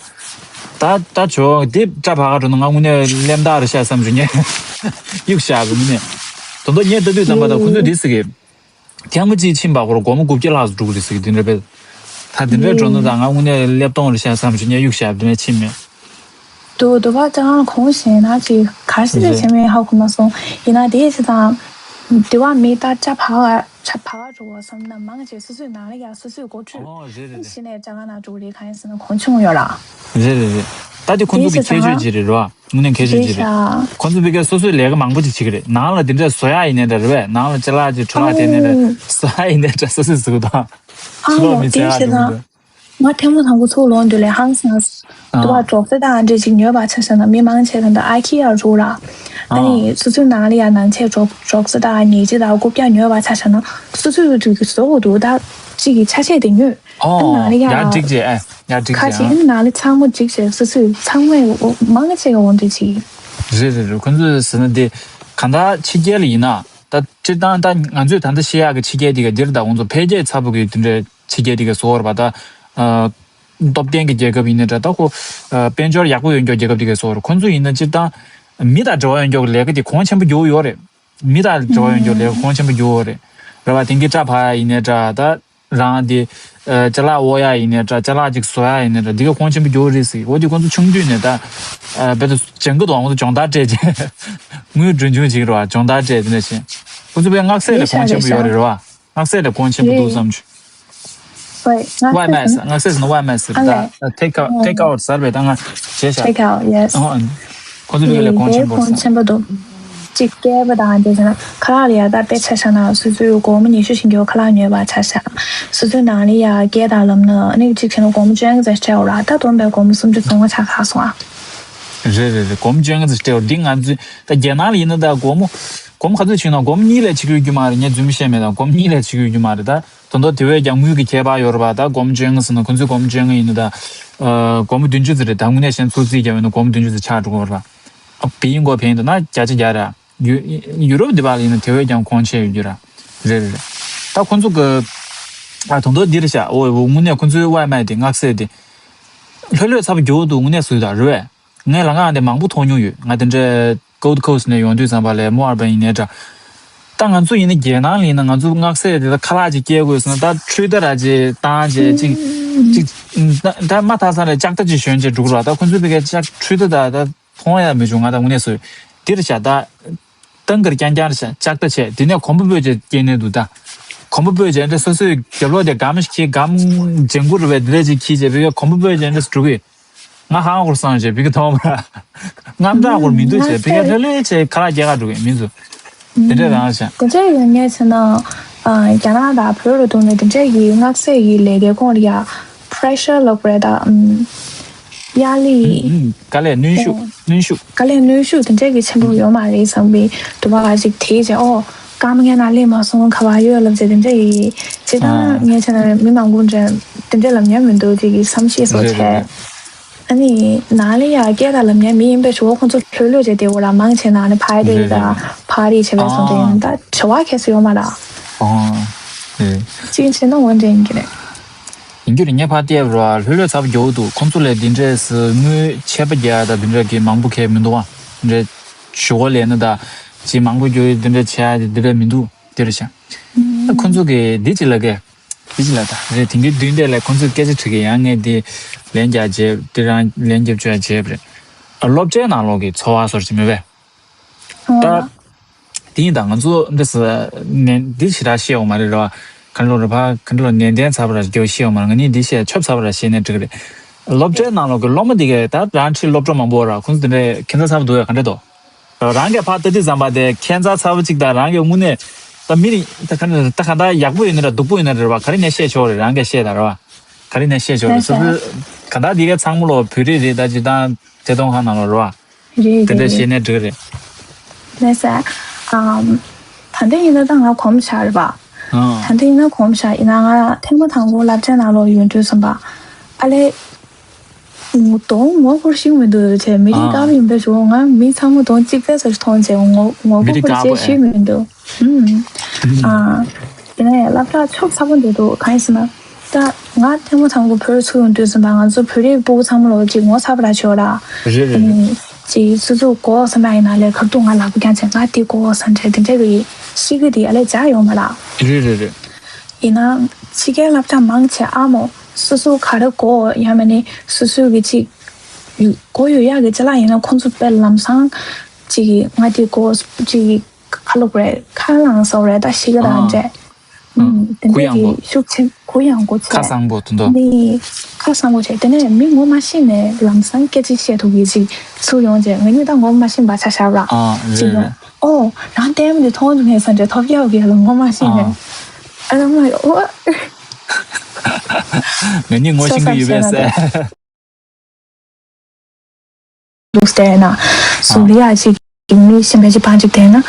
ད་ད་ཇོ་འདི་སྐྲ་ཕར་ཁ་འགྲོ་ན་ང་དངོས་གནས་གླེན་རྟགས་རེད་ཤག་བསམ་ཞིག་ངས་གཡུག་བཞག་གི་མིན་ནས། དོན་དག་ངས་ལྟ་དུས་ཙམ་པ་ད་ཁོ་ཚོས་འདི་ཟེར་གི། ཐེངས་མ་གཅིག་ཕྱིན་པ་ཁོ་རང་སྒོར་མོ་དགུ་བརྒྱ་ལྷག་ཙམ་འགྲོ་གི་རེད་ཟེར་གི་དེ་འདྲ་བས། ད་དེ་འདྲའི་འགྲོ་ན་ད་ང་དངོས་གནས་ཀླད་སྟོང་རེད་ཤག་བསམ་ཞིག་ངས་གཡུག་བཞག་དེ་ནས་ཕྱིན་མེད། དུ་དུ་བ་ཅང་གོང་ཞེ་ན་ཅིག་གར་སི་རེ་རེད། བྱེད་མེད་ཧ་གོ་མ་སོང་། ཡིན་ན་དེ་ཡི་ཚེ་དང་། དུ་བ་མི་ད་ཅ་ཕ་ག་ཅ་ཕ་ག་འགྲོ་བ་སོང་ན་མང་ཆེ་སོ་སོའི་ནང་ལ་ཡ་སོ་སོའི་འགོ་ཁྲིད། ཨོ་རེད་རེད་རེད། གཞི་ནས་ཅ་ག་ན་འགྲོ་རེད་གང་ཡིན་ཟེར་ན་གོང་ཆུང་ཡོད་ར། རེད་རེད་རེད། ད་དེ་ཁོང་ཚོ་གི་དེ་ཁྱད་ཆོས་ཅིག་རེད་རོ། དངོས་གནས་ཁྱད་ཆོས་དེ་ཅིག་རེད། ཤ། ཁོང་ཚོ་བི་ཀའི་སོ་སོའི་ལས་ཀ་མང་པོ་ཅིག་བྱེད་ཀྱི་རེད། ནང་ལ་དེ་འདྲ་བཟོ་ཡ་ཡིན་ནའི་འདྲ་རེད་བས། ནང་ལ་ཅ་ལག་ཅིག་འཕྲོ་བརླག་དེ་ནས་འདྲ་ཨང་། བཟོ་ཡ་ཡིན་ནའི་འདྲ་སོ་སོས་བཟོ་གི་འདུག་ཨང་། ཕྱི་ལོགས་ཡོ་མི་དེ་ཚོ་ཡ་ཤེ་འགྲོ་གི་ན། འདུག་ང་ཐེངས་མ་དང་པོ་ཚུར་ལོག་དུས་ལས་ཧང་སངས། དུ་བ་ཨང་། གྲོགས་ཚེ་དང་འདྲེ་ཅིག་ཉོས་པ་ཆ་བཞག་ན་མི་མང་ཆེ་ག་འདི་ཨ་ཁི་ཡར་འགྲོ་ར། ཨ་ཨང་། ནི་སོ་སོའི་ནང་ལ་ཡ་ནང་ཆས་གྲོགས་གྲོགས་ཚེ་དང་ཉེ་ཅི་དང་རྐུབ་བཀྱག་ཉོས་པ་ཆ་བཞག་ན་སོ་སོའི་རིགས་ཀྱི་བཟོ་དགོས་འདུག་ད་ཅིག་གི་ཆ་ཤས་དེ་ཉོས། ཨོ། ཨ་ནང་ལ་ཡ། ཡ་འགྲིག་རྗེས་ཨེ། ཡ་འགྲིག་ཁ་རྗེས་ཅིག་ཨ། ཨ་ནང་ལ་ཚང་མ་འགྲིག་རྗེས་སོ་སོས་ཚང་མས་མང་ཆེ་ག་འོང་དུས་ཅིག་རེད་རེད་རེད། ཁོ་ཚོས་ཟེར་ན་དེ་གང་ལྟར་ཕྱི་རྒྱལ་ལ་ཡིན་ན་ད་སྤྱིར་བཏང་ད་ང་ཚོས་ད་ལྟ་ཤེས་ཡག་གི་ཕྱི་རྒྱལ་དེ་ག་འདིར་ད་ཁོང་ཚོ་འཕེལ་རྒྱས་ཚ་པོ་གི་དེ་འདྲའི་ཕྱི་རྒྱལ་དེ་ག་བཟོ་བར་བ་ད། སྟོབས་ལྡན་གྱི་རྒྱལ་ཁབ་ཡིན་ནའི་འདྲ་ད་ཁོ། དཔལ་འབྱོར་ཡག་པོ་ཡོད་མཁན་རྒྱལ་ཁབ་དེ་ག་བཟོ་བར་ཁོང་ཚོ་ཡིན་ན་སྤྱིར་བཏང་མི་དང་འབྲེལ་བ་ཡོད་མཁན་གྱི་ལས་ཀ་དེ་གོང་ཆེན་པོ་རྒྱུ་ཡོད་རེད། མི་དང་འབྲེལ་བ་ཡོད་མཁན་ལས་ཀ་གོང་ཆེན་པོ་རྒྱུ་ཡོད་རེད། རེད་བ། དེང་གི་སྐྲ་ཕར་ཡ་ཡིན་ནའི་འདྲ་ད། རང་དེ། ཅ་ལག་དབོར་ཡ་ཡིན་ནའི་འདྲ་ཅ་ལག་ཅིག་བཟོ་ཡ་ཡིན་ནའི་འདྲ་འདི་ག་གོང་ཆེན་པོ་རྒྱུ་རེད་ཟེར། འོ་དེ་ཁོང་ཚོ་ཆུང་དུས་ནས་ད། བེད་དུ་སྦྱང་གི་འདུག་ཁོང་ཚོ་སྦྱོང་བརྡར་སྤྲད་རྗེས། དངུལ་གྲོན་ཆུང་ཅིག་རེད་བ། སྦྱོང་བརྡར་སྤྲད་དེ་འདྲ་བྱས། ཁོང་ཚོ་བས་དངངས་སེལ་ལས་གོང་ཆེན་པོ་ཡོད་རེད་རེད་བ། དངངས་སེལ་ལས་གོང་ཆེན་པོ་འདུག་རེད། བསམ་བྱུང་། ཝའི་དངངས་ཝའི་སེལ་མེ་སི་ཟེར་ན། དངངས་སེལ་ཟེར་ན་ཝའི་མེ་སི་ཟེར་ད། ཨ་ལས། ཐེག་ཨའུ་ཊི་ཨ་ཐེག་ཨའུ་ཊི་ཟེར་བས་ད་ང་བྱས་ཤག take out yes ཨོ་ཨ། ཁོ་ཚོ་ལས་ལས་ལས་གོང་ཆེན་པོ་རེད་ས། གོང་ཆེན་པོ་འདུག་གཅིག་སྐྱེས་པ་དང་དེ་ཟེར་ན་ཁ་ལག་ལ་ཡ་ད་དཔེ་ཆ་བཞག་ན་སོ་སོའི་སྒོར་མོ་ཉི་ཤུ་བཞི་འགྱོ་ཁ་ལག་ཉོས་པ་ཆ་བཞག་སོ་སོའི་ནང་ལ་ཡ་སྐྱེས་དང་ལབ་ན་ཨ་ནི་གཅིག་བྱས་ན་སྒོར་མོ་བཅོ་ལྔ་ཙམ་སྤྲད་འོ་ར། ད་དོན་པའི་སྒོར་མོ་སུམ་ཅུ་སོ་ལྔ་ཆགས་ཁག་སོང་ཨ། རེད་རེད་རེད། སྒོར་མོ་བཅོ་ལྔ་ཙམ་སྤྲད་འོ་འདི་ང་ཚོའི་ད་རྒྱལ་ནང་ལ་ཡིན་ན་ད་སྒོར་མོ་སྒོར་མོ་ག་ཚོད་ཕྱིན་ན་སྒོར་མོ་གཉིས་ལས་ཕྱི་གི་རྒྱུ་མ་རེད། ངས་རྫུན་མ་བཤད་མེད་ད། སྒོར་མོ་གཉིས་ལས་ཕྱི་གི་རྒྱུ་མ་རེད་ད། དོན་དག་དེ་བས་ཀྱང་དངུལ་གྱི་ཁྱད་པར་ཡོད་རེད་པ། ད་སྒོར་མོ་བཅོ་ལྔ་ཟེར་ན་ཁོ་ཚོས་སྒོར་མོ་བཅོ་ལྔ་ཡིན་ན་ད། ཨ། སྒོར་མོ་བདུན་ཅུ་ཙམ་རེད་ད། དངོས་གནས་བཤད་ན་ཚུར་རྩིས་རྒྱག་ཡོད་ན་སྒོར་མོ་བདུན་ཅུ་ཙམ་ཆགས་འགྲོ་གི་རེད་པ། ཨ། བལ་ཡུལ་སྒོར་ཕན་ཡིན་ད་ན་བརྒྱ་ཆ་བརྒྱ་རེད། ཡུ་ཡུ་རོབ་འདི་པར་ལ་ཡིན་ན་དེ་བས་ཀྱང་གོང་ཆེ་ཡོད་རྒྱུ་ར། རེད་རེད་རེད། ད་ཁོ་ཚོ་གི། ཨ། དོན་དག་འདི་རེད་ཤག་འོ་འོ་དངོས་གནས་ཁོ་ཚོའི་ཝའི་མེ་སི་དེ་དངངས་སེལ་དེ། ལྷོད་ལྷོད་ཚ་པོ་རྒྱུ་འདུག་དངོས་གནས་སུ་ད་རེད་པས། ངས་ལ་ང་འདི་མང་པོ་མཐོང་མྱོང་ཡོད། ང་དེ་འདྲའི་Gold Coast ནས་ཡོང་དུས་ཙམ་པ་ལས་མོ་ཨར་བན་ཡིན་ནའི་འདྲ། ད་ང་ཚོ་ཡིན་ན་རྒྱལ་ནང་ལ་ཡིན་ན་ང་ཚོ་དངངས་སེལ་དེ་ད་ཁ་ལག་ཅིག་སྐྱེལ་དགོས་ཟེར་ན་ད་འཕྲུལ་དར་ར་ཅིག་བཏང་བྱས་ཅིག་ཅིག་ད་ད་མ་ཐག་ས་ལ་ལྕགས་རྟ་ཅིག་ཞོན་བྱས་འགྲོ་གི་ར། ད་ཁོ་ཚོའི་བི་ཀའི་ལྕགས་འཕྲུལ་དར་ད་ད་མཐོང་ཡ་མི་བྱུང་། ང་ད་དངོས་གནས་སུ་འདིར་བཞག་ད་ཏང་གིར་རྐྱང་རྐྱང་ར་བཞག་ལྕགས་རྟ་བྱས་དེ་ནས་གོམ་པ་སྤོས་བྱས་སྐྱེལ་ནས་འདུག་ད་གོམ་པ་སྤོས་བྱས་འདྲ་སོ་སོའི་རྒྱབ་ལོགས་དེ་སྒམ་ཞིག་གིས་སྒམ་ལྗང་གུ་རེད་པས་འདི་འདྲ་ཅིག་འཁྱེར་བྱས་བི་ཀའི་གོམ་པ་སྤོས་བྱས་འདྲ་འགྲོ་གི་ཡོད། ང་ཧང་ཧོར་སང་ཞེས་བི་གི་ཐོག་མར། རྔམ་དྲག་ཧོར་མི་འདུག་ཅེས་བི་གི་ལྷོད་ལྷོད་བྱས་ཁ་ལག་རྒྱག་ག་འགྲོ་གི་མི་འདུག་དེ་འདྲ་རང་ཞིང་། དེ་འདྲ་ཡོད་ངེས་ཟེར་ན། རྒྱ་ནག་དང་བོད་ལ་གཏོང་ནས་དེ་འདྲ་ཡི་དངངས་སེལ་ཡི་ལས་ཀའི་ཁོངས་ལ་ཡ། pressure ལབ་དགོས་རེད་ད། གཡར་ལི། དཀའ་ལས་གནོན་ཤུགས་གནོན་ཤུགས། དཀའ་ལས་གནོན་ཤུགས་དེ་འདྲ་གི་ཆེན་པོ་ཡོད་མ་རེད་བསམ་པའི་དུ་བ་ཞིག་དེའི་རྗེས་ཨོ། སྐར་མ་ལྔའི་ནང་སླེབས་མ་སོང་ག་བ་ཡོད་ལབ་ཚེ་དེ་འདྲ་ཡི། སྤྱིར་བཏང་ངས་བྱས་ན་མི་མང་པོ་འདྲ་དེ་འདྲ་ལབ་མྱོང་མི་འདུག་དེ་གི་བསམ་ཤེས་སོགས་བྱས། ཨ་ནི་ནང་ལ་ཡ་སྐད་དང་ལབ་མྱོང་མི་ཡིན་པའི་ཞོགས་ཁོང་ཚོ་ལྷོད་ལྷོད་བྱས་བསྡད་དགོས་ར། མང་ཆེ་ནང་ལ་party དང་party བྱེད་པའི་སོང་དེ་ཡིན་ད་བྱ་བ་ཁྱད་སུ་ཡོད་མ་ར། ཨོ། རེད། ཅིག་བྱས་ན་འོ་འདྲ་ཡིན་གྱི་རེད། ཡིན་རྒྱུ་རེད། ངས་ཕར་བལྟས་པ་ར་ལྷོད་ལྷོད་ཚ་པོ་རྒྱག་གི་འདུག་ཁོང་ཚོ་ལས་འདི་འདྲས་སུ་དངུལ་ཆད་པ་རྒྱག་ཡ་ད་འདི་འདྲ་གི་མང་པོ་གས་མི་འདུག་ཨ། འདི་འདྲ་ཞུ་བ་ལས་ན་ད་ཅིག་མང་པོ་རྒྱུ་འདི་འདྲ་བྱེད་ཡ་འདི་འདྲ་མི་འདུག་དེ་རེད་ཤག་ད་ཁོང་ཚོ་གི་འདི་ཅི་ལ་གས། དེ་ཅི་ལ་ད་རེད། དེང་གི་བདུན་དེ་ལ་ཁོང་ཚོས་སྐད་ཆ་དྲི་གི་ཡང་ངས་དེ་ལན་རྒྱག་བྱས་དེ་རང་ལན་རྒྱབ་བཅོས་བྱས་པ་རེད། སློབ་གྲྭའི་ནང་ལོགས་ཀྱི་འཚོ་བ་སོར་ཅི་མེད་པས། ད་དེ་ཡིན་ད་ང་ཚོ་འདི་ས་ནས་འདི་ཞེ་དྲག་ཤེས་ཡོང་མ་རེད་ར། ག་འདྲ་རེད་ཕ་ག་འདྲ་ནན་ཏན་ཚ་པོ་ར་རྒྱོ་ཤེས་ཡོང་མ་རེད། ང་ནི་འདི་བཤད་ཆོབ་ཚ་པོ་ར་བཤད་ནས་འགྲིག་གི་རེད། སློབ་གྲྭའི་ནང་ལོགས་ཀྱི་སློབ་མ་འདི་གས་ད་རང་ཁྲིད་སློབ་གྲོགས་མང་པོ་ར་ཁོང་ཚོ་དེ་འདྲས་ཁྱད་མཚར་ཚ་པོ་འདུག་ཡ་ག་འདྲས་འདུག་རང་གི་ཕར་ལྟ་དུས་ཙམ་པ་དེ་ཁྱད་མཚར་ཚ་པོ་གཅིག་དང་རང་གི་དངོས་གནས་ད་མི་རིགས་ད་ག་ནས་ད་ག་ད་ཡག་པོ་ཡོད་ན་ར་སྡུག་པོ་ཡོད་ན་རེད་བ། ག་རེ་ནས་བཤད་ཆོག་རེད། རང་གིས་བཤད་ད་རེད་བ། ག་རེ་ནས་བཤད་ཆོག་རེད། སོ་སོའི་ག་ད་འདི་གའི་ཚང་མ་ལོ་བོད་རིགས་རེད། ད་སྤྱིར་བཏང་ཐད་གཏོང་ཁང་ནང་ལོ་རེད་བ། དེ་འདྲ་བཤད་ནས་འགྲིག་རེད། ལགས་སོ། ད་ལྟ་ཡིན་ན་ད་ང་གོམས་བཞག་རེད་བ། ད་ལྟ་ཡིན་ན་གོམས་བཞག་ཡིན་ན་ང་ཐེངས་མ་དང་པོ་སློབ་གྲྭའི་ནང་ལོ་ཡོང་དུས་ཙམ་པ། ཨ་ལས། གདོང་ངོ་ཧུར་ཤིང་མི་འདུག་ཅེས་མི་རིགས་ཨ། དཀར་པོ་ཡིན་པའི་ཞོར་ང་མི་ཚང་མ་གདོང་གཅིག་པའི་ཚོར་མཐོང་བྱས་ངོ་ངོ་མི་རིགས་ཧུར་དཀར་པོ་ཅེས་ཨེ། ཤེས་མི་འདུག་ཨུམ། ཨ། དེ་ནས་སློབ་གྲྭ་ཆོབ་ཚ་པོ་འདུག་འདུག་གང་ཡིན་ཟེར་ན། ད་ང་ཐེངས་མ་ཚང་གི་བོད་ཚུར་ཡོང་དུས་ཙམ་པ་ང་ཚོ་བོད་རིགས་སྤུ་གུ་ཚང་མ་ལོ་ཅིག་ངོ་ཚ་པོ་ར་ཆོག་ར། རེད་རེད་རེད། ཨ་ནི་ཅིག་སོ་སོ་གོ་བསམ་པ་ཡིན་ན་ལས་ཁ་ཐུག་ང་ལག་པ་བརྐྱངས་བྱས་ང་དེ་གོ་བསམ་བྱས་དེ་འདྲ་གི་ཤི་གི་དེ་ཨ་ལས་བྱ་ཡོང་མ་ར། རེད་རེད་རེད། ཡིན་ན་ཕྱི་རྒྱལ་སློབ་གྲྭ་མང་ཆེ་ཨ་མོ་སོ་སོ་ག་རེ་གོ་ཡང་མིན་ནི་སོ་སོ་གི་ཅིག་གོ་ཡོད་ཡག་གི་ཅ་ལག་ཡིན་ན་ཁོང་ཚོ་དཔེ་ལམ་སང་ཅིག་ང་དེ་གོ་ཅིག་ཁ་ལོག་རེད་ཁ་ལངས་སོགས་རེད་ད་ཤི་གི་དང་འདྲ། ཨ། ཨུམ། དེ་གུ་འདྲ་ཡངས་པོ། གི་ཤུགས་ཆེན་གུ་ཡངས་པོ་ཁ་བྱས། གསང་པོ་དོན་དུ། ནི་ཁ་གསང་པོ་བྱས་དེ་ནས་མི་ངོ་མ་ཤེས་ནས་ལམ་སང་སྐད་ཆ་བཤད་ཐུབ་ཀྱི་ཅིག་ཚུར་ཡོང་རྗེས་ང་གཉིས་ད་ངོ་མ་ཤེས་པ་ཆ་བཞག་ར། ཨ། རེད་ཅིག་ཡོང་རེད། ཨོ་རང་ལྟད་མོ་འདི་མཐོང་མྱོང་ངས་བསམ་རྗེས་ཐོབ་རྒྱག་གི་ལ་ངོ་མ་ཤེས་ནས། ཨ། ཨ་ད་ངོ་ཨོ། ང་གཉིས་ངོ་ཤེས་ཀྱི་ཡོད་པས་ཟེར། འདུག་བལྟས་ན། ཨ། གཟུགས་ལ་ཡ་ཅིག་མི་གཞན་པ་ཅིག་པང་ཅིག་བལྟས་ན།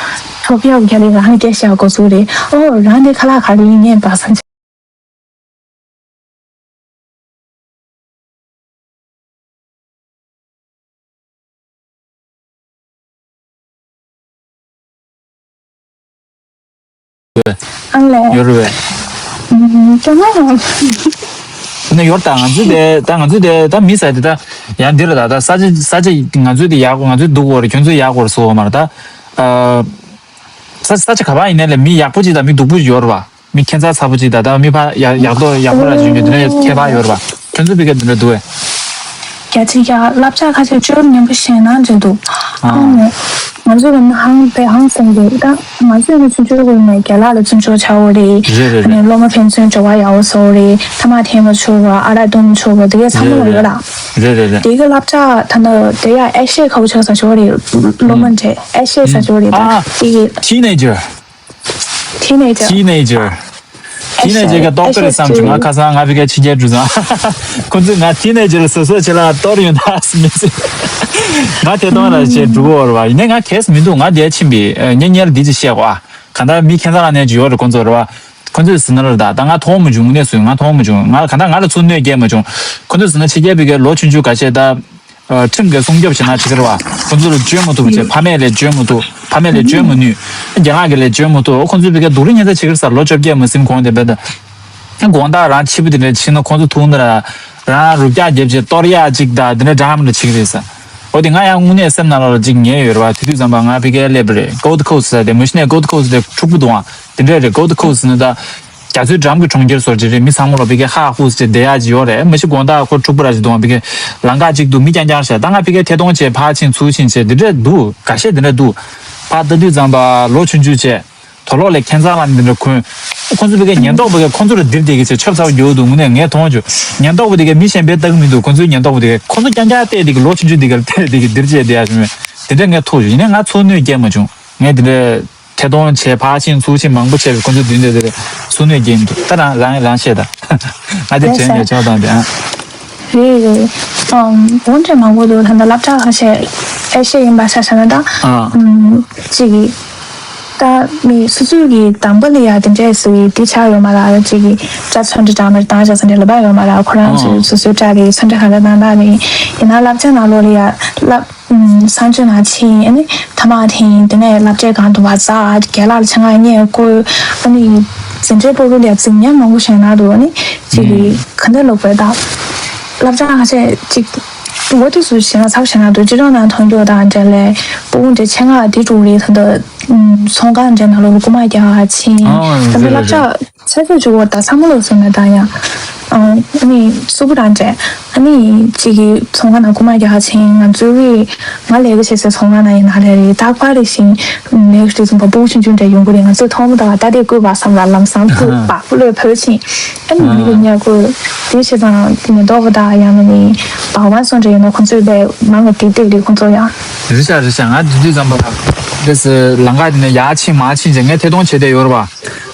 ཐོབ་ཡག་ག་ལས་རང་སྐད་བཤད་དགོས་ཚུལ་རེད། ཨོ་རང་དེ་ཁ་ལག་ག་རེ་ཡིན་ངས་པ་སང་། ཨང་ལེ། ཡོད་རེད་པས། ཨུམ། ཅོ་ན་ཡང་། ནས་ཡོར་ད་ང་ཚོས་དེ་ད་ང་ཚོས་དེ་ད་མི་ཟེར་དེ་ད་ཡང་འདི་རེད་ད་ད་ས་ཆ་ས་ཆ་ང་ཚོས་དེ་ཡག་པོ་ང་ཚོས་སྡུག་པོ་རེད་ཁྱོད་ཚོས་ཡག་པོ་རེད་ཟེར་བ་མ་རེད་ད། ཨ། ས་ས་ཆ་ག་པར་ཡིན་ནའི་ལས་མི་ཡག་པོ་ཅིག་དང་མི་སྡུག་པོ་ཅིག་ཡོད་རེད་པ། མི་ཁྱད་མཚར་ཚ་པོ་ཅིག་དང་ད་མི་ཕར་ཡག་ཡག་ཏོ་ཡག་པོ་ར་ཅིག་ཡོད་དེ་འདྲའི་ཁྱད་པར་ཡོད་རེད་པ། ཁྱོད་ཚོ་ཕ་གིར་འདི་འདྲ་འདུག་གས། རྒྱ་ཆེ་རྒྱ་བསླབ་བྱ་ཁ་ཤས་སྐྱོར་ཉམས་པོ་ཤེས་ན་འདྲ་འདུག་ཨ་ནི་ང་ཚོ་ལ་ནི་ཧང་པའི་ཧང་སང་གི་ད་ང་ཚོས་ནི་ཆུང་ཆུང་གོ་ནས་རྒན་ལགས་ལ་བརྩི་འཇོག་བྱ་འོ་རེད། རེད་རེད་ཨ་ནི་རེད། སློབ་མ་ཕན་ཚུན་འབྲེལ་བ་ཡག་པོ་བཟོ་འོ་རེད། ཐ་མག་འཐེན་མ་ཆོག་པ་ཨ་རག་བཏུང་མ་ཆོག་པ་དེ་གས་ཚང་མ་ལ་ཡོད་ར། རེད་རེད་རེད། དེ་གི་བསླབ་བྱ་ད་ནི་དེ་ཡ་ཨེ་ཤེ་ཁ་བོ་ཆགས་ས་ཆོག་རེད། སློབ་མ་འདྲ་ཨེ་ཤེ་ས་ཆོག་རེད་ད། ཨ། དེ་གི་ཐི་ནེ་ཇར། Teenager། Teenager། Teenager་ག་ཏོག་ཏོ་རེད་བསམ་བྱུང་ང་ཁ་སང་ང་ཕ་གིར་ཕྱི་རྒྱལ་འགྲོ་ཙང་། ཁོ་ཚོས་ང་teenager་ལ་བཟོ་བཟོ་བྱེད་ལ་གཏོར་ཡོང་ད་མི་ཚེ། ང་ཐད་གཏོང་ར་བྱེད་འགྲོ་གི་ཡོད་རེད་པ། ཡིན་ནའི་ང་གས་མི་འདུག་ང་འདིར་ཕྱིན་པའི་ཉེ་ཉེ་ལ་འདི་ཅིག་བཤད་གོ་ཨ། གང་ལྟར་མི་ཁྱད་མཚར་ལ་ནས་ཅིག་ཡོད་རེད་ཁོ་ཚོ་རེད་པ། ཁོ་ཚོས་ཟིན་ན་རེད་ད་ད་ང་མཐོང་མ་བྱུང་དངོས་གནས་སུ་ང་མཐོང་མ་བྱུང་ང་གང་ལྟར་ང་ལ་ཚུར་གནོད་སྐྱེལ་མ་བྱུང་། ཁོ་ཚོས་ཟིན་ན་ཕྱི་རྒྱལ་ཕ་གིར་ལོ་ཆུང་ཆུང་ག་བྱས་ད། ཁྲིམས་ཀྱི་སྲུང་སྐྱོབ་བྱེད་ན་བྱེད་ཀྱི་རེད་བ། ཁོ་ཚོ་ལ་བཅོལ་མི་ཐུབ་བྱས་ཕ་མས་ལས་བཅོལ་མི་ཐུབ་ཕ་མས་ལས་བཅོལ་མི་ནུས། རྒན་ལགས་ཀྱིས་ལས་བཅོལ་མི་ཐུབ་ཁོ་ཚོའི་བི་ཀའི་སྡུག་རུས་ཉེན་ཚ་བྱེད་ཀྱི་རེད་ཟེར་ལོ་བཅོ་བརྒྱད་མ་ཟིན་གོང་དེ་བས་ད། དགོང་དག་རང་ཕྱི་པོ་དེ་འདྲ་ཕྱིན་ན་ཁོ་ཚོ་ཐུག་ན་ར། རང་རུབ་རྒྱག་རྒྱབ་བྱས་གཏོར་ཡག་ཅིག་དང་དེ་འདྲ་འདྲ་མི་འདྲ་བྱེད་ཀྱི་རེད་ཟེར། འོ་དེ་ང་ཡང་དངོས་གནས་སེམས་ནང་ལ་ཅིག་ཉལ་ཡོད་རེད་བ་དེ་དུས་ཙམ་པ་ང་བི་ཀའི་སླེབས་པ་རེད་Gold Coast་ཟེར་དེ་མ་གཞི་ནས་Gold Coast་དེ་འཁྲུག་པོ་འདུག་ཨང་དེ་འདྲ་རེད་Gold Coast་ཟེར་ན་ད། རྒྱ་མཚོའི་འགྲམ་གྱི་གྲོང་ཁྱེར་བཟོ་འདྲ་རེད། མི་ཚང་མ་ལོ་བི་ཀའི་ཧ་ཧུ་ཟེར་བསྡད་ཡག་ཅིག་ཡོད་རེད། མ་གཞི་དགོང་དག་ཁོ་འཁྲུག་པོ་ར་ཅིག་འདུག་བི་ཀའི་ལམ་ཁ་ཅིག་འདུག་མི་རྐྱང་རྐྱང་ཞིག་ད་ང་བི་ཀའི་ཐད་གཏོང་བྱས་ཕར་ཕྱིན་ཚུར་ཕྱིན་བྱས་འདི་འདྲ་འདུག་འགའ་ཤས་འདི་འདྲ་འདུག་ཕར་ལྟ་དུས་ཙམ་པ་ལོ་ཆུང་ཆུང་བྱས་དུག་ལོག་ལས་ཁྱད་མཚར་ལ་འདི་འདྲ་གོན། ཁོ་ཚོ་བི་ཀའི་ཉེན་རྟོག་པ་གིས་ཁོ་ཚོ་ལ་འདིར་བསྡད་ཀྱི་བྱས་ཆབ་ཚ་པོ་རྒྱུག་འདུག་དངོས་གནས་ངས་མཐོང་བྱུང་། ཉེན་རྟོག་པ་དེ་གས་མི་གཞན་པའི་ལྟ་གི་མི་འདུག་ཁོ་ཚོའི་ཉེན་རྟོག་པ་དེ་གས་ཁོ་ཚོ་རྐྱང་རྐྱང་བལྟས་དེ་གི་ལོ་ཆུང་ཆུང་དེ་གས་བལྟས་དེ་གི་འདིར་བྱས་བསྡད་ཡག་བྱུང་བས་དེ་འདྲ་ངས་ཐུག་བྱུང་། ཡིན་ནའི་ང་ཚོར་གནོད་སྐྱེལ་མ་བྱུང་། ངས་དེ་འདྲ། ཐད་གཏོང་བྱས་ཕར་ཕྱིན་ཚུར་ཕྱིན་མང་པོ་བྱས་པའི་ཁོ་ཚོའི་མདུན་དེ་དེ་ཚུར་གནོད་སྐྱེལ་གྱི་འདུག་ད་རང་རང་རང་བཤད་དང་། ང་དེ་རེད་དྲན་ཡོད་ཆོག་དང་དེ་ཨ། རེད་རེད། ཨམ་འོན་ཀྱང་མང་པོ་འདུག་ད་ལྟ་སློབ་གྲྭ་ཁ་ཤས་ཨེ་ཤེ་ཡིན་པ་ཆ་བཞག་ན་ད། ཨ། ཨམ་གཅིག་གིས། ད་མི་སོ་སོའི་གི་དམ་པ་ལ་ཡ་དེ་འདྲས་སུ་ཡི་དེ་ཆགས་ཡོད་མ་རེད། གཅིག་གིས་སྐྲ་ཚོན་ཁྲ་འདྲ་མར་བཏང་བཞག་ས་འདྲ་ལབ་པ་ཡོད་མ་རེད། ཁོ་རང་ཚོས་ཨ། སོ་སོའི་སྐྲ་གི་ཚོན་ཁྲ་ག་འདྲ་བཏང་བཏང་རེད། ཡིན་ན་སློབ་གྲྭ་ནང་ལོགས་ལ་ཡ་སློབ། གསང་སྤྱོད་ནང་ཕྱིན་ཨ་ནི་ཐ་མག་འཐེན། དེ་ནས་སློབ་གྲྭའི་སྒང་དུ་བ་ཛ་རྒན་ལགས་ལ་ཆང་ངག་བརྙས་བཀོལ། ཨ་ནི་འཛིན་གྲྭའི་སྤོ་རུ་ལ་རྫིག་ཉམས་མང་པོ་བྱས་ན་འདུག་ཨ་ནི་ཅིག་གི་ག་འདྲ་ལབ་དགོས་ད། སློབ་གྲྭ་ཁ་ཤས་ཅིག་འོ་དུས་སུ་བྱས་ན་ཚ་པོ་བྱས་ན་འདུག་སྤྱི་ཚོགས་ནང་མཐོང་རྒྱུ་དང་འདྲ་ལས་སྤོ་བོ་འདྲ་ཆེད་མངགས་འདི་འགྲོ་རེད་ད་འདི། ཚོང་ཁང་འདྲ་ནང་ལོགས་ལ་རྐུ་མ་རྒྱག་ཕྱིན། ཨ་ད་ལྟ་རེད་སློབ་རེད་གྲྭ་ཆ་ཚོད་བཅུག་པ་ད་བསམ་བློ་སོང་ན་ད་ཡང་། ཨ་ནི་སུ་པོ་རང་འདྲ། ཨ་ནི་གཅིག་གིས་ཚོང་ཁང་ནང་རྐུ་མ་རྒྱག་ཕྱིན། ང་ཚོའི་ང་ལས་ཀ་བྱེད་སའི་ཚོང་ཁང་ནང་ཡིན་ན་རེད་རེད་རྟག་པར་རེ་བཞིན་ལས་ཀ་བྱེད་ཚོང་པ་སྤུ་གུ་ཆུང་ཆུང་འདྲ་ཡོང་གི་རེད། ང་ཚོས་མཐོང་མ་ཐག་ད་དེ་བརྐུས་པ་བསམ་ལ་ལམ་སང་བརྐུས་པ་བརྐུས་ལོས་བོས་ཕྱིན། ཨ་ནི་མི་རེ་ཉར་དགོས་དེ་བྱས་ཙང་ཉེན་རྟོག་པ་དང་ཡང་མིན་ནི་བང་བང་སོང་འདྲ་ཡིན་ན་ཁོང་ཚོས་ལས་མང་གི་དེ་ལྟེབ་ལས་ཁོང་ཚོ་ཡང་། རེད་ཤག་རེད་ཤག་ང་དེ་དུས་ཙམ་པ་ལ་དེ་སི་ལམ་ཁ་དེ་ནས་ཡར་ཕྱིན་མར་ཕྱིན་བྱས་ངས་ཐད་གཏོང་བྱས་བསྡད་ཡོད་རེད་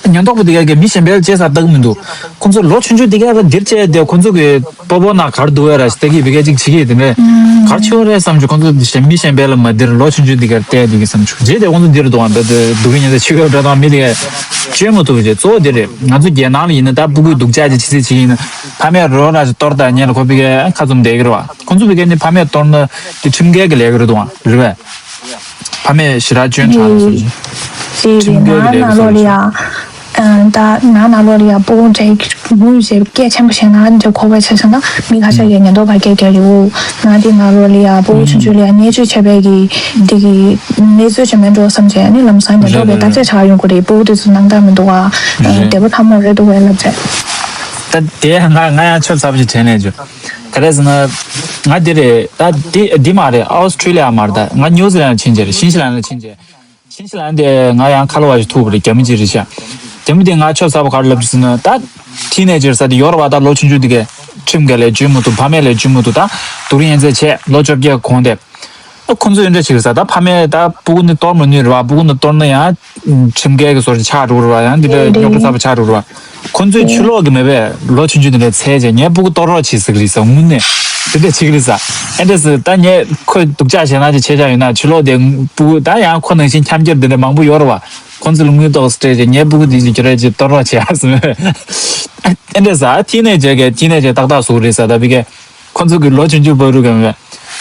པ། ཉེན་རྟོག་པ་དེ་ག་གིས་མི་གཞན་པའི་ལ་ཅི་ཟེར་ལྟ་གི་མི་འདུག་ཁོང་ཚོ་ལོ་ཆུང་ཆུང་དེ་ག་ལ་འདིར་བཅད་དེ་ཁོང་ཚོ་གི་སྤོ་བོ་ན་གར་འདུག་བས་ར་ཞིག་ལྟ་གི་བི་ག་ཅིག་བྱེད་ཀྱི་དེ་འདྲས་གར་ཆེ་བ་རེད་བསམ་བྱུང་། ཁོང་ཚོ་གཞན་མི་གཞན་པའི་ལ་མ་འདིར་ལོ་ཆུང་ཆུང་དེ་གར་བལྟས་དེ་གི་བསམ་བྱུང་། རྗེས་དེ་ཁོང་ཚོ་འདིར་འདུག་ཨང་ད་དེ་སྡུག་གི་ཉེན་ཚ་ཆུ་ཡོད་འདྲ་དང་མི་དེ་ག་བཅོས་མ་ཐུབ་རྗེས་གཙོ་བོ་དེ་རེད། ང་ཚོ་རྒྱལ་ནང་ལ་ཡིན་ན་ད་སྤུ་གུའི་སྡུག་ཅག་ཅིག་ཆི་ཟིག་ཅིག་ཡིན་ན་ཕ་མས་རོ་ར་ཅིག་གཏོར་ད་ཉེ་ལ་ཁོ་བི་ག་ཁ་བཙུམ་བསྡད་གི་རེད་བ། ཁོང་ཚོ་བི་ག་ནི་ཕ་མས་གཏོར་ན་དེ་ཁྲིམས་འགལ་གི་ལས་གི་རེད་འདུག་ཨང་རེད་བས། ཕ་མས་ཞེ་དྲག་སྐྱོན་དྲག་ལ་སོང་ཞིང་། ཅེས་ཁྲིམས་འགལ་གྱི་ལས་ཀ་སོགས་ཀྱི། ད་ནང་ནང་ལོགས་ལ་ཡ་སྤུ་གུ་འདྲ་མུ་ཞེས་སྐད་ཆེན་པོ་བཤད་ན་འདྲ་གོ་བ་བྱས་སོང་ན་མི་ཁ་ཤས་ཀྱིས་ཉེན་རྟོག་པ་སྐད་རྒྱག་རེད་འོ། ང་དེ་ནང་ལོགས་ལ་ཡ་སྤུ་གུ་ཆུང་ཆུང་ལ་ཡ་བརྙས་བཅོས་བྱས་པའི་གི་དེ་གི་གནས་ཚུལ་ཅིག་མིན་འགྲོ་བསམ་བྱས་ནི་ལམ་སང་ཉེན་རྟོག་པས་བརྟག་དཔྱད་བྱ་ཡོང་གི་རེད། སྤུ་གུ་དེ་ཚོ་སྣང་དག་མི་འདུག་ཨ། བདེ་པོ་ཐང་མོ་རེད་འདུག་གས་ལབ་བྱས། ད་དེ་ང་ང་ཡང་ཆོ་ཚ་པོ་ཅིག་དྲན་ནས་བྱུང་། ག་རེ་ཟེར་ན། ང་འདི་རེད་ད། འདི་འདི་མ་རེད། ཨོ་སི་ཁྲུ་ལི་ཡ་མ་རེད་ད། ང་ནིའུ་ཛི་ལན་ལ་ཕྱིན་རྗེས་རེད། ཤིན་ཅི་ལན་ལ་ཕྱིན་རྗེས། ཤིན་ཅི་ལན་དེ་ང་ཡང་ཁ་ལོ་བ་ཞིག་ཐུག་པ་རེད། རྒྱ་མི་ཅིག་རེད་ཤག་རྒྱ་མི་དེ་ང་ཆོ་ཚ་པོ་ག་རེ་ལབ་ཟེར་ན་ད། ཐི་ནེ་ཇར་ས་དེ་ཡོད་རེད་བ། ད་ལོ་ཆུང་ཆུང་དེ་གས་ཁྲིམས་འགལ་ལས་འཇུས་མི་ཐུབ། ཕ་མས་ལས་འཇུས་མི་ཐུབ། ད་སྡུག་རུས་ཡན་ཆད་བྱས་ལོ་བཅོ་བརྒྱད་གོང་དེ། ཨ་ཁོ་ཚོས་འདྲ་བྱེད་ས་ད་ཕ་མས་ད་སྤུ་གུ་འདི་གཏོར་མི་ནུས་རེད་བ། སྤུ་གུ་འདི་གཏོར་ན་ཡང་ཁྲིམས་འགལ་གྱི་བཟོ་འདྲ་ཆགས་འགྲོ་རེད་བ། ཡང་འདི་འདྲ་རེད་རྙོག་དྲ་རེད། ཚ་པོ་ཆགས་འགྲོ་རེད་བ། ཁོ་ཚོས་ཕྱི་ལོགས་ཀྱི་མེད་པས་ལོ་ཆུང་ཆུང་འདི་འདྲ་འཚོལ་བྱས་ངའི་སྤུ་གུ་གཏོར་རོགས་བྱེད་ཟེར་གི་རེད་ས། དངོས་གནས་འདི་འདྲ་བྱེད་ཀྱི་རེད་ས། ཨེ་འདྲ་ཟེར་ད་ངས་ཁོས་སྡུག་ཅག་བྱས་ན་ཅིག་བྱས་ཅག་ཡོད་ན་ཕྱི་ལོགས་དེ་སྤུ་གུ་ད་ཡང་ཁོ་ནང་བཞིན་འཁྱམ་རྒྱུ་འདི་འདྲ་མང་པོ་ཡོད་རེད་བ། ཁོ་ཚོ་ལ་དངུལ་ཏོག་སྤྲད་བྱས་ངའི་སྤུ་གུ་འདི་ཅིག་ཁྱོད་རང་ཅིག་གཏོར་རོགས་བྱེད་ཨ་ཟེར། ཨེ་འདྲ་ཟེར་ཐི་ནེ་ཇར་གས་ཐི་ནེ་ཇར་ཏག་ཏག་བཟོ་གི་རེད་ས། ད་བི་གས། ཁོ་ཚོ་གི་ལོ་ཆུང་ཆུང་བར་དུ་གམ་རེད།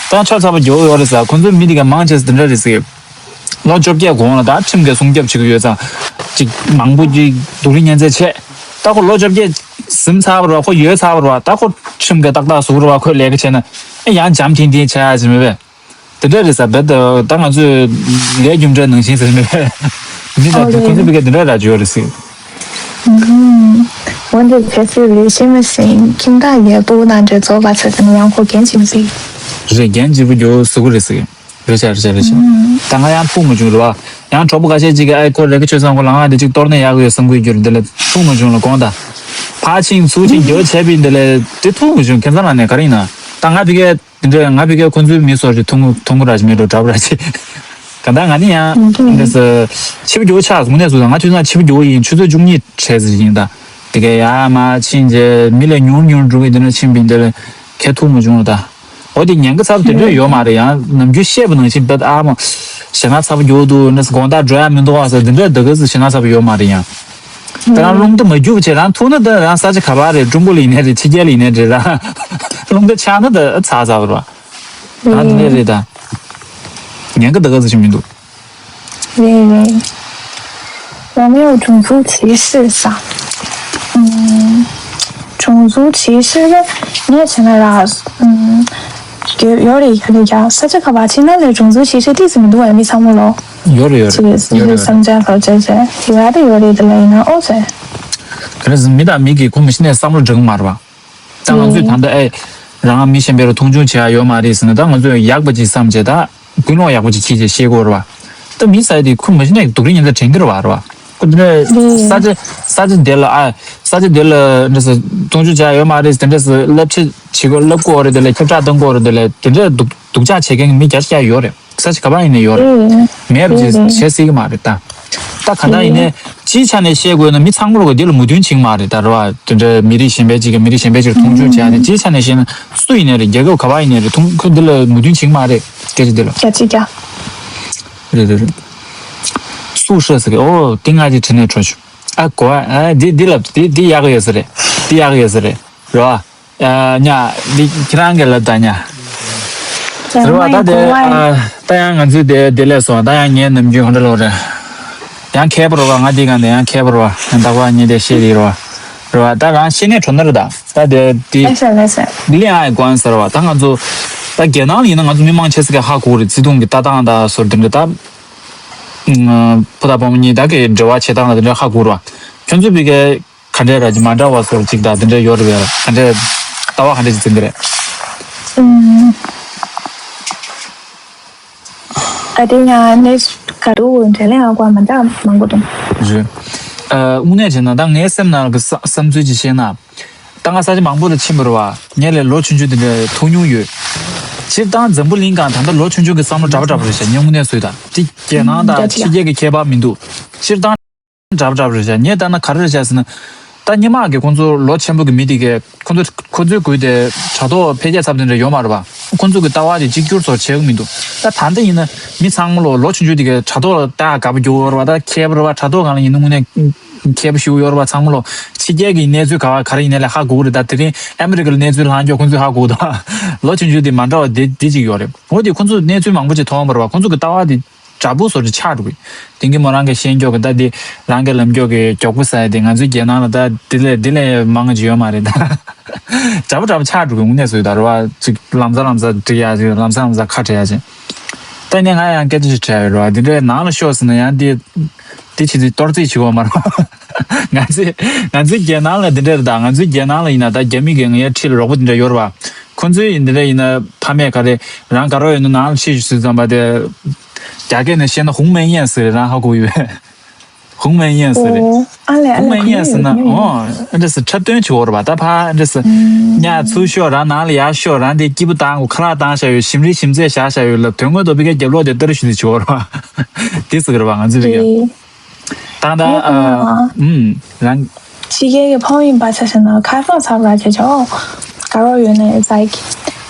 ད་ཆོ་ཚ་པོ་རྒྱོ་ཡོད་རེད་ས། ཁོ་ཚོ་མི་དེ་ག་མང་ཆེ་ས་དེ་འདྲ་རེད་ཟེར། ལོ་བཅོ་བརྒྱད་གོང་ལ་ད་ཁྲིམས་ཀྱི་སྲུང་སྐྱོབ་བྱེད་ཀྱི་ཡོད་ཙང་། ཅིག་མང་པོ་ཅིག་སྡུག་རུས་ཉེན་ཚད་ཆེ། ད་ཁོ་ལོ་བཅོ་བརྒྱད་ཟིན་ཚར་བ་རེད་བ། ཁོ་ཡོལ་ཚར་བ་རེད་བ། ད་ཁོ་ཁྲིམས་ཀྱི་ཏག་ཏག་ཟུག་རེད་བ། ཁོས་ལས་ཀ་བྱས་ན་ཨེ་ཡང་འཇམ་ཐིང་ཐིང་ཆགས་ཡ་ཟེར་མེད་པས། དེ་འདྲ་རེད་ས། རྦད་དེ་ད་ང་ཚོས་ལས་རྒྱུ་འབྲས་ནང་བཞིན་ཟེར་མེད་པས། མི་ཨོ་དང་ཁོ་ཚོ་རེད། བི་ག་དེ་འདྲ་ར་བརྗོད་རེད་ཟེར། འོན་ཏེ་བྱེད་སྲིད་རེད་ཤེས་མི་སྲིད། ཁྱིམ་བདག་ཡས་པོ་ན་འདྲེ་ཚོ་བ་ཚོད་དེ་ནི་ཡང་ཁོ་རྒན་ཆེན་ཟིག་རེད། རྒན་ལྗིད་པོ་རྒྱོ་ཟུག་རེད་ཟེར། རེད་ཤག་རེད་ཤག་རེད་ཤག་ད་ང་ཡང་ཐུག་མ་བྱུང་རེད་བ། ཡང་གྲོགས་པོ་ཁ་ཤས་ཅིག་གིས་ཨའི་ཁོ་རེ་གི་ཆོས་སང་ཁོ་ལ་ང་འདི་ཅིག་གཏོར་ནས་ཡག་གི་ཡོད་བསམ་གི་རྒྱུ་རེད། འདི་ལས་ཐུག་མ་བྱུང་ལ་དགོངས་དག་ཕར་ཕྱིན་ཚུར་ཕྱིན་རྒྱོ་བྱས་པའི་འདི་ལས་དེ་ཐུག་མ་བྱུང་ཁྱེད་ཚང་ལ་ནས་ག་རེ་ཡིན་ན། ད་ང་བི་གའི་འདི་འདྲ་ང་བི་གའི་ཁོ་ཚོའི་མི་སོར་གྱི་ཐུང་ཐུང་གུ་ར་ཅི་མེད་འགྲོ་འདྲ་པོ་ར་ཅི། ག་ད་ང་ནི་ཡང་འདི་སུ་ཆིབས་རྒྱུ་ཆགས་སོང་ནས་སུ་ང་ཐུག་ན་ཆིབས་རྒྱུ་ཡིན། ཆུ་ཚོད་བཅུ་གཉིས་གྲས་ཟིག་ཡིན། ད་དེ་གའི་ཡ་མ་ཕྱིན་རྗེས་མི་ལས་ཉུང་ཉུང་འགྲོ་གི་འདི་ན་ཕྱིན་པའི་འདི་ལ་ཁེ་ཐུག་མ་བྱུང་ལ། ད་འོ་དེ་ཉན་གི་ཚབ་དེ་འདྲ་ཡོད་མ་རེད། ཡང་ནམ་རྒྱུན་བཤད་པ་ནང་བཞིན་བེད་ཨ་མ་ཞེ་ན་ཚབ་རྒྱུ་འདུག་ནས་དགོང་དག་འགྲོ་ཡ་མི་འདུག་ཨ་ཟེར་འདི་འདྲ་འདི་ག་ཟེར་ཞེ་ན་ཚབ་ཡོད་མ་རེད་ཡང་། ད་རང་རླུང་རྟ་མ་རྒྱུག་བྱས་རང་ཐུག་ན་ད་རང་ས་ཆ་ག་པར་རེད། ཀྲུང་གོ་ལ་ཡིན་ནའི་རེད། ཕྱི་རྒྱལ་ལ་ཡིན་ནའི་རེད། རང་རླུང་རྟ་ཆགས་ན་ད་ཚར་ཚར་བ་རེད་བ། ད་འདི་ནས་རེད་ད། ཉན་གི་ད་ག་ཟེར་ཞིག་མི་འདུག་རེད་རེད། 我没有种族歧视 ཟེར། ཨུམ། 种族歧视 ལ་ངས་བྱས་ན་ར། ཨུམ། ཡོད་ཡོད་རེད་ཡོད་རེད་ཡ། ས་ཆ་ག་པར་ཕྱིན་ན་ལས་种族歧视 ཏོག་ཙམ་མི་འདུག་བས་མི་ཚང་མ་ལོ། ཡོད་རེད་ཡོད་རེད། ཅིག་ཡོད་རེད་ཡོད་རེད། བསམ་འཆར་ལོ་བྱས་བྱས་ཡོད་རེད་ཡོད་རེད་དེ་ལ་ཡིན་ན་ཨོ་ཟེར། ག་རེ་ཟེར་མི་དང་མི་གི་ཁོ་མི་ཤེས་ནས་བསམ་བློ་འགྲིག་གི་མ་རེད་བ། ད་ང་ཚོས་ད་ལྟ་ཨེ། རང་མི་གཞན་པའི་རུ་མཐོང་ཆུང་བྱེད་ཡ་ཡོད་མ་རེད་ཟེར་ན་ད་ང་ཚོས་ཡག་པ་ཅིག་བསམ་བྱས་ད། ཀུན་སློང་ཡག་པོ་ཅིག་ཁྱེར་བྱས་ཤེས་དགོས་རེད་བ། ད་མི་ས་ཡ་དེ་ཁོ་མི་ཤེས་ནས་སྡུག་རུས་ཉེན་ཚ་དྲན་གི་རེད་བ་རེད་བ། ཁོ་འདི་འདྲ་ས་ཆ་ས་ཆ་དེ་ལ་ཨ། ས་ཆ་དེ་ལ་འདྲ་ས་མཐོང་ཆུང་བྱེད་ཡ་ཡོད་མ་རེད་དེ་འདྲ་ས་བསླབ་བྱ་བྱེད་དགོས་བསླབ་དགོས་རེད་དེ་ལ་ཁྱབ་བསྒྲགས་གཏོང་དགོས་རེད་དེ་ལ་དེ་འདྲ་སྡུག་སྡུག་ཅག་བྱེད་མཁན་གྱི་མི་རྒྱ་ཆེ་ཡོད་རེད། ས་ཆ་ག་པར་ཡིན་ནའི་ཡོད་རེད། ཨེ། མེད་རུ་ཅིག་ཨེ། བྱེད་སྲིད་ཀྱི་མ་རེད་ད། ད་ག་འདྲ་ཡིན་ནའི་སྤྱིའི་ཆ་ནས་བཤད་དགོས་ན་མི་ཚང་མ་ལོག་གི་འདི་ལ་མོས་མཐུན་བྱེད་ཀྱི་མ་རེད་ད་རེད་བ། དེ་འདྲ་མི་རིགས་གཞན་པའི་ཅིག་གི་མི་རིགས་གཞན་པའི་ཅིག་མཐོང་ཆུང་བྱས་ཏེ་སྤྱིའི་ཆ་ནས་བཤད་ན་སུ་ཡིན་ནའི་རེད། རྒྱལ་ཁབ་ག་པར་ཡིན་ནའི་རེད། ཐུང་ཁོས་འདི་ལ་མོས་མཐུན་བྱེད་ཀྱི་མ་རེད། སྐད་ཆ་འདི་ལ། རྒྱ་ཆེ་རྒྱ། རེད་རེད་རེད། སུ་ཧྲ་ཟེར་གི་ཨོ་དེ་ང་ཅིག་དྲི་ནས་འཕྲོ་ཞུ། ཨ་གོ་ཨ་འདི་འདི་ལ་འདི་འདི་ཡག་གི་ཡོད་ས་རེད། འདི་ཡག་གི་ཡོད་ས་རེད། རེད་བ། ཨ་ཉ། འདི་ཁྱེད་རང་གིས་ལབ་དང་ཉ། ཟེར་བ་ད་དེ་ཨ་ད་ཡང་ང་ཚོའི་དེ་དེ་ལས་སོང་ད་ཡང་ངའི་ནམ་རྒྱུན་གང་འདྲ་ལོག་རེད། ཡང་མཁས་པོ་རེད་བ། ང་འདི་གང་དེ་ཡང་མཁས་པོ་རེད་བ། ཡང་བདག་པ་ཉིད་དེ་ཤེས་རིག་རེད་བ། རེད་བ་ད་རང་ཤེས་ནས་གྲོ་ན་རེད་ད། ད་དེ་དེ་ལེ་ཤ་ལེ་ཤ། ལི་ཨའི་ཀོན་ཟེར་བ་ད་ང་ཚོ་ད་རྒྱལ་ནང་ལ་ཡིན་ན་ང་ཚོ་མི་མང་ཆེ་ས་གི་ཧ་གོ་རེད། བརྩེ་དུང་གི་ལྟ་སྟངས་ད་སོར་དེ་འདྲ་ད། ཕོ་དང་བུ་མོ་གཉིས་ད་གི་འབྲེལ་བ་བྱེད་སྟངས་ལ་དེ་འདྲ་ཧ་གོ་རེད་བ། ཁྱོད་ཚོ་བི་གའི། ག་འདྲས་ར་ཅིག་མ་འདྲ་བ་སོར་ཅིག་དང་དེ་འདྲས་ཡོད་རེད་པས། ག་འདྲས་ལྟ་བ་ག་འདྲས་ཅིག་འཛིན་གི་རེད། ཨུམ། ཨ་དེ་ཡང་གནས་ག་དུ་འདྲ་ལས་ང་ཀ་མ་འདྲ་མང་པོ་འདུག་རེད། ཨ་དངོས་གནས་བྱས་ན་ད་ངའི་སེམས་ནང་གི་བསམ་བསམ་ཚུལ་ཅིག་བཤད་ན། ད་ང་ས་ཆ་མང་པོ་ལ་ཕྱིན་པ་རེད་བ། ངས་ལས་ལོ་ཆུང་ཆུང་དེ་འདྲ་ཐུག་མྱོང་ཡོད། སྤྱིར་བཏང་འཛམ་བུ་གླིང་སྒང་ད་ལྟ་ལོ་ཆུང་ཆུང་གི་བསམ་བློ་འདྲ་པོ་འདྲ་པོ་རེད་ཤག་ངས་དངོས་གནས་ཟེར་ད་དེ་རྒྱལ་ནང་དང་ཕྱི་རྒྱལ་གྱི་ཁྱད་པར་མི་འདུག་སྤྱིར་བཏང་། འདྲ་པོ་འདྲ་པོ་རེད་ཤག་ངས་ལྟ་ན་ག་རེ་རེད་ཤག་ཟེར་ན། ད་སྔོན་མ་གི་ཁོང་ཚོ་ལོ་ཆེན་པོ་གི་མི་དེ་གས་ཁོང་ཚོ་ཁོང་ཚོའི་དགོས་དེ་དྲ་ཐོག་འཕེལ་རྒྱས་ཚབས་དེ་འདྲ་ཡོད་མ་རེད་པ། ཁོང་ཚོ་གི་ལྟ་བ་དེ་གཅིག་གྱུར་ཚོ་བྱེད་གི་མི་འདུག་ད་ད་ལྟ་ཡིན་ན་མི་ཚང་མ་ལོ་ལོ་ཆུང་ཆུང་དེ་གས་དྲ་ཐོག་ལ་ལྟ་དགའ་པོ་རྒྱུ་ཡོད་རེད་པ། ད་མཁས་པོ་རེད་པ། དྲ་ཐོག་སྒང་ལ་ཡིན་ན་དངོས་གནས་མཁས་པོ་ཞིག་ཡོད་རེད་པ། ཚང་མ་ལོ་ཕྱི་རྒྱལ་གི་གནས་ཚུལ་ག་བ་ག་རེ་ཡིན་ནའི་ལས་ཧ་གོ་གི་རེད། ད་དེ་རིང་ཨ་མི་རི་ཀ་ལ་གནས་ཚུལ་ལྷག་རྒྱུ་ཁོང་ཚོས་ཧ་གོ་གི་འདུག་ལོ་ཆུང་ཆུང་དེ་མ་འདྲ་བ་དེ་དེ་གཅིག་ཡོད་རེད། འོ་དེ་ཁོང་ཚོ་གནས་ཚུལ་མང་པོ་ཅིག་མཐོང་བ་རེད་པ། ཁོང་ཚོ་གི་ལྟ་བ་དེ། དྲ་འབུ་བཟོ་འདྲ་ཆགས་འགྲོ་གི། དེང་གི་མོ་རང་གི་ཤེས་མགྱོགས་གི་ད་འདི་རང་གི་ལམ་མགྱོགས་གི་མགྱོགས་པོ་ཟ་ཡ་དེ་ང་ཚོའི་རྒྱལ་ནང་ལ་ད་འདི་ལས་འདི་ལས་མང་ཅིག་ཡོད་མ་རེད་ད། དྲ་འབུ་དྲ་འབུ་ཆགས་འགྲོ་གི་དངོས་གནས་སུ་ད་རེད་བ། ཅིག་ལམ་སང་ལམ་སང་འགྲིག་ཡ་ཅིག་ལམ་སང་ལམ་སང་ཁ་བྲལ་ཡ་ཅིག་ད་ནས་ང་ཡང་སྐད་ཆ་ཞིག་དྲིས་ཡོད་རེད་བ། འདི་འདྲའི་ནང་ལ་ཤོག་ཟེར་ན་ཡང་འདི་འདི་བྱེད་དུས་གཏོར་རྩིས་བྱེད་དགོས་མ་རེད། ང་ཚོའི་ང་ཚོའི་རྒྱལ་ནང་ལ་འདི་འདྲ་རེད་ད། ང་ཚོའི་རྒྱལ་ནང་ལ་ཡིན་ན་ད་རྒྱ་མི་གི་ངའི་འཁྲིས་ལ་རོགས་པ་འདི་འདྲ་ཡོད་རེད་བ། ཁོ་ཚོའི་ཡིན་འདི་འདྲ་ཡིན་ན་ཕ་མས་ག་རེ་རང་དགའ་རོགས་ཡོད་ན་ནང་ལ་ཁྲིད་ཞུ་ཙམ་པ་དེ་རྒྱ་སྐད་ནས་བཤད་ན་ཧུང་མེན་ཡན་ཟེར་རེད། རང་ཧ་གོ་ཡོད་པས། ཧུང་མེན་ཡན་ཟེར་རེད། ཨོ། ཨ་ལས་ཨ་ཧུང་ལས་མེན་ཁོ་ཡན་ཟེར་ན་ཡོད་ཡོད། ཨོ་ཨ་འདྲ་ཟེར་འཁྲབ་སྟོན་བྱེད་འོར་བ། ད་ཕ་ཨ་འདྲ་ཟེར་ཉ་ཚུར་ཤོག་རང་ནང་ལ་ཡར་ཤོག་རང་དེ་སྐྱིད་པོ་བཏང་གོ་ཁ་ལག་བཏང་བཞག་ཡོད། ཞིམ་རིལ་ཞིམ་ཚད་བཞག་བཞག་ཡོད་ལབ། དོན་དངོས་ཐོག་པི་ཀའི་རྒྱབ་ལོག་དེ་ལྟར་ཞུ་དེ་བྱེད་འོར་བ། དེ་ཟེར་གི་རེད་བ་ང་ཚོ་པི་ཀའི། དེ་ད་ད་ཨ་ཨུམ་རང་ཕྱི་རྒྱལ་གྱི་ཕོ་ཡིན་པ་ཆ་བཞག་ན་ཁ་སང་ཚར་བ་བྱས་ཆོག་དགའ་རོགས་ཡོད་ན་it's like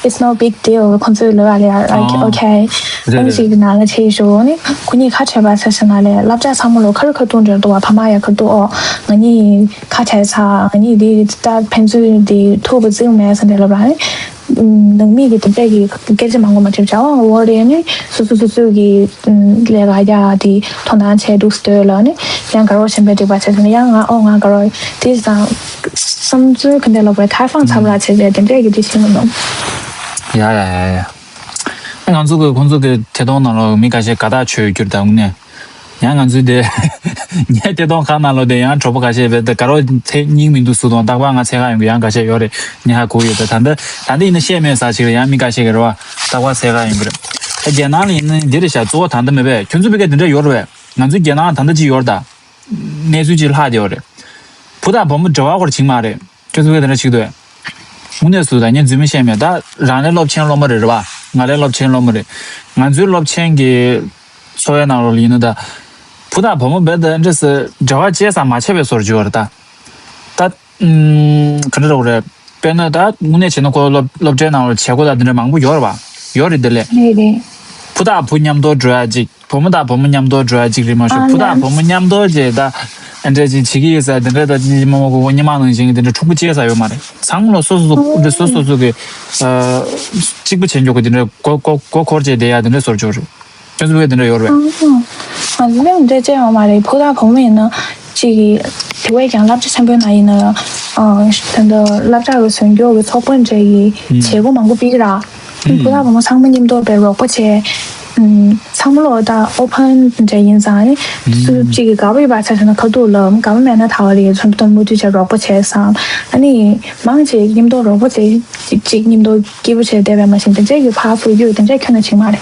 it's no big deal. ཁོང་ཚོའི་ལོས་ཨ་ལས་ཨ་ཨ་okay. རེད་ཨ་རེད་ཞིག་གི་ནང་ལ་ཆེ་ཞུ་ནི་ཁོ་གཉིས་ཁ་བྲལ་བ་ཆ་བཞག་ན་ལས་སློབ་གྲྭ་ཚང་མ་ལོ་ཁ་རུ་ཁ་ཐུག་འདྲ་འདུག་བ། ཕ་མ་ཡ་ཁ་ཐུག་ཨོ་ང་གཉིས་ཁ་བྲལ་ཚར། ང་གཉིས་འདི་ད་ཕན་ཚུན་འདི་ཐུག་པ་བརྩིགས་མེད་ཟེར་འདྲ་ལབ་ར་ནི། ནང་མི་གི་དེ་འདྲས་ཀྱི་སྐད་ཆ་མང་པོ་མ་བྱེད་བྱ་བ་འོ་རེད་ནི་སོ་སོ་སོ་སོ་གི་ལས་ཀ་རྒྱག་དེ་དོ་སྣང་བྱས་འདུག་སྟོད་ལ་ནི་ཡང་དགའ་རོགས་ཆེན་པོས་འགྲིག་པ་བྱས་ནས་ཡང་ང་ཨོ་ང་དགའ་རོགས་དེ་བསམ་བསམ་ཚུལ་ག་འདྲ་ལབ་དགོས་ཁ་སང་ཚ་བ་ལ་བྱས་པའི་དེ་འདྲས་ཀྱི་དེ་ཤེས་མི་འདུག་ཡ་ཡ་ཡ་ཡ། ང་ཚོ་གི་ཁོང་ཚོ་གི་ཐད་གཏོང་ནང་ལ་མི་ཁ་ཤས་དགའ་ཐག་ཆོད་རྒྱུར་དང་ནས། ཡང་ང་ཚོའི་དེ་ངའི་ཐད་གཏོང་ཁག་ནང་ལོགས་དེ་ཡང་གྲོགས་པོ་ཁ་ཤས་བས་དེ་དགའ་རོགས་ཚེ་སྙིང་མི་འདུག་སུ་དང་རྟག་པར་ང་ཚེ་ཁག་ཡོང་གི་ཡང་ཁ་ཤས་ཡོད་རེད། ངས་ཧ་གོ་ཡོད་པས་ད་ལྟ་ད་ལྟ་ཡིན་ན་བཤད་མེད་ས་ཞིག་རེད། ཡང་མི་ཁ་ཤས་ཀྱི་རེད་བ་རྟག་པར་ཚེ་ཁག་ཡོང་གི་རེད། ད་རྒྱལ་ནང་ལ་ཡིན་ན་འདི་རེད་ཤག་གཙོ་བོ་ད་ལྟ་མེད་པས་ཁྱོད་ཚོ་བི་ཀ་དེ་འདྲ་ཡོད་རེད་བས། ང་ཚོའི་རྒྱལ་ནང་ད་ལྟ་ཅི་ཡོད་རེད་ད། གནས་ཚུལ་ཅིག་ལྷག་བསྡད་ཡོད་རེད། བུ་དང་བུ་མོ་འབྲེལ་བ་སྐོར་ཅིག་མ་རེད། ཁྱོད་ཚོ་བི་ཀ་དེ་འདྲ་ཞིག་འདུག་དངོས་གནས་སུ་ད་ངས་རྫུན་མ་བཤད་མེད། ད་རང་རེ་སློབ་ཆེན་སློབ་མ་རེད་རེད་བ། ང་རེ་སློབ་ཆེན་སློབ་མ་རེད། ང་ཚོའི་སློབ་ཆེན་གྱི་འཚོ་བའི་ནང་ལོགས་ལ་ཡིན་ན་ད། བུ་དང་བུ་མོ་བས་ད་འདྲ་སེ་འབྲེལ་བ་བཅད་ས་མ་བྱས་པའི་བཟོ་འདྲ་ཅིག་ཡོད་རེད་ད། ད་ཨུམ་ག་འདྲ་རེད་པས་ན་ད་དངོས་གནས་བྱས་ན་ཁོ་སློབ་སློབ་གྲྭའི་ནང་ལ་བྱེད་སྒོ་དང་དེ་འདྲ་མང་པོ་ཡོད་རེད་བ། ཡོད་རེད་དེ་ལས། རེད་རེད། བུ་དང་བུ་མཉམ་དུ་འགྲོ་ཡ་ཅིག་བུ་མོ་དང་བུ་མོ་མཉམ་དུ་འགྲོ་ཡ་གཅིག་རེད་མ་ཤོག་ཨ་བུ་དང་ལན། བུ་མོ་མཉམ་དུ་བྱས་ད་ཨ་འདྲ་ཅིག་བྱེད་ཀྱི་ཡོད་ས་དེ་འདྲ་ད་ཅི་ཅི་མ་མ་གོ་གོ་སྙེ་མ་ནང་བཞིན་གྱི་དེ་འདྲ་འཁྲུག་པོ་སྐྱེ་ས་ཡོད་མ་རེད། ཚང་མ་ལ་སོ་སོ་སོ་འདི་སོ་སོ་སོ་གི་ཨ་གཅིག་པ་བྱེད་མགྱོགས་ཀྱི་དེ་འདྲ་མགོ་མགོ་མགོ་འཁོར་བྱས་བསྡད་ཡ་དེ་འདྲ་བཟོ་འཇོག་རེད། ཁྱོད་ཚོ་བས་དེ་འདྲ་ཡོད་རེད། ང་ཚོ་ལས་འདྲ་བྱས་ཡོད་མ་རེད། བུ་དང་བུ་མོ་ཡིན་ན་གཅིག་གི་དེ་བས་ཀྱང་སློབ་གྲྭ་ཆེན་པོའི་ནང་ཡིན་ན་ཨ་ད་ལྟ་སློབ་གྲྭ་གི་བཟོ་མགྱོགས་ཀྱི་ཚོགས་པ་འདྲ་གི་བྱེད་སྒོ་མང་པོ་སྤེལ་གི་ར། བུ་དང་བུ་མོ་ཚང་མ་མཉམ་དུ་བའི་རོགས་པ་བྱས། ཨུམ། ཚང་མ་ལོ་ད་ཨོ་ཕན་འདྲ་ཡིན་ཙང་ནི། སུ་གཅིག་གིས་དགའ་བོ་ཡོད་པ་ཆ་བཞག་ན་ཁ་ཐུག་ལ་དགའ་བོ་མེད་ན་ད་བ་རེད། ཚོན་མཐུན་མུ་མཐུད་བྱས་རོགས་པ་བྱས་ཙང་ཨ་ནི་མང་ཆེ་མཉམ་དུ་རོགས་པ་བྱས་གཅིག་མཉམ་དུ་སྐྱིད་པོ་བྱས་བསྡད་པ་མ་ཤེས་དེ་འདྲས་ཀྱི་ཕར་ཕུར་རྒྱུ་དེ་འདྲས་ཁྱོན་ནས་བྱེད་མ་རེད།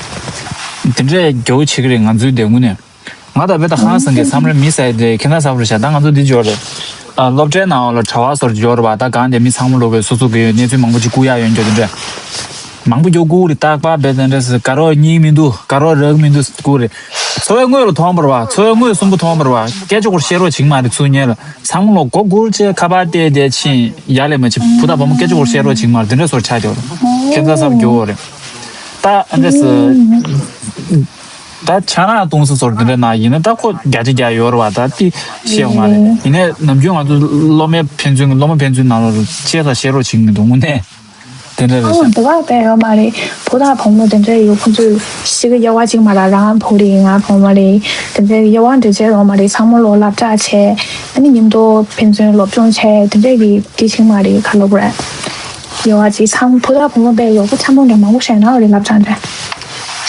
དེ་འདྲས་རྒྱུ་བྱེད་ཀྱི་རེད་ང་ཚོའི་དེ་དངོས་གནས། ང་ད་བེ་ད་ཧང་སང་གི་བསམ་རེ་མི་ཟེར་དེ་ཁྱེད་ད་ཟབ་རེ་བྱ་ད་ང་ཚོ་འདི་འབྱོར་རེད། ཨ་སློབ་གྲྭའི་ནང་ལ་གྲྭ་བ་ཟོར་འབྱོར་བ་ད་གང་དེ་མི་ཚང་མ་ལོ་བའི་སོ་སོ་གི་གནས་ཚུལ་མང་པོ་ཅིག་བསྐུར་ཡ་ཡོད་འགྱོ་དེ་འདྲ། མང་པོ་འགྱོ་བསྐུར་རེད་རྟག་པར་བེ་དེ་འདྲ་ཟེར་དགའ་རོགས་སྙིང་མི་འདུག་དགའ་རོགས་རག་མི་འདུག་བསྐུར་རེད། འཚོ་བའི་དངོས་ལ་མཐོང་བར་བ་འཚོ་བའི་དངོས་གསུམ་པོ་མཐོང་བར་བ་སྐད་ཆ་སྐོར་བཤད་རོགས་བྱིང་མ་རེད་ཚུར་ཉལ་ལ་ཚང་མ་ལོ་མགོ་སྒུར་བྱས་ཁ་པར་བལྟས་བསྡད་ཕྱིན་ཡ་ལས་མ་བྱེད་བུ་དང་བུ་མོ་སྐད་ཆ་སྐོར་བཤད་རོགས་བྱིང་མ་རེད་དེ་འདྲ་ཟོར་ཆགས་འགྱོ་རེད། ཁྱེད་ཚ་ཟབ་འགྱོ་བོ་རེད། ད་འདྲ་ཟེར། ད་ཆང་རག་བཏུང་ས་ཚོར་དེ་འདྲ་ན་ཡིན་ན་ད་ཁོ་བརྒྱ་ཆ་བརྒྱ་ཡོད་རེད་བ་ད་དེ་བཤད་ཡོང་མ་རེད། ཡིན་ནའི་ནམ་རྒྱུན་ང་ཚོ་སློབ་མའི་ཕན་ཚུན་སློབ་མ་ཕན་ཚུན་ནང་ལོགས་ལ་བཤད་ས་བཤད་རོགས་བྱེད་ཀྱི་མི་འདུག་དངོས་གནས་དེ་འདྲ་རེད་ཤག་ཨང་དེ་བ་དེ་ཡོད་མ་རེད། བུ་དང་བུ་མོ་དེ་འདྲ་ཡོད་ཁོ་ཚོས་གཤིས་ཀ་དབྱེ་བ་གཅིག་མ་རེད། རང་བུ་རེད་ང་བུ་མོ་རེད། དེ་འདྲ་དབྱེ་བ་འདྲ་བྱས་ཡོད་མ་རེད། ཚང་མ་ལོ་སློབ་གྲྭ་བྱས་ཨ་ནི་མཉམ་དུ་ཕན་ཚུན་སློབ་སྦྱོང་བྱས་དེ་འདྲ་གི་དེ་བྱེད་མ་རེད་ག་ལབ་དགོས་རེད། དབྱེ་བ་གཅིག་ཚང་བུ་དང་བུ་མོ་དཔེ་ཡག་པོ་འཆམ་པོ་འདྲ་མང་པོ་བཤད་ན་རེད་སློབ་གྲྭ་འདྲ།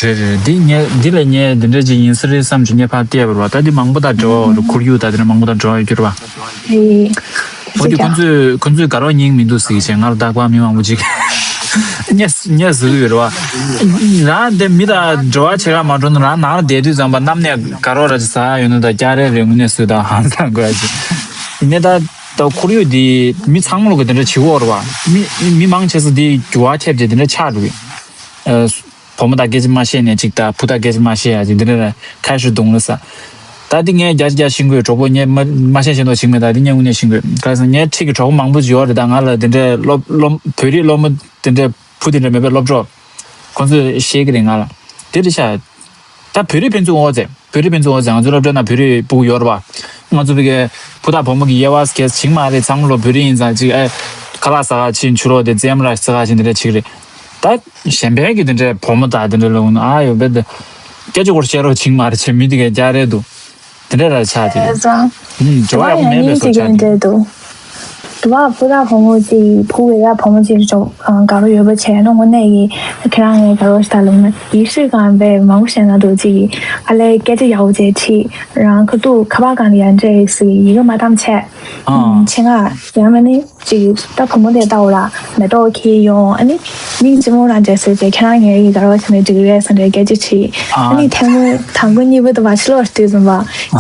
རེད་རེད། འདི་ངས་འདི་ལས་ངས་འདི་འདྲ་ཅིག་ཡིན་ས་རེད་བསམ་བྱུང་ངས་ཕར་བལྟས་པ་རེད་བ། ད་འདི་མང་པོ་དང་འབྲེལ་བ་ཡོད་རེད། ཁོར་ཡུག་དང་དེ་འདྲ་མང་པོ་དང་འབྲེལ་བ་ཡོད་རྒྱུ་རེད་བ། རེད། འོ་འདི་ཁོ་ཚོས་ཁོ་ཚོས་དགའ་རོགས་སྙིང་མི་འདུག་ཟེར་གྱི་བྱས་ང་ལ་རྟག་པར་མི་མང་པོ་ཅིག་ངས་ངས་ཟེར་གྱི་ཡོད་རེད་བ། རང་འདི་མི་དང་འབྲེལ་བ་བྱེད་ག་མ་འགྲོ་ན་རང་ནང་ལ་བསྡད་དུས་ཙམ་པ་གནམ་ནས་དགའ་རོགས་ར་ཅིག་ཟ་ཡ་ཡོད་ན་ད་སྐྱ་རེ་རེ་དངོས་གནས་སུ་ད་ཧང་སང་དགོས་ཡ་ཅིག་ཡིན་ནའི་ད། ད་ཁོར་ཡུག་འདི་མི་ཚང་མ་ལོག་གི་དེ་འདྲ་བྱེད་འོར་བ། མི་མི་མང་ཆེ་ས་འདི་འགྱུར་བ་ཐེབས་ཏེ་དེ་འདྲ་ཆགས་འགྲོ་གི། ཨ་བུ་མོ་དང་སྐད་ཆ་མ་བཤད་ནས་ཅིག་ད་བུ་དང་སྐད་ཆ་མ་བཤད་ཡ་ཅིག་འདི་འདྲ་ཁ་ཤས་གདོང་ལ་ས། ད་འདི་ངས་རྒྱ་རྒྱ་ཤིང་གོས་གྲོགས་པོ་ངས་མ་མ་བཤད་བཤད་མདོག་ཞིག་མེད། ད་འདི་ངས་དངོས་གནས་ཤིང་གོས་ག་ས་ངའི་འཁྲིས་ཀྱི་གྲོགས་པོ་མང་པོ་ཅིག་ཡོད་རེད། ད་ང་ལ་དེ་འདྲའི་སློབ་སློབ་བོད་རིགས་སློབ་མ་དེ་འདྲའི་བུ་དེ་འདྲ་མེད་པའི་སློབ་གྲོགས་ཁོང་ཚོས་བཤད་ཀྱི་རེད་ང་ལ། དེ་རེད་ཤག་ད་བོད་རིགས་ཕན་ཚུན་འོ་ཙེ། བོད་རིགས་ཕན་ཚུན་འོ་ཙེ་ང་ཚོའི་སློབ་གྲྭ་ནང་བོད་རིགས་ཕྲུ་གུ་ཡོད་རེད་བ། ང་ཚོ་བོད་ཀྱི་བུ་དང་བུ་མོ་གི་དབྱེ་བ་སྐད་ཆ་མ་རེད། ཚང་མ་ལོ་བོད་རིགས་ཡིན་ཙང་ཅིག་ཨེ་ཁ་ལག་ཟ་ག་ཕྱིན་ཕྱུར་རོགས་དེ་རྩེད་མོ་ར་ཟ་ག་ཕྱིན་དེ་འདྲ་ཅིག་རེད། ད་གཞན་ཕན་གྱི་དེ་འདྲའི་བུ་མོ་དང་དེ་འདྲ་ལོ་ཨ་ཡོད་བེད། སྐད་ཆ་སྐོར་བཤད་རོགས་བྱིང་མ་རེད་བྱས་མི་དེ་གས་རྒྱག་རེད་འདུག་དེ་འདྲ་ར་ཆགས་ཀྱི་རེད། ཨེ་ཙང་། ཨུམ། དྲི་བ་ཡག་པོ་མེད་པའི་བཟོ་ཆགས་ཀྱི་འདུག་དྲི་བ་བུ་དང་བུ་མོ་གཅིག་བུ་བའི་ར་བུ་མོ་གཅིག་ཅོག་དགའ་རོགས་ཡོད་པ་བྱས་ནོ་དངོས་གནས་ཡིན། ཁྱེད་རང་ངའི་དགའ་རོགས་ཞིག་ད་ལུང་ན་ཡིག་ཧྲིལ་གང་བས་མང་པོ་བཤད་ན་འདུག་གཅིག་ཡིན། ཨ་ལས་སྐད་ཆ་ཡག་པོ་བྱས་ཁྲིད་རང་ཁ་ཐུག་ཁ་པར་གང་ལ་ཡང་འདྲེ་ཡིག་ཟིག་ཡི་གེ་མ་བཏང་བྱས། ཨ། ཆེད་མངགས་ཡང་མིན་ནི། ཅིག་ད་བུ་མོ་དེ་ལྟ་བུ་ལ་མེ་ཏོག་ཁྱེར་ཡོང་ཨ་ནི། སྙིང་རྗེ་མོ་རང་འདྲ་ཟེར་ཏེ་ཁྱེད་རང་ངའི་ཡི་ག་རོགས་བྱས་ནས་འགྲིག་རེད་ཟེར་ཏེ་སྐད་ཆ་དྲིས། ཨ་ནི་ཐལ་མོ་དང་པོ་གཉིས་པ་དུ་བ་ཕྱི་ལོགས་དུས་ཙམ་པ་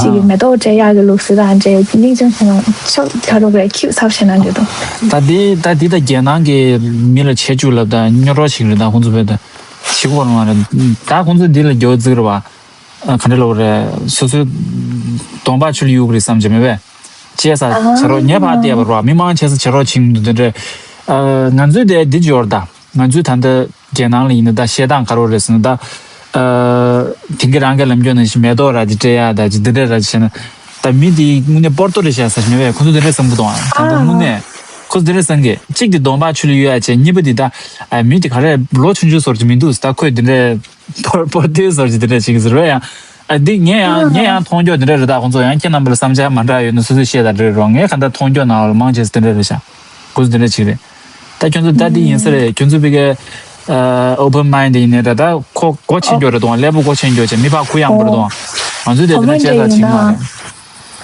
ཅིག་གི་མེ་ཏོག་སྤྲད་ཡག་གི་ལུགས་སྲོལ་དང་འདྲ་སྙིང་རྗེ་མོ་ཆོག་ག་རོགས་རེད་ཁྱིའུ་ཚབ་བྱས་ན་འདྲ་འདུག་ད་འདི་ད་འདི་ད་རྒྱལ་ནང་གི་མི་ལ་བྱེད་བཅུག་ལབ་ད་སྨྱོ་རོགས་ཞིག་རེད། ད་ཁོང་ཚོ་བས་ད་ཞིག་གོ་རང་རེད། ད་ཁོང་ཚོ་འདི་ལ་རྒྱོ་རྫིག་རེད་བ། ག་འདྲ་ལབ་རེད། སོ་སོའི་གདོང་པ་ཆུ་ལ་གཡུག་རེད་བསམ་གྱི་མེད་པས། བྱས་ས་བྱེད་རོགས་ངས་ཕར་བལྟས་པ་རོགས་མི་མང་ཆེ་ས་བྱེད་རོགས་བྱིང་འདུག་དེ་འདྲས། ང་ཚོའི་དེ་འདི་འབྱོར་ད། ང་ཚོའི་ད་ལྟ་རྒྱལ་ནང་ལ་ཡིན་ན་ད་བཤད་སྟངས་ག་རོ་རེད་ཟེར་ན་ད། དེང་གི་རང་གི་ལམ་སྐྱོན་ནང་བཞིན་མེ་ཏོག་ར་དེ་སྤྲད་ཡ་ད་ཅི་འདི་འདྲས་ར་ཅི་བྱས་ན། ད་མི་དེ་དངོས་གནས་སྤོར་ཏོ་རེད་བཤད་ས་ཞིག་མེད་པས་ཁོ་ཚོ་འདི་འདྲས་བསམ་གི་འདུག་ཨ་ད་ལྟ་དངོས་གནས་ཁོ་ཚོ་འདི་འདྲས་བསམ་གི་གཅིག་དེ་གདོང་པ་ཆུ་ལ་གཡུག་ཡ་བྱས་གཉིས་པ་དེ་ད། མི་དེ་ག་རེ་ལོ་ཆུང་ཆུང་ཟོར་གྱི་མི་འདུག་ད་ཁོས་འདི་འདྲས། པོར་པོར་ཏི་ཟེར་གྱི་དེ་འདྲ་ཅིག་ཟེར་བས་ཡང་། ཨ་འདི་ངས་ཡང་ངས་ཡང་མཐོང་རྒྱུ་དེ་འདྲ་རེད། ད་ཁོང་ཚོ་ཡང་ཁྱེད་རྣམ་པ་ལ་བསམ་འཆར་མ་འདྲ་ཡོད་ན་སོ་སོས་བཤད་ད་རེད་རོགས། ངས་ག་འདྲ་མཐོང་རྒྱུ་ནང་ལ་མང་ཆེ་ས་དེ་འདྲ་རེད་ཤག་ཁོ་ཚོ་དེ་འདྲ་ཅིག་རེད། ད་ཁྱོད་ཚོ་ད་འདི་ཡིན་ས་རེད། ཁྱོད་ཚོ་བི་གའི་open mind ཡིན་ནའི་འདྲ། ད་ཁོ་སྒོ་ཕྱེ་རྒྱུ་རེད་དང་ཀླད་པ་སྒོ་ཕྱེ་རྒྱུ་བྱས་མི་ཕར་གུ་ཡངས་པོ་རེད་དང་ང་ཚོའི་དེ་འདྲ་བྱས་ད་ཅིག་མ་རེད།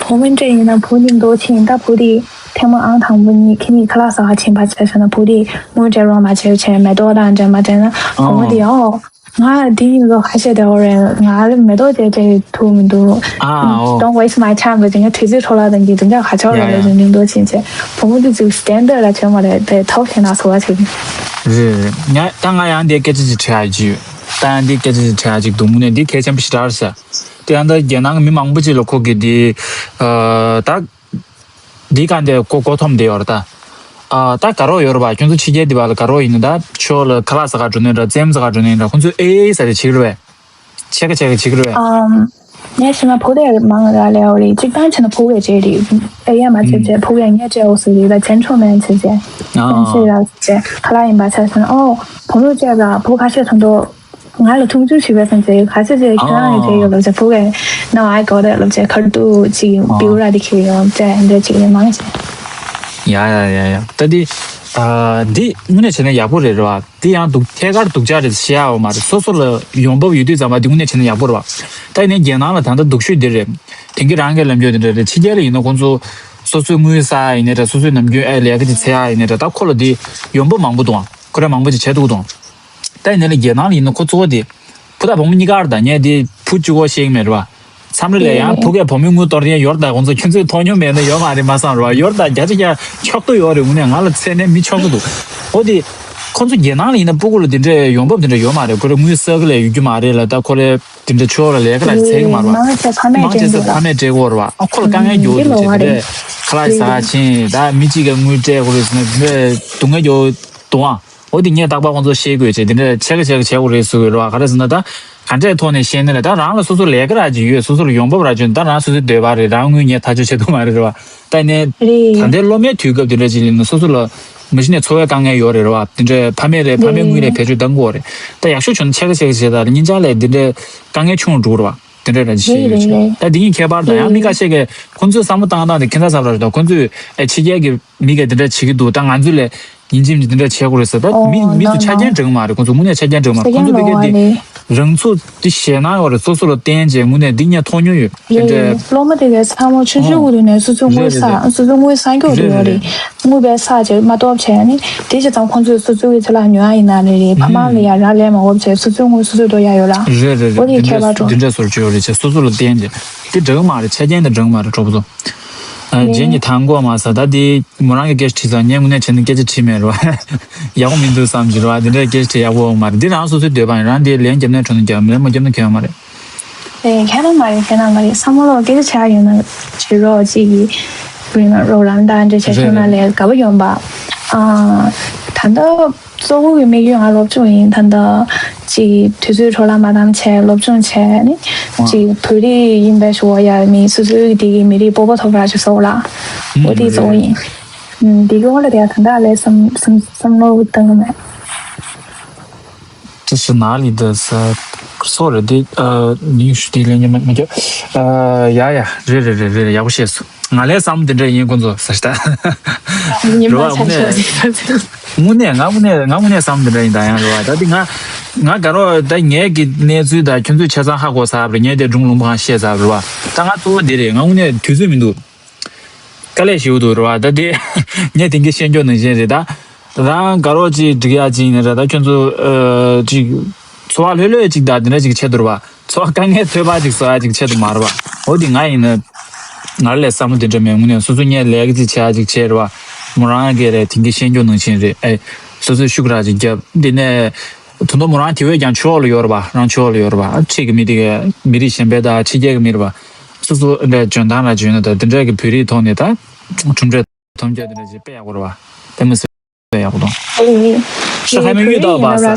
བུ་མོ་འདྲ་ཡིན་ན་བུ་ནི་མདོག་ཆེན་ད་བུ་དེ་ཐལ་མོ་ཨང་དང་པོ་གཉིས་ཁྱེད་གཉིས་ཁ་ལག་ཟ་ག་ཕྱིན་པ་བྱས་ཤག་ན་བུ་དེ་དངུལ་སྤྲད་རོགས་མ་བྱས་བྱས་མེ་ཏོག་དང་འདྲ་མ་འདྲ་ན་བུ་མོ་དེ་ཨོ། ང་དེ་ཡིན་ལོ་ཁ་ཤས་དེ་འོ་རེད། ང་ལ་མེ་ཏོག་དེ་སྤྲད་ཐུབ་མི་འདུག་ཨ་ཨོ། Don't waste my time ཟེར་ང་དུས་ཚོད་འཕྲོ་བརླག་དང་གི་དེ་འདྲ་ག་ཆོག་རེད་ལ་ཟེར་མི་འདུག་ཕྱིན་ཆད་བུ་མོ་དེ་ཚོའི་standard ལ་བྱས་མ་རེད་དེ་ཐོབ་ཤེས་ན་སོ་བ་ཆེ་གི་རེད་རེད། ང་ད་ང་ཡང་འདི་སྐད་ཆ་ཅིག་དྲི་ཡ་ཅིག་ཡོད། ད་ཡང་འདི་སྐད་ཆ་ཅིག་དྲི་ཡ་ཅིག་འདུག་དངོས་གནས་འདི་གལ་ཆེན་པོ་ཞིག་རེད་ཤག་དེ་ཡང་ད་རྒྱལ་ནང་གི་མི་མང་པོ་ཅིག་ལ་ཁོ་གི་འདི་ད། འདི་ག་འདི་གོ་གོ་ཐོམ་དེ་ཡོད་རེད་ད། ཨ་ད་དགའ་རོགས་ཡོད་རེད་པ། ཁྱོད་ཚོ་ཕྱི་རྒྱལ་འདི་བ་ལ་དགའ་རོགས་ཡིན་ན་ད་ཁྱོད་ལ་ཁ་ལག་ཟ་ག་འགྲོ་ནའི་འདྲ་རྩེད་མོ་ཟ་ག་འགྲོ་ནའི་འདྲ་ཁོང་ཚོས་ཨེ་ཨེ་ཟ་རེ་བྱེད་ཀྱི་རེད་པས། ཕྱེད་ཀ་ཕྱེད་ཀ་བྱེད་ཀྱི་རེད་པས། ཨམ། ངས་བྱས་ན་བུ་དེ་མང་ར་ལས་འོ་རེད། གཅིག་བཏང་བྱས་ན་བུ་གས་བྱས་རེད། ཨེ་ཡ་མ་བྱས་བྱས་བུ་གས་ངས་བྱས་འོ་ཟེར་རེད་ད་ཇན་ཁྲོ་མན་བྱས་བྱས། ཨ་ཨ། ཁོང་ཚོས་ར་བྱས་ཁ་ལག་ཡིན་པ་ཆ་བྱས་ན་ཨོ། བུ་མོས་བྱས་ར་བུ་ཁ་ཤས་ཐོན་ཐོག་ང་ལ་མཐོང་ཆུང་བྱེད་པའི་སེམས་ཅན་ག་ཚོད་ཅིག་ཁྱེད་རང་གི་བྱས་ཡོད་ལབ་བྱས་བུ་གས་No, I got it ལབ་བྱས་ཁར་ཏུ་ཅིག་བེའུ་ར་དེ་ཁྱེར་ཡོང་བྱས་འདྲ་ཅིག་ཡོད་མང་ཆེ། ཡ་ཡ་ཡ་ཡ། ད་འདི་ཨ་འདི་དངོས་གནས་བྱས་ན་ཡག་པོ་རེད་རེད་བ། འདི་ཡང་སྡུག་ཐད་ཀར་སྡུག་ཅག་རེད་བཤད་ཡག་ཡོད་མ་རེད། སོ་སོ་ལ་ཡོང་འབབ་ཡོད་དུས་ཙམ་པ་འདི་དངོས་གནས་བྱས་ན་ཡག་པོ་རེད་བ། ད་ཡིན་ནའི་རྒྱལ་ནང་ལ་ད་ལྟ་སྡུག་ཤོས་འདི་རེད། དེང་གི་རང་གི་ལམ་རྒྱུད་འདི་འདྲ་རེད། ཕྱི་རྒྱལ་ལ་ཡིན་ན་ཁོང་ཚོ་སོ་སོའི་དངུལ་བསགས་ཡིན་ནའི་འདྲ་སོ་སོའི་ནམ་རྒྱུན་ཨེ་ལས་ཀ་དེ་འཚོལ་ཡག་ཡིན་ནའི་འདྲ་ད་ཁོ་ལ་འདི་ཡོང་འབབ་མང་པོ་འདུག་ཁོ་རང་མང་པོ་ཅིག་བྱས་འདུག་དང་། ད་ཡིན་ནའི་ལ་རྒྱལ་ནང་ལ་ཡིན་ན་ཁོ་གཙོ་བོ་དེ། བུ་དང་བུ་མོ་གཉིས་ཀར་ད་ངས་དེ་བུ་གཅིག་པོ་བཤད་ཀྱི་མེད་རེད་བ། མཚམས་རེ་ལ་ཡང་བུ་གས་བུ་མོའི་དངུལ་གཏོར་མཁན་ཡོད་རེད་ད། ཁོང་ཚོ་ཁྱོད་ཚོས་མཐོང་མྱོང་མེད་ན་ཡོད་མ་རེད་མ་བསམ་རེད་བ། ཡོད་རེད་ད། བརྒྱ་ཆ་བརྒྱ་ཆོག་ཏུ་ཡོད་རེད། དངོས་གནས་ང་ལ་ཚེ་ནས་མི་ཆོག་གི་འདུག་འོ་དེ། ཁོང་ཚོ་རྒྱལ་ནང་ལ་ཡིན་ན་སྤུ་གུ་ལ་དེ་འདྲའི་ཡོང་འབབ་དེ་འདྲ་ཡོད་མ་རེད། ཁོ་རེ་དངུལ་བསགས་ཀྱི་ལས་ཡོད་རྒྱུ་མ་རེད་ལ་ད་ཁོ་རེ། དེ་འདྲ་ཆོག་ལ་ལས་ཀ་ལ་ཚད་ཀྱི་མ་རེད་བ། ཨ་ཁོ་ལ་དཀའ་ངལ་རྒྱོ་འདུག་ཅེས་དེ་འདྲ་ཁ་ལ་དཀའ་ངལ་རྒྱོ་འདུག་ཅེས་དེ་འདྲ་ཁ་ལག་ཟ་ཆེན་ད་མི་གཅིག་ག་དངུལ་སྤྲད་དགོས་རེད་ཟེར་ན་དེ་འདྲ་སྡུག་བསྔལ་རྒྱོ་འདུག་ཨང་། འོ་དེ་ངས་རྟག་པར་ཁོང་ཚོ་བཤད་དགོས་ཅེས་དེ་འདྲ་ཆེ་ག་ཆེ་ག་བྱེད་དགོས་རེད་ཟེར་གི་རེད་བ། ག་རེ་ཟེར་ན་ད་ག་འདྲའི་ཐོག་ནས་བཤད་ན་ལས་ད་རང་ལ་སོ་སོ་ལས་ཀ་རག་ཅིག་ཡོད། སོ་སོར་ཡོང་འབབ་རག་ཅིག་ད་རང་སོ་སོའི་འདོད་པ་རེད། རང་དངུལ་ངས་ཐག་གཅོད་བྱེད་ཐུབ་མ་རེད་རེད་བ། ད་ནས་ད་ལྟའི་སློབ་མའི་དུས་སྐབས་དེ་འདྲ་ཅིག་ཡིན་ན་སོ་སོ་ལ་མི་གཞི་ནས་འཚོ་བའི་དཀའ་ངལ་ཡོད་རེད་རེད་བ། དེ་འདྲའི་ཕ་མས་ལས་ཕ་མའི་དངུལ་ལས་བེད་སྤྱོད་གཏང་དགོས་རེད། ད་ཡག་ཤོས་བྱུང་ན་ཆེ་ག་ཆེ་ག་བྱེད་ད་ལ་གཉིས་ཆ་ལས་དེ་འདྲའི་དཀའ་ངལ་ཆུང་རུ་འགྲོ་རེད་བ། དེ་འདྲ་ར་ཅིག་ཤེས་ཡོད་ཅིག་ད་འདི་གཉིས་ཁྱད་པར་དང་ཡང་མི་ཁ་ཤས་ཀྱིས་ཁོང་ཚོའི་བསམ་བློ་བཏང་སྟངས་དེ་ཁྱད་མཚར་ཚ་པོ་ར་རེད། ད་ཁོང་ཚོས་ཨེ་ཕྱི་རྒྱལ་གྱི་མི་གས་དེ་འདྲ་བྱེད་ཀྱི་འདུག་ད་ང་ཚོས་ལས་ཡིན་གཅིག་མིན་གཅིག་དེ་འདྲ་བྱེད་དགོས་རེད་ཟེར། ད་མི་མི་ཚོ་ཆ་རྐྱེན་འགྲིག་མ་རེད། ཁོང་ཚོ་དངོས་གནས་ཆ་རྐྱེན་འགྲིག་མ་རེད། ཁོང་ཚོ་བི་གས་འདི་རང་ཚོ་འདི་ཞེད་སྣང་ཡོད་རེད། སོ་སོ་ལ་བརྟེན་བྱས་དངོས་གནས་འདི་ངས་མཐོང་མྱོང་ཡོད། དེ་འདྲ་སློབ་མ་དེ་གས་ཚང་མ་ཆུང་ཆུང་འུ་དུས་ནས་སོ་སོའི་དངུལ་བསགས། སོ་སོའི་དངུལ་བསགས་རྒྱུ་དེ་ཡོད་རེད། དངུལ་བས་བསགས་བྱས་མ་གཏོགས་བྱས་ནི་དེ་བྱས་ཙང་ཁོང་ཚོས་སོ་སོའི་ཚེ་ལ་ཉོ་ཡ་ཡིན་ན་རེད་རེད། ཕ་མ་ལ་ཡ་རག་ལས་མ་འོབ་བྱས་སོ་སོའི་དངུལ་སོ་སོས་འགྲོ་ཡ་ཡོད་ལ། རེད་རེད་རེད། འོ་དེ་འདི་ཁྱད་པར་འདྲ་འགྲོ། འདི་འདྲ་བཟོ་བཅོས་རེད་བྱས་སོ་སོ་ལ་བརྟེན་ཏེ་འདི་འགྲིག་མ་རེད། ཆ་རྐྱེན་འདི་འགྲིག་མ་རེད་གྲོགས་པོ་ཚོ། ཨ་རྗེས་ཀྱི་དང་གོ་མ་ས་ད་འདི་མོ་རང་གི་སྐད་ཆ་དྲིས་ཙང་ངས་དངོས་གནས་བྱས་ན་སྐད་ཆ་དྲིས་མེད་རེད་བ། ཡག་པོ་མི་འདུག་བསམ་གྱི་རེད་བ། འདི་འདྲའི་སྐད་ཆ་དྲིས་ཡག་པོ་མ་རེད། འདི་རང་སོ་སོའི་འདོད་པ་ཡིན། རང་འདི་ལན་རྒྱབ་ན་གྲོ་ནས་རྒྱབ་ལན་མ་རྒྱབ་ན་གྱོན་མ་རེད། ཨེ་ཁྱད་པར་མ་རེད། ཁྱད་པར་མ་རེད། བསམ་བློ་སྐད་ཆ་བྱ་ཡོད་ན་བྱེད་རོགས་གཅིག་གིས་རིང་ལ་རོགས་རམ་དང་འདྲ་བྱ་ཤོག་ན་ལས་དགའ་པོ་ཡོང་པ། ཨ་ད་ལྟ། གཙོ་བོ་གི་དམིགས་ཡུལ་ང་སློབ་སྦྱོང་ཡིན། ད་ལྟ་ཅིག་དུས་ཚོད་འཕྲོ་བརླག་མ་བཏང་བྱས་སློབ་སྦྱོང་བྱས་ནི་ཅིག་བོད་རིགས་ཡིན་པའི་ཞུ་བ་ཡ་མི་སོ་སོའི་དེ་གི་མི་རིགས་སྤོབས་པ་ཐོབ་ར་ཅིག་སོགས་ལ་འོ་དེ་གཙོ་བོ་ཡིན། ཨུམ། དེ་གི་འོག་ལ་དེ་ཡ་ད་ལྟ་ལས་བསམ་བསམ་བསམ་བློ་བཏང་གི་མེད། 是哪里的？是，sorry，对，呃，你是对人家没没叫，呃，呀呀，རེད་རེད་རེད་རེད། ཡག་པོ་བཤད་སོང་། ང་ལའི་བསམ་བློ་དེ་འདྲ་ཡིན་ཁོང་ཚོ་ཟེར་ད། ཉི་མ་རེད་བ། དངོས་གནས་དངོས་གནས་ང་དངོས་གནས་ང་དངོས་གནས་བསམ་བློ་དེ་འདྲ་ཡིན་ད། ཡང་རེད་བ། ད་དེ་ང་ང་དགའ་རོགས་ད་ངའི་གི་གནས་ཚུལ་ད་ཁྱོད་ཚོས་ཆ་ཚང་ཧ་གོ་ཚར་བ་རེད། ངས་དེ་སྒྲུང་ལུང་པ་གང་བཤད་ཚར་བ་རེད་བ། ད་ང་གཙོ་བོ་འདི་རེད། ང་དངོས་གནས་དུས་ཚོད་མི་འདུག་དཀའ་ལས་ཞེ་པོ་འདུག་རེད་བ། ད་དེ་ངས་དེང་གི་བཤད་རྒྱུ་ནང་བཞིན་རེད་ད། རང་དགའ་རོགས་ཅིག་འགྲིག་ཡག་ཅིག་ཡིན་ན་རེད་ད། ཁྱོད་ཚོ་ཨ་ཅིག་འཚོ་བ་ལྷོད་ལྷོད་ཅིག་དང་དེ་འདྲ་ཅིག་བྱེད་འདུག་རེད་བ། འཚོ་བ་དཀའ་ངལ་ཚོད་དཔག་ཅིག་བཟོ་ཡག་ཅིག་བྱེད་འདུག་མ་རེད་བ། འོ་དེ་ང་ཡིན་ན་ང་ལ་བསམ་བློ་དེ་འདྲ་མེད། དངོས་གནས་སོ་སོ་ངས་ལས་ཀ་ཅིག་བྱེད་ཡག་ཅིག་བྱེད་རེད་བ། མོ་རང་གི་རེད། དེང་གི་བཤད་རྒྱུ་ནང་བཞིན་རེད། ཨེ་སོ་སོས་ཤུགས་རག་ཅིག་རྒྱབ། དེ་ནས་ད་དུང་མོ་རང་དེ་བས་ཀྱང་ཕྱི་ལོགས་ལ་ཡོད་རེད་བ། རང་ཕྱི་ལོགས་ལ་ཡོད་རེད་བ། ཨ་ཕྱི་གི་མི་དེ་ག་མི་རིགས་གཞན་པའི་དང་ཕྱི་རྒྱལ་གི་མི་རེད་བ། སོ་སོ་འདྲ་འཇོན་ཐང་ལ་འཇོན་ན་ད་དེ་འདྲ་གི་བོད་རིགས་ཐོག་ནས་ད་གྲུབ་འབྲས་ཐོན་རྒྱུ་དེ་འདྲ་ཞིག་དཔེ་ཡག་པོ་རེད་བ། དེ་མི་སྲིད་དཔེ་ཡག་པོ་དང་། 哎，是还没遇到吧？是。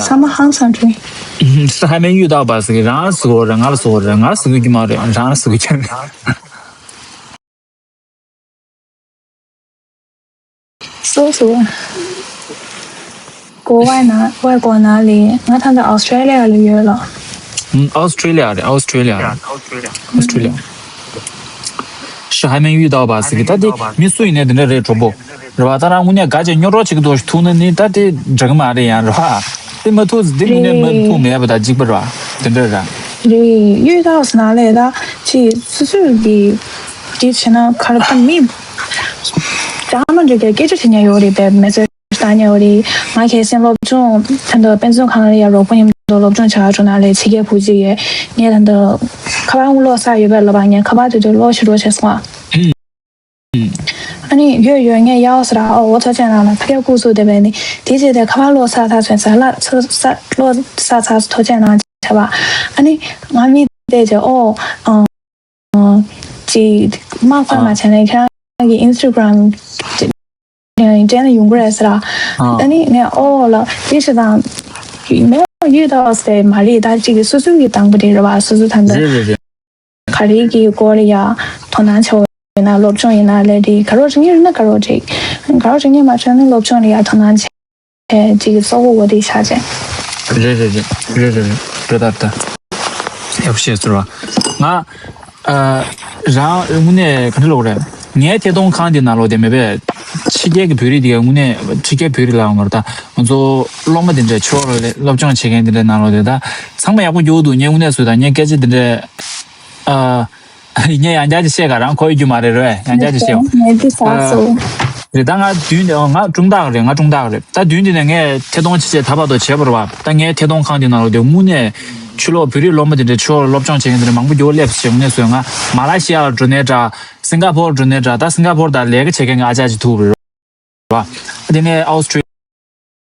是还没遇到吧？是给人是个人，俺是个人，俺是个舅妈人，人是个舅妈。 སོ་སོ། 国外哪外国哪里？ ང་ད་ལྟ་Australia ལ་ཡོད་ལ། ཨུམ། Australia རེད། Australia རེད། Australia། 是还没遇到吧？ ཟེར་གི་ད་དེ་མི་སུ་ཡིན་ནའི་དེ་འདྲ་རེད་གྲོགས་པོ། རེད་བ། ད་རང་དངོས་གནས་དགའ་བྱས་རྙོག་དྲ་བྱེད་ཀྱི་འདུག་ཐུག་ན་ནི་ད་དེ་འགྲིག་གི་མ་རེད། ཡང་རེད་བ། དེ་མ་ཐུག་དེ་དངོས་གནས་མ་ཐུག་མེད་པ་ད་གཅིག་པ་རེད་བ། དེ་འདྲ་རེད། རེད། 遇到ཟེར་ན་ལས་ད་ཅི་སུ་སུ་གི་དེ་བྱས་ན་ག་རེ་ད་མི་ཅང་མ་འགྲིག་གི་སྐད་ཆ་བྱེད་མཁན་ཡོད་རེད་པས། མེ་ཚོད་ལྟ་མཁན་ཡོད་རེད། ང་གལ་སྲིད་སློབ་སྦྱོང་ད་ལྟ་དཔེ་མཛོད་ཁང་ལ་ཡ་རོགས་པ་མཉམ་དུ་སློབ་སྦྱོང་བྱ་བ་འགྲོ་ན་ལས་ཕྱི་རྒྱལ་བུ་གཅིག་ཡོད། ངས་ད་ལྟ་ཁ་པར་དངུལ་ལོག་ས་ཡོད་པས་ལབ་པ། ངས་ཁ་པར་དེ་དུས་ལོག་ཤི་རོགས་བྱས་སོང་ཨ། ཨ་ནི་ཡོད་ཡོད། ངས་ཡའོ་ཟེར་ཨོ་འོ་ཐོ་ཅན་རང་ལ་ཕ་གིར་སྐུ་གཟུགས་བསྡད་པས་ནི་དེ་རྗེས་དེ་ཁ་པར་ལོག་ས་ཐག་ཆོད་ས་ལ་ས་ས་ལོག་ས་ཚ་ཐོ་ཅན་རང་བྱས་པ། ཨ་ནི་ང་མི་བསྡད་རྗེས་ཨོ་ཨང་ཅི་མ་ཁོ་མ་བྱས་ནས་ཁྱེད་རང་གི་Instagram་དྲན་ཡོང་གི་རེད་ཟེར། ཨ་ནི་ངས་ཨོ་ལ་དེ་ཞེ་དང་མེད་ཡོད་ད་ཟེར་མ་རེད། ད་ཅིག་སོ་སོ་གི་དང་པོ་དེ་རེད་བ། སོ་སོ་ད་ལྟ་རེད་རེད་རེད། ག་རེ་གི་སྐོར་ལ་ཡ་དོ་སྣང་བྱེད་ཡོད་ན། སློབ་སྦྱོང་ཡིན་ན་ལས་རིགས་ག་རེ་བྱེད་ཀྱི་ཡོད་ན། ག་རེ་བྱེད་ག་རེ་བྱེད་ཀྱི་མ་བྱུང་ན་སློབ་སྦྱོང་ལ་ཡ་དོ་སྣང་བྱེད་ཅིག་གི་གཙོ་བོ་འོ་དེ་ཆགས་ཅན། རེད་རེད་རེད་རེད་རེད་ད་ད། ཡག་པོ་བཤད་ཟེར་བ། ང་ཨ་རང་དངོས་གནས་ག་འདྲ་ལོག་རེད། ངའི་ཐད་གཏོང་ཁང་དེ་ནང་ལོགས་དེ་མེད་པས། ཕྱི་རྒྱལ་གྱི་བོད་རིགས་དེ་ག་དངོས་གནས་ཕྱི་རྒྱལ་བོད་རིགས་ལ་ཡོང་བར་ད་ང་ཚོ་སློབ་མ་དེ་འདྲ་ཕྱི་ལོགས་ལ་སློབ་སྦྱོང་བྱེད་མཁན་དེ་འདྲ་ནང་ལོགས་དེ་ད་ཚང་མ་ཡག་པོ་འགྱོ་འདུག་ངས་དངོས་གནས་སུ་ད་ངས་སྐད་ཆ་དེ་འདྲ་ཨ། ངས་ཡང་བསྐྱར་ཅིག་བཤད་ག་རང་གོ་ཡོད་རྒྱུ་མ་རེད་རོ། ཡང་བསྐྱར་ཅིག་བཤད། ངས་འདི་ཟ་སོ། རེད་ད། ང་མདུན་དེ་ང་ཀྲུང་ཐག་རེད། ང་ཀྲུང་ཐག་རེད། ད་མདུན་དེ་ནས་ངས་ཐད་གཏོང་ཅིག་བྱས་ད་བར་དུ་བྱས་པ་རེད་བ། ད་ངའི་ཐད་གཏོང་ཁང་དེ་ནང་ལོགས་དེ་དངོས་གནས་ཕྱི་ལོགས་བོད་རིགས་སློབ་མ་དེ་འདྲ་ཕྱི་ལོགས་སློབ་སྦྱོང་བྱེད་མཁན་དེ་འདྲ་མང་པོ་འགྱོ་སླེབས་བྱས་དངོས་གནས་བཟོས། ང་མ་ལ་ཤི་ཡ་ལ་འགྲོ་ནའི་འདྲ། སིང་ག་ཕོར་འགྲོ་ནའི་འདྲ། ད་སིང་ག་ཕོར་ད་ལས་ཀ་བྱེད་མཁན་གྱི་ཨ་ཅག་ཅིག་ཐུག་རེད་བ། དེ་ནས་ཨོ་སི་ཀྲི་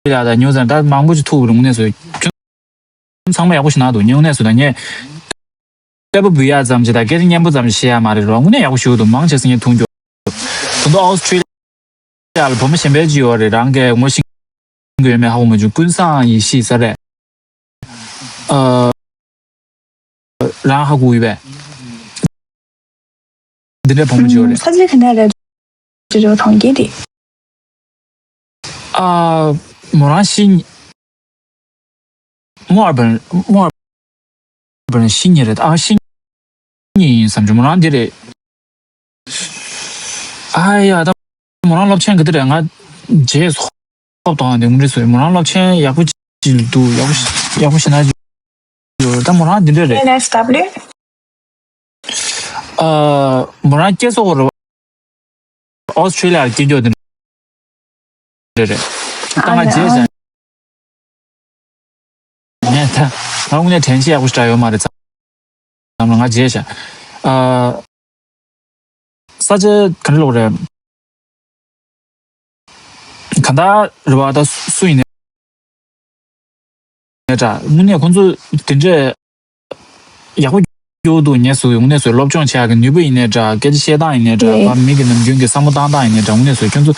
ཡ་དང་ཉུ་ཛི་ལན་ད་མང་པོ་ཅིག་ཐུག་རེད། དངོས་གནས་བཟོས། ཚང་མ་ཡག་པོ་ཞིག་གནང་འདུག་ངས་དངོས་གནས་བཟོས་ད་ངས། དཔེ་པོ་འབུལ་ཡག་ཙམ་ཞིག་དང་སྐད་ཆ་སྙན་པོ་ཙམ་ཞིག་བཤད་ཡག་མ་རེད་རོ། དངོས་གནས་ཡག་པོ་ཞིག་འདུག་མང་ཆེ་ས་ངས་མཐོང་རྒྱུ། ད་དུང་ཨོ་སི་ཀྲི་ལི་ཡ་ལ་བུ་མོ་གཞན་པ་ཅིག་ཡོད་རེད། རང་གིས་ངོ་ཤེས་ཀྱི་ཡོད་མེད་ཧ་གོ་མ་བྱུང་། ཀུན་བཟང་ཡེ་ཤེས་ཟེར་རེད། ཨ། རང་ཧ་གོ་ཡོད་པས། འདི་འདྲའི་བུ་མོ་ཅིག་ཡོད་རེད། ས་ཆ་ག་ནས་རེད། ཅི་རོ་གྲོང་ཁྱེར་དེ། ཨ། མོ་རང་ཤི། མོ་ཨར་བན། མོ་ཨར་བན་ཤི་ཉེ་རེད། ཨ་ཤི་ཉེ་ཡིན་བསམ་བྱུང་། མོ་རང་འདི་རེད། ཨ་ཡ་ད། མོ་རང་སློབ་ཆེན་ག་དུས་རེད། ང་རྗེས་སུ་ཧོབ་གཏོང་ཡ་འདི་ངུ་རེ་སོ། མོ་རང་སློབ་ཆེན་ཡག་པོ་ཅིག་འདུག་ཡག་པོ་ཡག་པོ་ཞེ་ན་ཅིག་ཡོད་རེད། ད་མོ་རང་འདི་འདྲ་རེད། ཨ། མོ་རང་སྐྱེས་སོ་གོ་རེད། ཨོ་སི་ཀྲི་ལི་ཡ་ལ་སྐྱེས་འགྱོ་དེ་འདྲ་རེད། ད་ང་རྗེས་བཞག་ངས་ད་ང་དངོས་གནས་དྲན་ཤེས་ཡག་པོ་ཞིག་ཡོད་མ་རེད། ཙམ་ལ་ང་རྗེས་བཞག་ཨ། ས་ཆ་ག་འདྲ་ལོག་རེད། གང་ལྟར་རེད་བ། ད་སུ་ཡིན་ནའི་འདྲ། དངོས་གནས་ཁོང་ཚོ་དེ་འདྲས་ཡག་པོ་སྐྱོ་འདུག་ངས་སུ་དངོས་གནས་སུ་སློབ་སྦྱོང་བྱེད་ཡག་གི་ནུས་པ་ཡིན་ནའི་འདྲ། སྐད་ཆ་བཤད་སྟངས་ཡིན་ནའི་འདྲ། ཨེ། ཕ་མི་གི་ནམ་རྒྱུན་གྱི་བསམ་བློ་བཏང་སྟངས་ཡིན་ནའི་འདྲ། དངོས་གནས་སུ་ཁྱོད་ཚོ་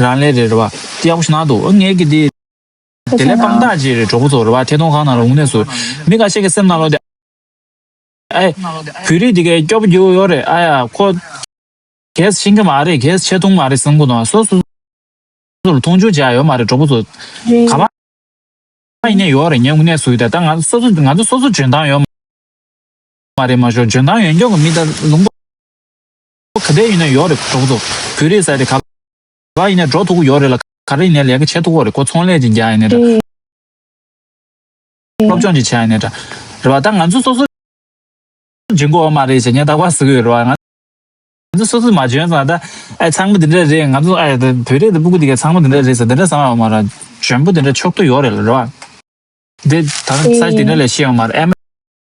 རང་ལས་རེད་རེད་བ། དེ་ཡག་པོ་ཞིག་གནང་འདུག་ངས་གི་དེ་དེ་ལས་དཔང་རྟགས་ཅིག་རེད། གྲོགས་པོ་ཚོ་རེད་བ། ཐད་གཏོང་ཁང་ནང་ལ་དངོས་གནས་སུ་མི་ཁ་ཤས་ཀྱི་སེམས་ནང་ལོགས་དེ། ཨེ། བོད་རིགས་འདི་གའི་སྐྱོ་པོ་རྒྱུ་ཡོད་རེད། ཨ་ཡ་ཁོ། གས་ཤིང་གི་མ་རེད། གས་ཆེ་མཐོང་མ་རེད་བསམ་གི་འདུག་སོ་སོ་སོ་ལ་མཐོང་ཆུང་བྱ་ཡ་ཡོད་མ་རེད། གྲོགས་པོ་ཚོ། རེད། ག་པར་ ཡིན་ནའི་ཡོད་རེད། ངས་དངོས་གནས་ཟེར་གྱི་ད། ད་ང་ཚོ་སོ་སོ་ང་ཚོ་སོ་སོ་འཇོན་ཐང་ཡོད་མ་རེད། མ་ཞོག་འཇོན་ཐང་ཡོད་མཁན་གྱི་མི་ད་ལུང་པ་ག་འདྲ་ཡིན་ན་ཡོད་རེད། གྲོགས་ཚོ་བོད་རིགས་ཟེར་དེ་ག་པར་ཡིན་ནའི་འགྲོ་ཐུབ་ཀྱི་ཡོད་རེད་ལ། ག་རེ་ཡིན་ནའི་ལས་ཀ་བྱེད་ཐུབ་ཀྱི་ཡོད་རེད། ཁོ་ཚོང་ལས་ཅིག་རྒྱག་ཡིན་ནའི་འདྲ། སློབ་སྦྱོང་ཅིག་བྱས་ནས་འདྲ་རེད་བ། ད་ང་ཚོ་སོ་སོ་འཇོན་གྱི་ཡོད་མ་རེད་ཟེར་ངས་རྟག་པར་ཟེར་གྱི་ཡོད་རེད་བ། ང་ཚོ་སོ་སོ་མ་འཇོན་ཙང་ད་ཨ་ཚང་མ་འདི་འདྲ་རེད། ང་ཚོ་ཨ་བོད་རིགས་དང་སྤུ་གུ་འདི་ག་ཚང་མ་འདི་འདྲ་རེད་ཟེར་འདི་འདྲ་བསམ་ཡོད་མ་རེད། འཇོན་པོ་འདི་འདྲ་ཆགས་ཐུབ་ཡོད་རེད་ལ་རེད་བ། འདི་ད་ས་འདི་འདྲ་ལས་ཤེས་ཡོད་མ་རེད། ཨ་མ་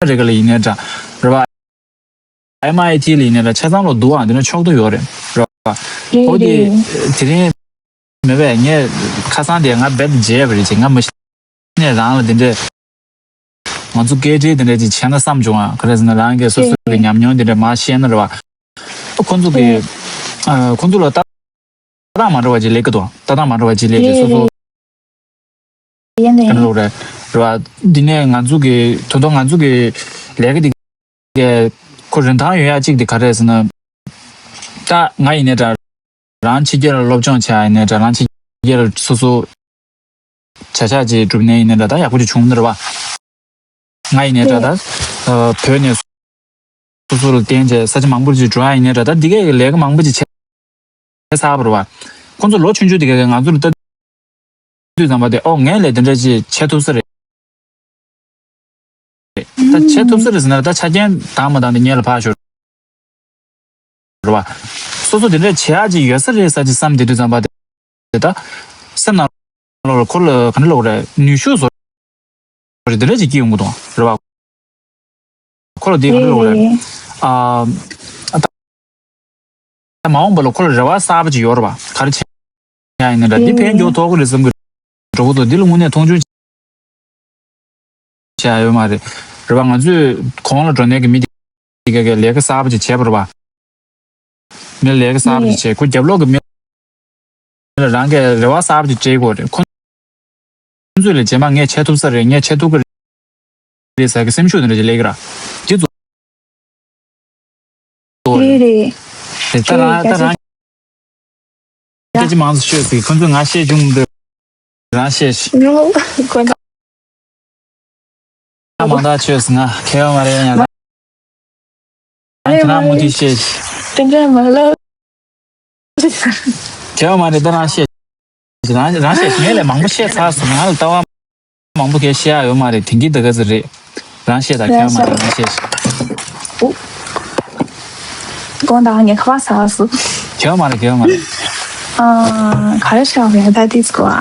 རི་ཀ་ལ་ཡིན་ནའི་འདྲ་རེད་བ། ཨེམ་ཨའི་ཊི་ལ་ཡིན་ནའི་འདྲ། ཆ་ཚང་ལ་འདུག་ཨ། འདི་འདྲ་ཆགས་ཐུབ་ཡོད་རེད་རེད་བ། འོ་དེ་དེ་རིང་མེད་པས། ངས་ཁ་སང་དེ་ང་རྦད་དེ་བརྗེད་པ་རེད་ཅེས། ང་མ་གཞི་ནས་རང་ལ་དེ་འདྲས་ང་ཚོ་སྐད་འཕྲིན་དེ་འདྲས་ཅིག་བྱས་ན་བསམ་བྱུང་ཨ། ག་རེ་ཟེར་ན་རང་གིས་སོ་སོ་གི་ཉམས་མྱོང་དེ་འདྲས་མར་བཤད་ན་རེད་བ། ཁོ་ཚོ་གི་ཨ་ཁོ་ཚོ་ལ་ལྟ་སྟངས་མ་འདྲ་བ་ཅིག་སླེབས་ཀྱི་འདུག་ལྟ་སྟངས་མ་འདྲ་བ་ཅིག་སླེབས་ཀྱི། སོ་སོ་ཡིན་ནའི་ག་རེ་ལབ་དགོས་རེད་རེད་བ། འདི་ནས་ང་ཚོ་གི་ད་དུང་ང་ཚོ་གི་ལས་ཀ་འདི་གས་ཁོ་རིན་ཐང་ཡོད་ཡ་གཅིག་དེ་ག་རེ་ཟེར་ན། ད་ང་ཡིན་ནའི་འདྲ། རང་ཕྱི་རྒྱལ་ལ་སློབ་སྦྱོང་བྱས་ཡིན་ནའི་འདྲ། རང་ཕྱི་རྒྱལ་ལ་སོ་སོ་བྱ་གཞག་ཅིག་སྒྲུབ་ནའི་ཡིན་ནའི་འདྲ། ད་ཡག་པོ་ཅིག་བྱུང་ནི་རེད་བ། ང་ཡིན་ནའི་འདྲ། ད་བོད་ནས་སོ་སོ་ལ་བརྟེན་བྱས་ས་ཆ་མང་པོ་ཅིག་འགྲོ་ཡ་ཡིན་ནའི་འདྲ། ད་འདི་གས་ཀྱི་ལས་ཀ་མང་པོ་ཅིག་བྱས་བྱས་ཚར་བ་རེད་བ། ཁོང་ཚོ་ལོ་ཆུང་ཆུང་དེ་གས་ཀྱིས་ང་ཚོ་ལ་ལྟ་དུས་ཙམ་པ་དེ། ཨོ་ངས་ལས་དེ་འདྲ་ཅིག་བྱེད་ཐུབ་ས་རེད། ད་བྱེད་ཐུབ་ས་རེད་ཟེར་ན་ད་ཆ་རྐྱེན་དང་མ་དང་དེ་ངས་ལ་ཕར་ཞོག་རེད་བ། སོ་སོ་དེ་འདྲ་བྱེད་ཡག་ཅིག་ཡོད་ས་རེད་ཟེར་ཅིག་བསམ་བསྡད་དུས་ཙམ་པ་དེ། ད་སེམས་ནང་ལོགས་ལ་ཁོ་ལ་ག་འདྲ་ལབ་དགོས་རེད། ནུས་ཤུགས་བཟོ་རེད། དེ་འདྲ་ཅིག་སྐྱེ་ཡོང་གི་འདུག་རེད་བ། ཁོ་ལ་དེ་ག་འདྲ་ལབ་དགོས་རེད། ཨ། ད་མ་འོངས་པ་ལ་ཁོ་ལ་རེ་བ་གསར་པ་ཅིག་ཡོད་རེད་བ། ག་རེ་བྱེད་ཡ་ཡིན་ན་འདྲ། འདི་ཕན་ཐོགས་ཀྱི་རེད་བསམ་གྱི་འགྲོ་གི་འདུག་འདི་ལ་དངོས་གནས་མཐོང་ཆུང་བྱས་ཡོད་མ་རེད། རེད་བ། ང་ཚོས་གོང་ལ་འགྲོ་མཁན་གྱི་མི་དེ་ག་གིས་ལས་ཀ་གསར་པ་ཅིག་བྱས་པ་རེད་བ། མི་ལས་ཀ་གསར་པ་ཅིག་བྱས། ཁོ་རྒྱབ་ལོགས་ཀྱི་མི་ལ་རང་གིས་རེ་བ་གསར་པ་ཅིག་སྤྲད་དགོས་རེད། ཁོ་ཚོས་ལས་རྗེས་མ་ངས་བྱེད་ཐུབ་ས་རེད། ངས་བྱེད་ཐུབ་ཀྱི་རེད་ཟེར་གྱི་སེམས་ཤུགས་དེ་འདྲ་ཅིག་སླེབས་ཀྱི་ར། དེ་ཚོ་རེད་རེད། རེད། ད་རང་ད་རང་སྐད་ཆ་མང་ཙམ་ཤོད་ཟིག་ཁོ་ཚོས་ང་བཤད་བྱུང་འདུག་རང་བཤད་ཤིག་ཁོ་ན་མང་དག་ཆོས་ང་ཁེ་བ་མ་རེད། ཡང་ཁྱེད་རང་མུ་མཐུད་བཤད་ཤིག་དེ་འདྲ་མ་ལབ། ཁྱེད་རང་མ་རེད། ད་རང་བཤད། རང་རང་བཤད། ངས་ལས་མང་པོ་བཤད་ཚར་སོང་། ང་ལ་ལྟ་བ་མང་པོ་གས་བཤད་ཡ་ཡོད་མ་རེད། དེང་གི་ད་ག་ཚོད་རེད། རང་བཤད་དང་། ཁྱེད་རང་མ་རེད། རང་བཤད། དགོངས་དག་ངས་ཁ་པར་ཟ་སོང་། ཁྱེད་རང་མ་རེད། ཁྱེད་རང་མ་རེད། ཨ། ག་རེ་བཤད་རེད། ད་དེ་ཚོ་ཨ།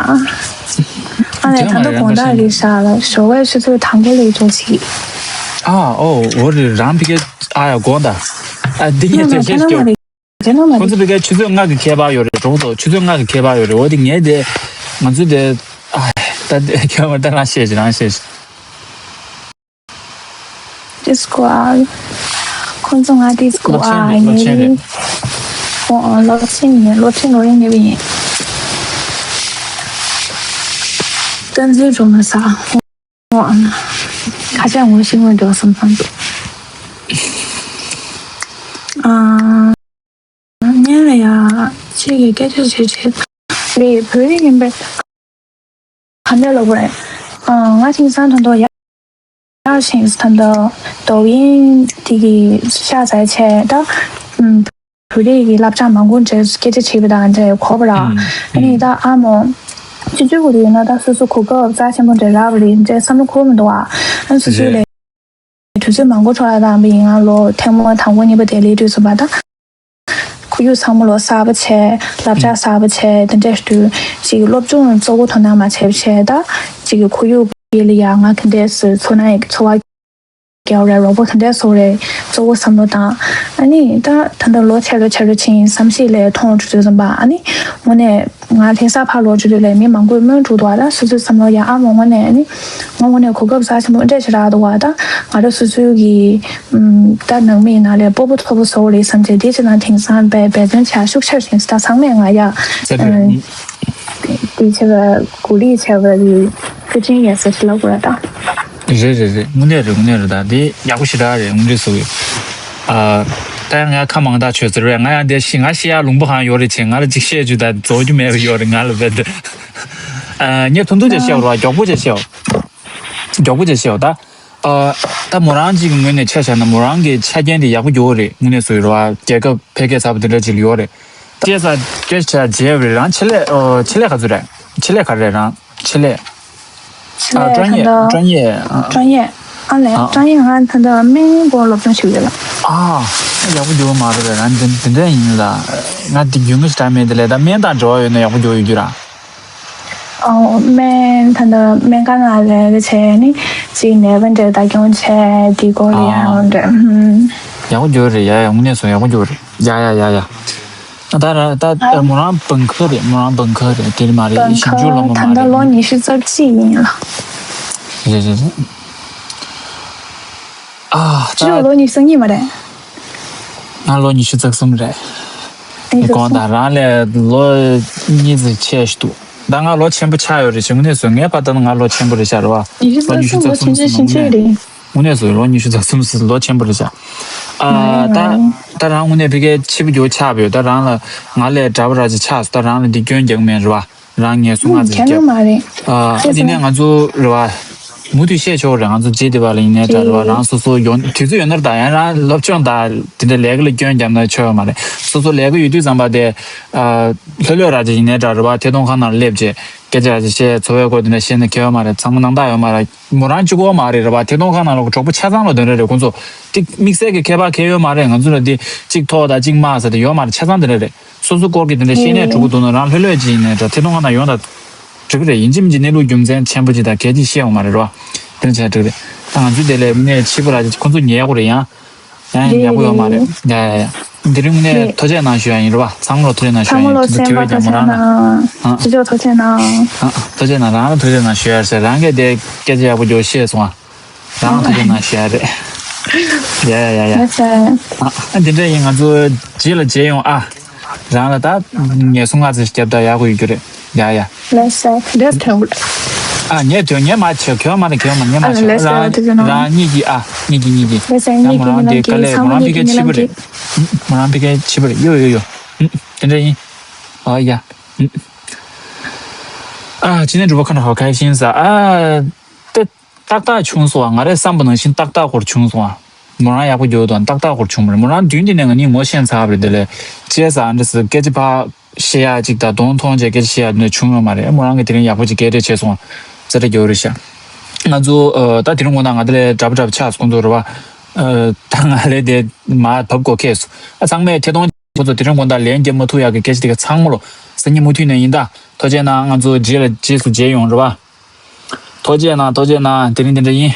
ཨ་ནི་ད་ལྟ་དགོངས་དག་རེད་ཤག་ལ་ཞོགས་པའི་ཆུ་ཚོད་དང་པོ་ལ་འགྲོ་ཅིག་ཨ། ཨོ། འོ་རེད། རང་ཕ་གིར། ཨ་ཡ། དགོངས་དག་ཨ། འདི་ངས་དེ་བཤད་ཤོག་དེ་ནོ་མ་ཁོང་ཚོ་རེད། ཕ་གིར་ཆུ་ཚོད་ལྔ་གི་ཁྱད་པར་ཡོད་རེད། གྲོགས་ཚོ། ཆུ་ཚོད་ལྔ་གི་ཁྱད་པར་ཡོད་རེད། འོ་དེ་ངས་དེ་ང་ཚོ་དེ། ཨ། ད་དེ་ཁྱོད་མ་ད་རང་བཤད་ཅིག་རང་བཤད་ཅིག་དེ་ཚོ་ཨ། ཁོང་ཚོ་ང་དེ་ཚོ་ཨ། སློབ་ཆེན་རེད། ཨོ། ཨོ། སློབ་ཆེན་ཡིན། སློབ་ཆེན་ལོ་རིང་མེད་པ་ཡིན། བསྟན་འཛིན་སྒྲོལ་མ་ཟེར། ཁ་ཤས་ངོ་ཤེས་ངོ་འདྲ་བསམ་བསམ་འདུག་ཨ། སྔོན་ལ་ཡ་ཁྱེད་ཀྱིས་སྐད་ཆ་བྱེད་བྱེད་རེད། བོད་རིགས་ཡིན་པས་ག་འདྲ་ལབ་དགོས་རེད། ཨ། ང་དེང་སང་ད་དུང་ཡག་ཕྱིན། ད་ལྟ་དོ་དབྱིན་དེ་གི་ཤ་ཚ་བྱས་ད། ཨུམ། བོད་རིགས་ཀྱི་བསླབ་བྱ་མང་པོ་འདྲ་སྐད་ཆ་བྱས་པ་དང་འདྲ་གོ་བ་ར། ཨ་ནི་ད་ཨ་མོ་སྤྱི་སྤྱོད་ཀྱི་ཡིན་ན་ད་སོ་སོ་གོ་སྐབས་རྩ་ཆེན་པོ་འདྲ་རག་པ་རེད་འདྲ་བསམ་བློ་འཁོར་མི་འདུག་ཨ། ཨ་ནི་སོ་སོའི་ལས་དུས་ཚོད་མང་པོ་འཕྲོ་བརླག་བཏང་པ་ཡིན། ང་ལོ་ཐེངས་མ་དང་པོ་གཉིས་པ་དེ་སླེབས་དུས་ཙམ་པ་ད་ཁོར་ཡུག་ཚང་མ་ལོ་གསར་པ་བྱས། བསླབ་བྱ་གསར་པ་བྱས། དེ་འདྲ་དུས་ཅིག་སློབ་སྦྱོང་གཙོ་བོ་དོ་སྣང་མ་བྱས་བྱས་ད་ཅིག་གི་ཁོར་ཡུག་ཡིད་ལ་ཡ་ང་ག་འདྲས་སུ་ཚོར་ན་ཡག་ཚོར་བ། རྒྱལ་བ་རེད། རོགས་པ་དེ་འདྲས་བཟོ་རེད། གཙོ་བོ་བསམ་བློ་བཏང་། ཨ་ནི་ད་ད་ལྟ་ལོ་ཆེ་རུ་ཆེ་རུ་ཕྱིན། བསམ་ཤེས་ལས་མཐོང་འགྲོ་དུས་ཙམ་པ་ཨ་ནི་དངོས་གནས་ང་ལྷ་ས་ཕར་ལོག་འགྲོ་དུས་ལས་མི་མང་པོས་སྨོན་འགྲོ་འདུག་ཨ། ད་སོ་སོའི་བསམ་བློ་ཡ་ཨ་མ་དངོས་གནས་ཨ་ནི་ང་དངོས་གནས་གོ་སྐབས་རྩ་ཆེན་པོ་འདྲ་ཞིག་རག་འདུག་ཨ། ད་ང་རང་སོ་སོའི་གི་ཨུམ། ད་ནང་མི་ཡིན་ན་ལས་སྤོ་བོ་ཚོ་བོ་བཟོ་རེད་བསམ་བྱས་དེ་ཅི་ན་དེང་སང་འབད་འབད་བརྩོན་བྱ་ཤུགས་ཆེར་བྱས། ད་ཚང་མས་ང་ཡ་ཟེར་རེད། ཨུམ། དེ་བྱས་པ་གུ་ལི་བྱས་པ་ལི་ཀི་ཅིང་ཡ་ཟེར་ཞིག་ལབ་དགོས་ར་ད། རེད་རེད་རེད། དངོས་གནས་རེད། དངོས་གནས་རེད། ད་དེ་ཡག་པོ་ཞེ་དྲག་རེད། དངོས་འབྲེལ་སོ་ཡོད། ཨ། ད་ཡང་ང་ཁ་མང་དག་ཆོད་ཟེར་བས། ང་ཡང་དེ་ཤི་ང་ཤི་ཡ་ལུང་པ་གང་ཡོད་རེད་ཅེས། ང་ལ་ཅིག་བཤད་རྒྱུ་ད་རྫོགས་རྒྱུ་མེད་པ་ཡོད་རེད། ང་ལ་བས་ད། ཨ། ངས་ཐུང་ཐུང་ཅིག་བཤད་རོགས། མགྱོགས་པོ་ཅིག་བཤད། མགྱོགས་པོ་ཅིག་བཤད་ད། ཨ། ད་མོ་རང་གཅིག་གི་ངོས་ནས་ཆ་བཞག་ན་མོ་རང་གི་ཆ་རྐྱེན་དེ་ཡག་པོ་ཡོད་རེད། དངོས་གནས་སུ་རེད་བ། རྒྱལ་ཁབ་འཕེལ་རྒྱས་ཚ་པོ་དེ་འདྲ་ཅིག་ཡོད་རེད། སྐད་ཆ་སྐད་ཆ་བརྗེད་རེད། རང་ཆེད་ལས། ཨོ། ཆེད་ལས་ག་ཚོད་རེད། ཆེད་ལས་ག་རེད་རང་། ཆེད་ལས། 现在 ཨ། 专业 看到 专业 ཨ། 专业 ཨ་ལས། ཨ། 专业 ང་ད་ལྟ་སྨན་པོ་སློབ་སྦྱོང་བྱེད་ཀྱི་ཡོད་ལ། ཨ། ཡག་པོ་འགྱུར་བ་མ་རེད་པས། རང་འདི་འདི་འདྲ་ཡིན་ལ། ང་འདི་རྒྱུས་མངའ་ཞེ་དྲག་མེད། དེ་ལས་ད་སྨན་དང་འབྲེལ་བ་ཡོད་ན་ཡག་པོ་འགྱུར་ཡོད་རྒྱུ་ར། ཨོ། སྨན་ད་ལྟ་སྨན་ཁང་ནང་ལས་ཀ་བྱས་ནི་ཅིག་ནད་པ་འདྲ་བདག་སྐྱོང་བྱས་འདི་སྐོར་ལ་ཡང་འདྲ། ཨ། ཡག་པོ་འགྱུར་རེད་ཡ། ཡ། དངོས་གནས་སུ་ཡག་པོ་འགྱུར་རེད་ཡ། ཡ་ཡ་ཡ་ཡ། ད་ར་ད་མོ་རང་本科 རེད། མོ་རང本科 རེད། དེ་མ་རེད། 本科 ཞིབ་འཇུག་སློབ་མ་ད་མ་ལྟ་རེད། ལོ་ཉི་ཤུ་རྩ་གཅིག་ཡིན་ལ། རེད་རེད་རེད། ཨ། ཁྱེད་ད་ལོ་ཉི་ཤུ་རྩ་གཉིས་མ་རེད། ང་ལོ་ཉི་ཤུ་རྩ་གསུམ་རེད། ཉི་ཤུ་རྩ་གསུམ། དགོངས་དག་རང་ལས་ལོ་གཉིས་ཙམ་ཆེ་ཞིག་འདུག་ད་ང་ལོ་ཆེན་པོ་ཆགས་ཡོད་རེད་ཞེས་དངོས་གནས་སུ་ངའི་བར་ད་ང་ལོ་ཆེན་པོ་རེད་ཤག་རེད་བ། ཉི་ཤུ་རྩ་གསུམ་ལོ་ཆེན་ཆེ་ཞིང་ཆེ་རེད། དངོས་གནས་སུ་ལོ་ཉི་ཤུ་རྩ་གསུམ་ཟེར་ལོ་ཆེན་པོ་རེད་ཤག་ཨ། ད་ད་རང་དངོས་གནས་ཕ་གིའི་ཕྱི་པོ་རྒྱུ་ཆགས་པ་ཡོད། ད་རང་ལ་ང་ལས་གྲྭ་པ་ར་ཅིག་ཆགས་སོང་། ད་རང་ལ་འདི་སྐྱོན་རྒྱག་མེད་རེད་བ། རང་ངལ་གསོ་ང་ཚོ་རྒྱབ། ཨ། དེ་ནས་ང་ཚོ་རེད་བ། མུ་མཐུད་བཤད་ཆོག་རེད། ང་ཚོ་རྗེས་དེ་བ་ལ་ཡིན་ནའི་འདྲ་རེད་བ། རང་སོ་སོ་ཡོང་དུས་ཚོད་ཡོད་ན་རེད། ད་ཡང་རང་སློབ་སྦྱོང་དང་དེ་འདྲ་ལས་ཀ་ལ་སྐྱོན་བརྒྱབ་ན་ཆོག་ཡོད་མ་རེད། སོ་སོ་ལས་ཀ་ཡོད་དུས་ཙམ་པ་དེ། ཨ། ལྷོད་ལྷོད་ར་ཅིག་ཡིན་ནའི་འདྲ་རེད་བ། ཐད་གཏོང་ཁང་ནང་སླེབས་བྱས་སྐད་ཆ་ར་ཅིག་བཤད། འཚོ་བའི་སྐོར་དེ་འདྲ་བཤད་ན་ཁྱད་ཡོད་མ་རེད། ཚང་མ་སྣང་དག་ཡོད་མ་རེད། མོ་རང་གཅིག་པོ་མ་རེད་རེད་བ། ཐད་གཏོང་ཁང་ནང་ལ་གྲོགས་པོ་ཆ་ཚང་ལ་དོན་རེ་རེད། ཁོང་ཚོ་ཏིག་དམིགས་བསལ་གྱི་ཁྱད་པར་གང་ཡོད་མ་རེད། ང་ཚོ་ལ་འདི་གཅིག་ཐོག་དང་གཅིག་དམའ་ཟེར་དེ་ཡོད་མ་རེད། ཆ་ཚང་དེ་འདྲ་རེད། སོ་སོ་སྐོར་གྱི་དེ་འདྲ་བཤད་ནས་གྲོགས་པོ་འདུག་ན་རང་ལྷོད་ལྷོད་ཅིག་ཡིན་ནའི་འདྲ། ཐད་གཏོང་ཁང་ནང་ཡོང་དང་འགྲིག་གི་རེད། ཡིན་གཅིག་མིན་གཅིག་གནས་ལུགས་རྒྱུ་མཚན་ཆེན་པོ་ཅིག་དང་གལ་ཆེ་བཤད་ཡོང་མ་རེད་རོ། དེ་འདྲ་བྱས་འགྲིག་རེད། ད་ང་ཚོའི་དེ་ལས་ནས་ཕྱི་པོ་ར་ཅིག་ཁོང་ཚོ་ཉལ་དགོས་རེད་ཡང་། ཡང་ཡག་པོ་ཡོད་མ་རེད། ཡ་ཡ་ཡ། དེ་རིང་ནས་ཐུགས་རྗེ་གནང་ཞུ་ཡ་ཡིན་རེད་བ། ཚང་མ་ལ་ཐུགས་རྗེ་གནང་ཞུ་ཡ་ཡིན། ཚང་མ་ལ་སེམས་པ་ཐུགས་རྗེ་གནང་། ཨ། ཨ། ཐུགས་རྗེ་གནང་། ཨ། ཐུགས་རྗེ་གནང་། རང་ལ་ཐུགས་རྗེ་གནང་ཞུ་ཡ་ཟེར། རང་གིས་དེ་སྐད་ཆ་ཡག་པོ་ཅིག་བཤད་སོང་ཨ། རང་ལ་ཐུགས་རྗེ་གནང་ཞུ་ཡ་རེད། ཡ་ཡ་ཡ་ཡ། ལགས་སོ། ཨ། ཨ། འདི་འདྲ་ཡིན། ང་ཚོ་རྗེས་ལ་མཇལ་ཡོང་ཨ། རང་ལ་ད་ངལ་གསོ་ང་ཚོ་རྒྱབ་ད་ཡག་པོ་ཡོད་རྒྱུ་རེད། ཡ་ཡ། ལགས་སོ། འདྲ་ཐོན། ཨ། ངས་དོན་ངས་མ་བྱེད། གོ་མ་རེད། གོ་མ་ངས་མ་ཨ་བྱེད། ལགས་སོ། རང་ཐུགས་རྗེ་གནང་། རང་གཉིས་ཀྱིས་ཨ། གཉིས་ཀྱིས་གཉིས་ཀྱིས། ལགས་སོ། ཡ་གཉིས་མོ་རང་ཀྱིས་དེ་ནམ་དཀའ་ལས། གྱིས་ཚང་མ་མོ་རང་ཕ་གིའི་ཕྱི་པོ་རེད། མོ་རང་ཕ་གིའི་ཕྱི་པོ་རེད། ཡོ་ཡོ་ཡོ། དེ་འདྲ་ཡིན། ཨ་ཡ། ཨ། ཅི་ནས་འགྲུབ་པ་ཁ་ན་ཧོ་ཁ་ཤིན་ས་ཨ། ཏེ། ཏག་ཏག་བྱུང་སོང་བ། ང་རས་བསམ་པ་ནང་བཞིན་ཏག་ཏག་སྐོར་བྱུང་སོང་བ། མོ་རང་ཡག་པོ་འགྱོ་དང་ཏག་ཏག་སྐོར་བྱུང་མ་རེད། མོ་རང་མདུན་དེ་ནས་ང་གཉིས་ངོ་ཤེས་ཚར་བ་རེད། དེ་ལས་བྱས་ཙང་འདྲ་ཟེར་སྐད་ཆ་ཕར་བཤད་ཡག་ཅིག་དང་གདོང་མཐོང་བྱས་སྐད་ཆ་བཤད་ཡག་འདི་འདྲ་བྱུང་ཡོད་མ་རེད། མོ་རང་གིས་དེ་རིང་ཡག་པོ་ཅིག་སྐད་སྒྲ་བྱས་སོང་བ། ཙེ་རེ་འགྱོ་རེད་ཤག་ང་ཚོ་ཨ། ད་དེ་རིང་དགོང་དག་ང་དེ་ལས་འདྲ་པོ་འདྲ་པོ་ཆགས་སོང་། ཁོང་ཚོ་རེད་བ། ཨ། ད་ང་ལས་དེ་མར་བབས་དགོས་ཁེལ་སོང་ཨ། ཚང་མས་ཐད་གཏོང་ཁོང་ཚོ་དེ་རིང་དགོང་དག་ལན་རྒྱབ་མ་ཐུབ་ཡག་གི་སྐད་ཆ་དེ་ག་ཚང་མ་ལོ་སང་ཉིན་མུ་མཐུད་ནས་ཡིན་ད། ཐུགས་རྗེ་གནང་། ང་ཚོ་རྗེས་ལ་རྗེས་སུ་མཇལ་ཡོང་རེད་བ། ཐུགས་རྗེ་གནང་། ཐུགས་རྗེ་གནང་། དེ་རིང་དེ་འདྲ་ཡིན།